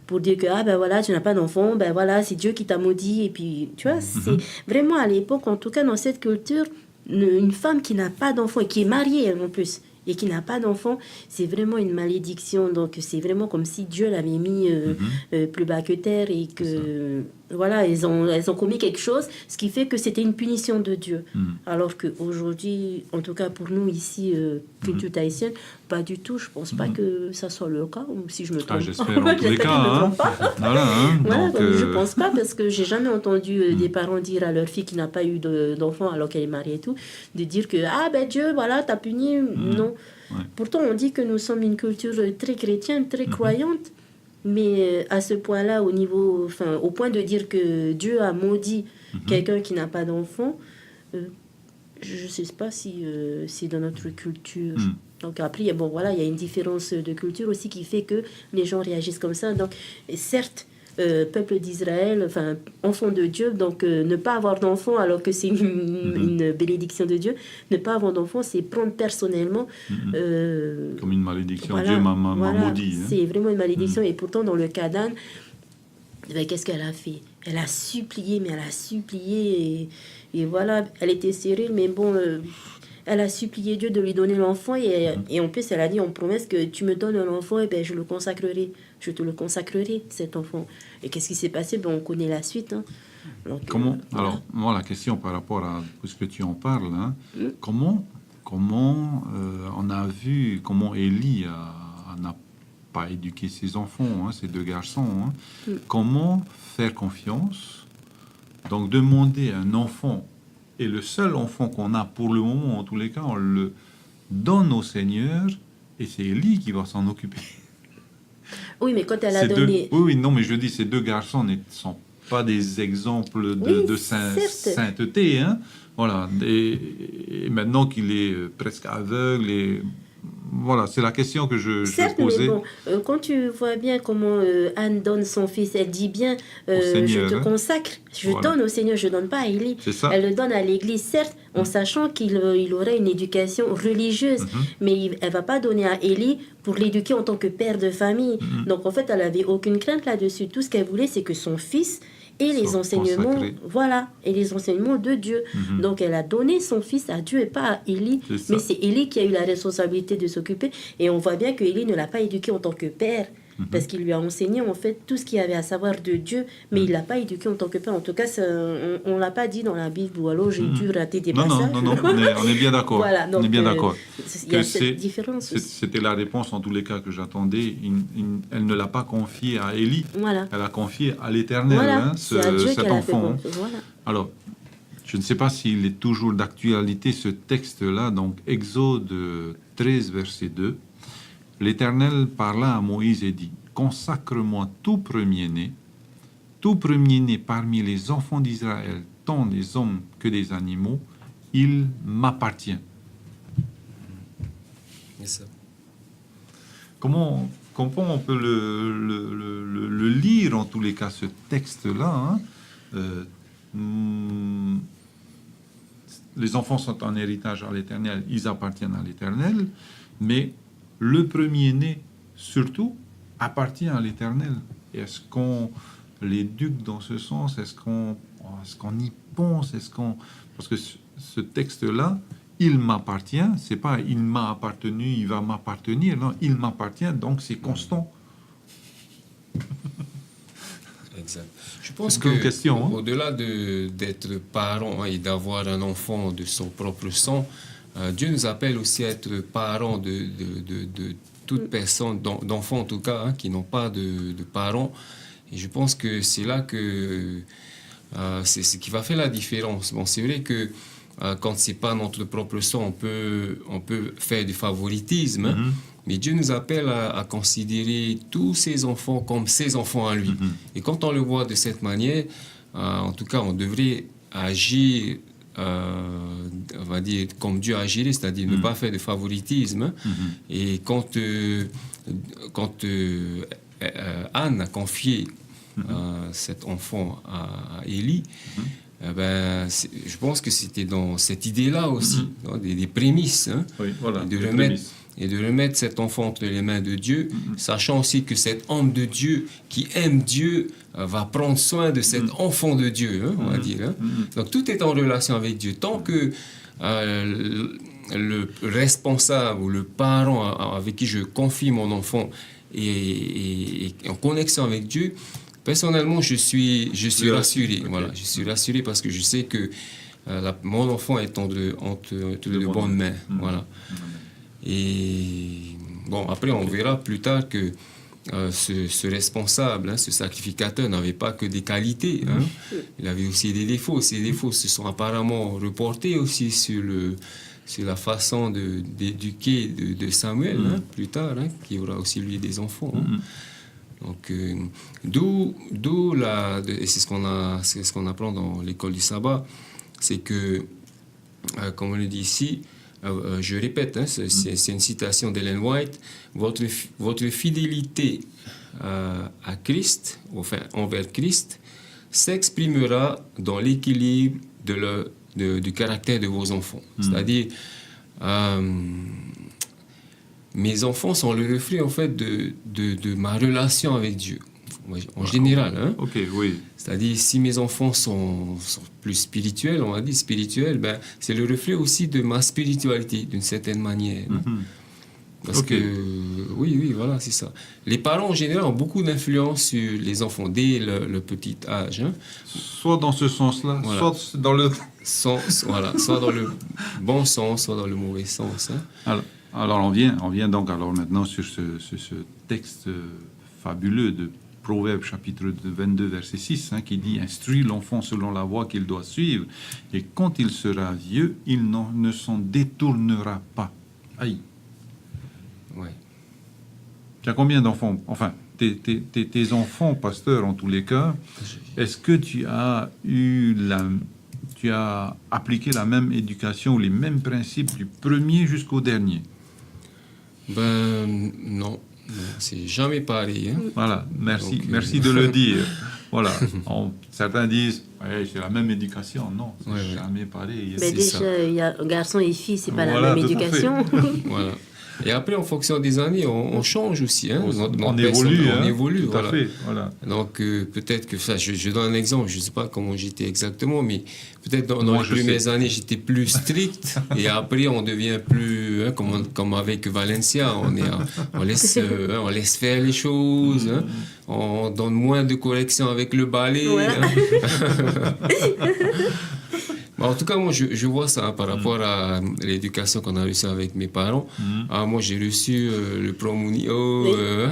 pour dire que, ah ben voilà, tu n'as pas d'enfant, ben voilà, c'est Dieu qui t'a maudit. Et puis, tu vois, c'est vraiment à l'époque, en tout cas, dans cette culture, une, une femme qui n'a pas d'enfant et qui est mariée, elle, en plus, et qui n'a pas d'enfant, c'est vraiment une malédiction. Donc, c'est vraiment comme si Dieu l'avait mis, euh, euh, plus bas que terre et que, voilà, elles ont, elles ont commis quelque chose, ce qui fait que c'était une punition de Dieu. Alors qu'aujourd'hui, en tout cas pour nous ici, euh, culture tahitienne, pas du tout. Je pense pas que ça soit le cas, ou si je me trompe. Ah, j'espère en tous les cas, hein. Voilà, donc, je pense pas, parce que j'ai jamais entendu, euh, des parents dire à leur fille qui n'a pas eu de- d'enfant alors qu'elle est mariée et tout, de dire que, ah ben Dieu, voilà, t'a puni. Non. Pourtant, on dit que nous sommes une culture très chrétienne, très croyante, mais, euh, à ce point-là, au niveau, enfin, au point de dire que Dieu a maudit quelqu'un qui n'a pas d'enfant, euh, je ne sais pas si, euh, c'est dans notre culture. Donc après, il y a- bon, voilà, il y a une différence de culture aussi qui fait que les gens réagissent comme ça. Donc, et certes, euh, peuple d'Israël, enfin, enfant de Dieu, donc, euh, ne pas avoir d'enfant alors que c'est une, une bénédiction de Dieu, ne pas avoir d'enfant, c'est prendre personnellement, euh, Comme une malédiction. Voilà, Dieu m'a- m'a m'a- m'a voilà, maudit, hein. C'est vraiment une malédiction. Et pourtant, dans le cas d'Anne, ben, qu'est-ce qu'elle a fait ? Elle a supplié, mais elle a supplié. Et, et voilà, elle était stérile, mais bon, euh, elle a supplié Dieu de lui donner l'enfant. Et, et en plus, elle a dit en promesse que tu me donnes un enfant, et ben, je le consacrerai. Je te le consacrerai, cet enfant. Et qu'est-ce qui s'est passé ? Ben, on connaît la suite, hein. Donc, euh, Comment, voilà. Alors, moi, la question par rapport à ce que tu en parles, hein, comment, comment euh, on a vu comment Élie a- n'a pas éduqué ses enfants, hein, ses deux garçons, hein. Comment faire confiance ? Donc, demander un enfant, et le seul enfant qu'on a pour le moment, en tous les cas, on le donne au Seigneur, et c'est Élie qui va s'en occuper. Oui, mais quand elle a Ces deux- donné. Oui, oui, non, mais je dis, ces deux garçons ne sont pas des exemples de, Oui, de sain- certes. sainteté, hein. Voilà. Et, et maintenant qu'il est euh, presque aveugle, et voilà, c'est la question que je, je Certes, posais. Mais bon, euh, quand tu vois bien comment, euh, Anne donne son fils, elle dit bien, euh, Seigneur, je te hein. Consacre, je Voilà. Donne au Seigneur, je donne pas à Élie. C'est ça. Elle le donne à l'église, certes, en sachant qu'il, euh, il aurait une éducation religieuse, mais il- elle va pas donner à Élie pour l'éduquer en tant que père de famille. Donc en fait, elle avait aucune crainte là-dessus. Tout ce qu'elle voulait, c'est que son fils et les Soit enseignements, consacré. Voilà, et les enseignements de Dieu. Donc elle a donné son fils à Dieu et pas à Élie. C'est ça. Mais c'est Élie qui a eu la responsabilité de s'occuper. Et on voit bien que Élie ne l'a pas éduqué en tant que père. Parce qu'il lui a enseigné en fait tout ce qu'il avait à savoir de Dieu, mais il l'a pas éduqué en tant que père. En tout cas, ça, on, on l'a pas dit dans la Bible, ou alors j'ai dû rater des Non, non, passages. non, non, on est, on est bien d'accord. Voilà, donc, On est bien euh, d'accord. c'est- il y a Que cette c'est- différence c'est- aussi. C'était la réponse, en tous les cas, que j'attendais. Il- il- elle ne l'a pas confié à Élie. Voilà. Elle a confié à l'Éternel, Voilà, hein, c'est à ce- Dieu cet qu'elle a fait enfant, hein. Confiance. Voilà. Alors, je ne sais pas s'il est toujours d'actualité, ce texte-là, donc Exode treize, verset deux. L'Éternel parla à Moïse et dit : « Consacre-moi tout premier-né, tout premier-né parmi les enfants d'Israël, tant des hommes que des animaux, il m'appartient. » C'est ça. Comment, comment on peut le, le- le- le- le lire, en tous les cas, ce texte-là, hein ? Euh, hmm, les enfants sont un héritage à l'Éternel, ils appartiennent à l'Éternel, mais le premier-né, surtout, appartient à l'Éternel. Et est-ce qu'on l'éduque dans ce sens ? Est-ce qu'on est qu'on y pense ? Est-ce qu'on... Parce que ce, ce texte-là, « il m'appartient », c'est pas « il m'a appartenu », « il va m'appartenir », non, « il m'appartient », donc c'est constant. Exact. Je pense C'est que une bonne question, hein. Au-delà de d'être parent, hein, et d'avoir un enfant de son propre sang, Euh, Dieu nous appelle aussi à être parents de, de, de, de toute personne, d'en- d'enfants en tout cas, hein, qui n'ont pas de, de parents. Et je pense que c'est là que euh, c'est ce qui va faire la différence. Bon, c'est vrai que euh, quand c'est pas notre propre sang, on peut, on peut faire du favoritisme, hein, mais Dieu nous appelle à, à considérer tous ses enfants comme ses enfants à lui. Et quand on le voit de cette manière, euh, en tout cas, on devrait agir, euh, on va dire, comme Dieu agirait, c'est-à-dire ne pas faire de favoritisme, hein. Et quand, euh, quand euh, euh, Anne a confié euh, cet enfant à, à Élie, eh ben, c'est- je pense que c'était dans cette idée-là aussi, hein, des, des prémices, hein, Oui, voilà. de Les remettre prémices. et de remettre cet enfant entre les mains de Dieu, sachant aussi que cet homme de Dieu qui aime Dieu euh, va prendre soin de cet enfant de Dieu, hein, on va dire, hein. Donc tout est en relation avec Dieu. Tant que euh, le, le responsable ou le parent a- avec qui je confie mon enfant est, est- est en connexion avec Dieu, personnellement, je suis, je suis rassuré. Voilà, je suis rassuré parce que je sais que euh, la- mon enfant est entre, entre, entre de bonnes mains. Voilà. Et bon, après, on verra plus tard que euh, ce, ce responsable, hein, ce sacrificateur n'avait pas que des qualités, hein. Il avait aussi des défauts. Ces défauts se sont apparemment reportés aussi sur, le, sur la façon de- d'éduquer de, de Samuel, hein, plus tard, hein, qui aura aussi lui des enfants, hein. Donc, euh, d'où, d'où la, de- et c'est ce qu'on a, c'est ce qu'on apprend dans l'école du sabbat, c'est que, euh, comme on le dit ici, euh, euh, je répète, hein, c'est- c'est c'est une citation d'Ellen White, votre, fi- votre fidélité euh, à Christ, enfin envers Christ, s'exprimera dans l'équilibre de le- de- du caractère de vos enfants. C'est-à-dire, euh, mes enfants sont le reflet en fait de, de, de ma relation avec Dieu, en général, hein. Ok, oui. C'est-à-dire, si mes enfants sont, sont plus spirituels, on va dire spirituels, ben, c'est le reflet aussi de ma spiritualité, d'une certaine manière, hein. Parce Ok. que, euh, oui, oui, voilà, c'est ça. Les parents, en général, ont beaucoup d'influence sur les enfants dès le, le petit âge, hein. Soit dans ce sens-là, Voilà. Soit dans le... Sens, voilà, soit dans le bon sens, soit dans le mauvais sens, hein. Alors, alors, on vient, on vient donc alors maintenant sur ce, sur ce texte euh, fabuleux de Proverbes chapitre vingt-deux, verset six, hein, qui dit : « Instruis l'enfant selon la voie qu'il doit suivre, et quand il sera vieux, il n'en- ne s'en détournera pas. » Aïe. Ouais. Tu as combien d'enfants ? Enfin, tes, tes, tes, tes enfants, pasteur, en tous les cas, est-ce que tu as eu la, tu as appliqué la même éducation ou les mêmes principes du premier jusqu'au dernier ? Ben, non. Non, c'est jamais pareil, hein. Voilà, merci, Donc, euh, merci de le dire. Voilà. On- certains disent, ouais, c'est la même éducation. Non, c'est Ouais, ouais. Jamais pareil. Ben, C'est déjà, ça. il y a garçon et fille, c'est pas la Voilà, même tout à fait. Éducation. Voilà. Et après, en fonction des années, on, on change aussi, hein. On, Notre, on notre personne, évolue, on hein, évolue, tout à voilà. Fait, voilà. Donc euh, peut-être que ça, je, je donne un exemple, je ne sais pas comment j'étais exactement, mais peut-être dans, dans Moi, les je premières sais. Années, j'étais plus strict, et après, on devient plus, hein, comme, on- comme avec Valencia, on, est, en- on, laisse, euh, hein, on laisse faire les choses, hein, on donne moins de corrections avec le balai, Ouais. hein. Bon, en tout cas, moi, je, je vois ça, hein, par rapport à l'éducation qu'on a reçue avec mes parents. Ah, moi, j'ai reçu euh, le promunio. Oui. Euh,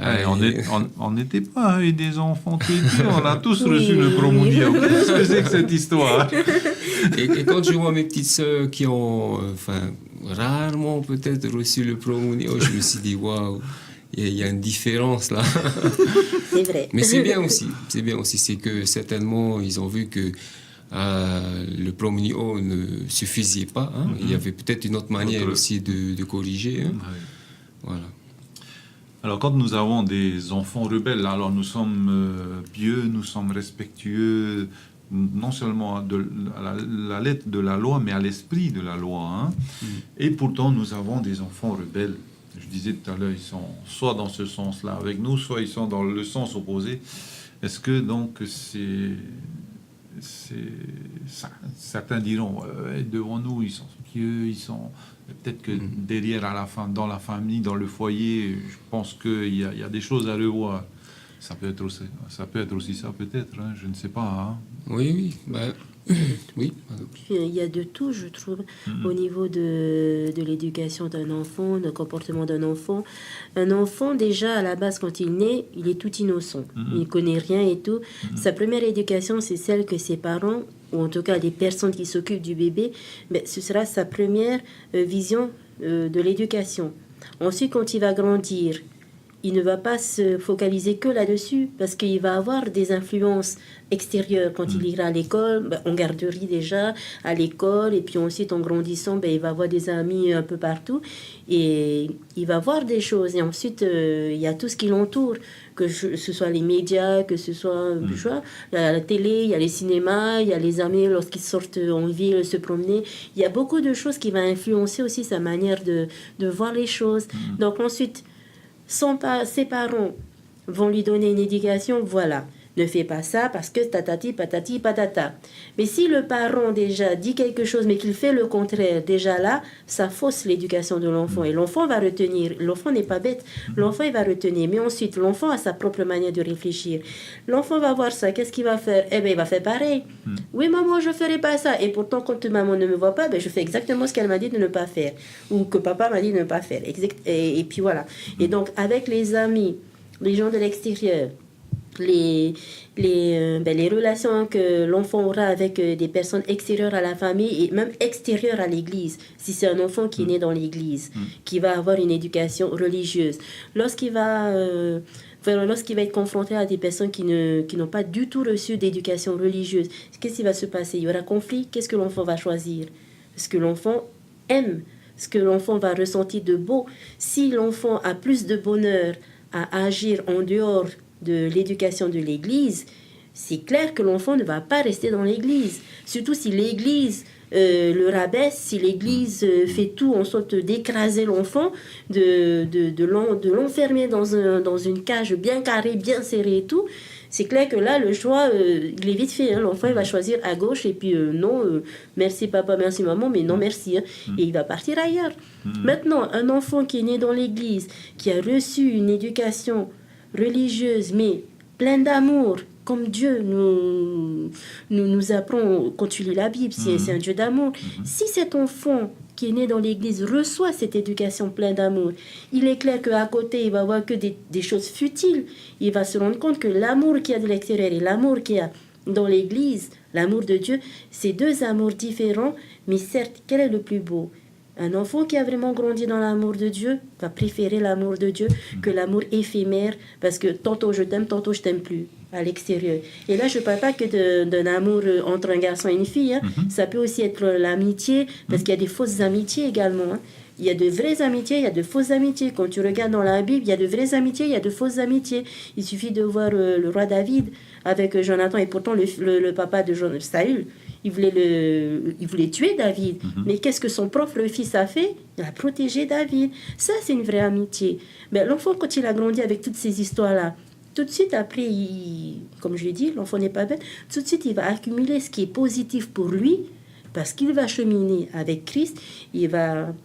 Hey, on euh, est- on- on n'était pas, hein, des enfants têtus, on a tous Oui. Reçu le promunio. Qu'est-ce que c'est que cette histoire ? Et, et quand je vois mes petites sœurs qui ont, euh, enfin, rarement peut-être reçu le promunio, je me suis dit, waouh, il y, a- il y a une différence là. C'est vrai. Mais c'est bien aussi, c'est bien aussi, c'est que certainement, ils ont vu que euh, le promunio ne suffisait pas, hein. Il y avait peut-être une autre manière Autre- aussi de, de corriger, hein. Voilà. Alors, quand nous avons des enfants rebelles, alors nous sommes euh, pieux, nous sommes respectueux, non seulement de, à la, la lettre de la loi, mais à l'esprit de la loi, hein. Et pourtant, nous avons des enfants rebelles. Je disais tout à l'heure, ils sont soit dans ce sens-là avec nous, soit ils sont dans le sens opposé. Est-ce que donc c'est, c'est, ça- certains diront, euh, devant nous, ils sont pieux, ils sont peut-être que derrière, à la fin, dans la famille, dans le foyer, je pense qu'il y a, il y a des choses à revoir. Ça peut être aussi, ça peut être aussi ça, peut-être, hein, je ne sais pas, hein. Oui, oui. Ben, Oui, pardon. Puis, euh, il y a de tout, je trouve, au niveau de, de l'éducation d'un enfant, du comportement d'un enfant. Un enfant, déjà, à la base, quand il naît, il est tout innocent. Il ne connaît rien et tout. Sa première éducation, c'est celle que ses parents, ou en tout cas les personnes qui s'occupent du bébé, ben, ce sera sa première, euh, vision, euh, de l'éducation. Ensuite, quand il va grandir, il ne va pas se focaliser que là-dessus, parce qu'il va avoir des influences extérieures quand il ira à l'école, ben, en garderie déjà, à l'école, et puis ensuite en grandissant, ben, il va avoir des amis un peu partout, et il va voir des choses. Et ensuite, euh, il y a tout ce qui l'entoure, que ce soit les médias, que ce soit, euh, je vois, la, la télé, il y a les cinémas, il y a les amis lorsqu'ils sortent en ville se promener. Il y a beaucoup de choses qui vont influencer aussi sa manière de, de voir les choses. Donc ensuite, son pa- ses parents vont lui donner une éducation, voilà, ne fais pas ça parce que tatati, patati, patata. Mais si le parent déjà dit quelque chose, mais qu'il fait le contraire, déjà là, ça fausse l'éducation de l'enfant. Et l'enfant va retenir. L'enfant n'est pas bête. L'enfant, il va retenir. Mais ensuite, l'enfant a sa propre manière de réfléchir. L'enfant va voir ça. Qu'est-ce qu'il va faire ? Eh bien, il va faire pareil. Oui, maman, je ne ferai pas ça. Et pourtant, quand maman ne me voit pas, ben, je fais exactement ce qu'elle m'a dit de ne pas faire. Ou que papa m'a dit de ne pas faire. Exact. Et, et puis voilà. Et donc, avec les amis, les gens de l'extérieur, les, les, euh, ben, les relations que l'enfant aura avec, euh, des personnes extérieures à la famille et même extérieures à l'église, si c'est un enfant qui est né dans l'église, qui va avoir une éducation religieuse, lorsqu'il va, euh, voilà, lorsqu'il va être confronté à des personnes qui ne, qui n'ont pas du tout reçu d'éducation religieuse, qu'est-ce qui va se passer ? Il y aura conflit. Qu'est-ce que l'enfant va choisir ? Parce que l'enfant aime, ce que l'enfant va ressentir de beau. Si l'enfant a plus de bonheur à agir en dehors de l'éducation de l'église, c'est clair que l'enfant ne va pas rester dans l'église. Surtout si l'église, euh, le rabaisse, si l'église, euh, fait tout en sorte d'écraser l'enfant, de, de, de l'en- de l'enfermer dans un- dans une cage bien carrée, bien serrée et tout. C'est clair que là, le choix, euh, il est vite fait, hein. L'enfant, il va choisir à gauche et puis, euh, non, euh, merci papa, merci maman, mais non merci, hein. Et il va partir ailleurs. Maintenant, un enfant qui est né dans l'église, qui a reçu une éducation religieuse, mais pleine d'amour, comme Dieu nous, nous, nous apprend quand tu lis la Bible, c'est c'est un Dieu d'amour. Si cet enfant qui est né dans l'église reçoit cette éducation pleine d'amour, il est clair qu'à côté, il va voir que des, des choses futiles. Il va se rendre compte que l'amour qu'il y a de l'extérieur et l'amour qu'il y a dans l'église, l'amour de Dieu, c'est deux amours différents, mais certes, quel est le plus beau ? Un enfant qui a vraiment grandi dans l'amour de Dieu va préférer l'amour de Dieu que l'amour éphémère, parce que tantôt je t'aime, tantôt je t'aime plus, à l'extérieur. Et là, je parle pas que de- d'un amour, euh, entre un garçon et une fille, hein. Ça peut aussi être l'amitié, parce qu'il y a des fausses amitiés également, hein. Il y a de vraies amitiés, il y a de fausses amitiés. Quand tu regardes dans la Bible, il y a de vraies amitiés, il y a de fausses amitiés. Il suffit de voir, euh, le roi David avec, euh, Jonathan, et pourtant le, le- le papa de Jon- Saül, il voulait, le, il voulait tuer David. Mais qu'est-ce que son propre fils a fait ? Il a protégé David. Ça, c'est une vraie amitié. Mais l'enfant, quand il a grandi avec toutes ces histoires-là, tout de suite après, il- comme je l'ai dit, l'enfant n'est pas bête, tout de suite, il va accumuler ce qui est positif pour lui, parce qu'il va cheminer avec Christ, il va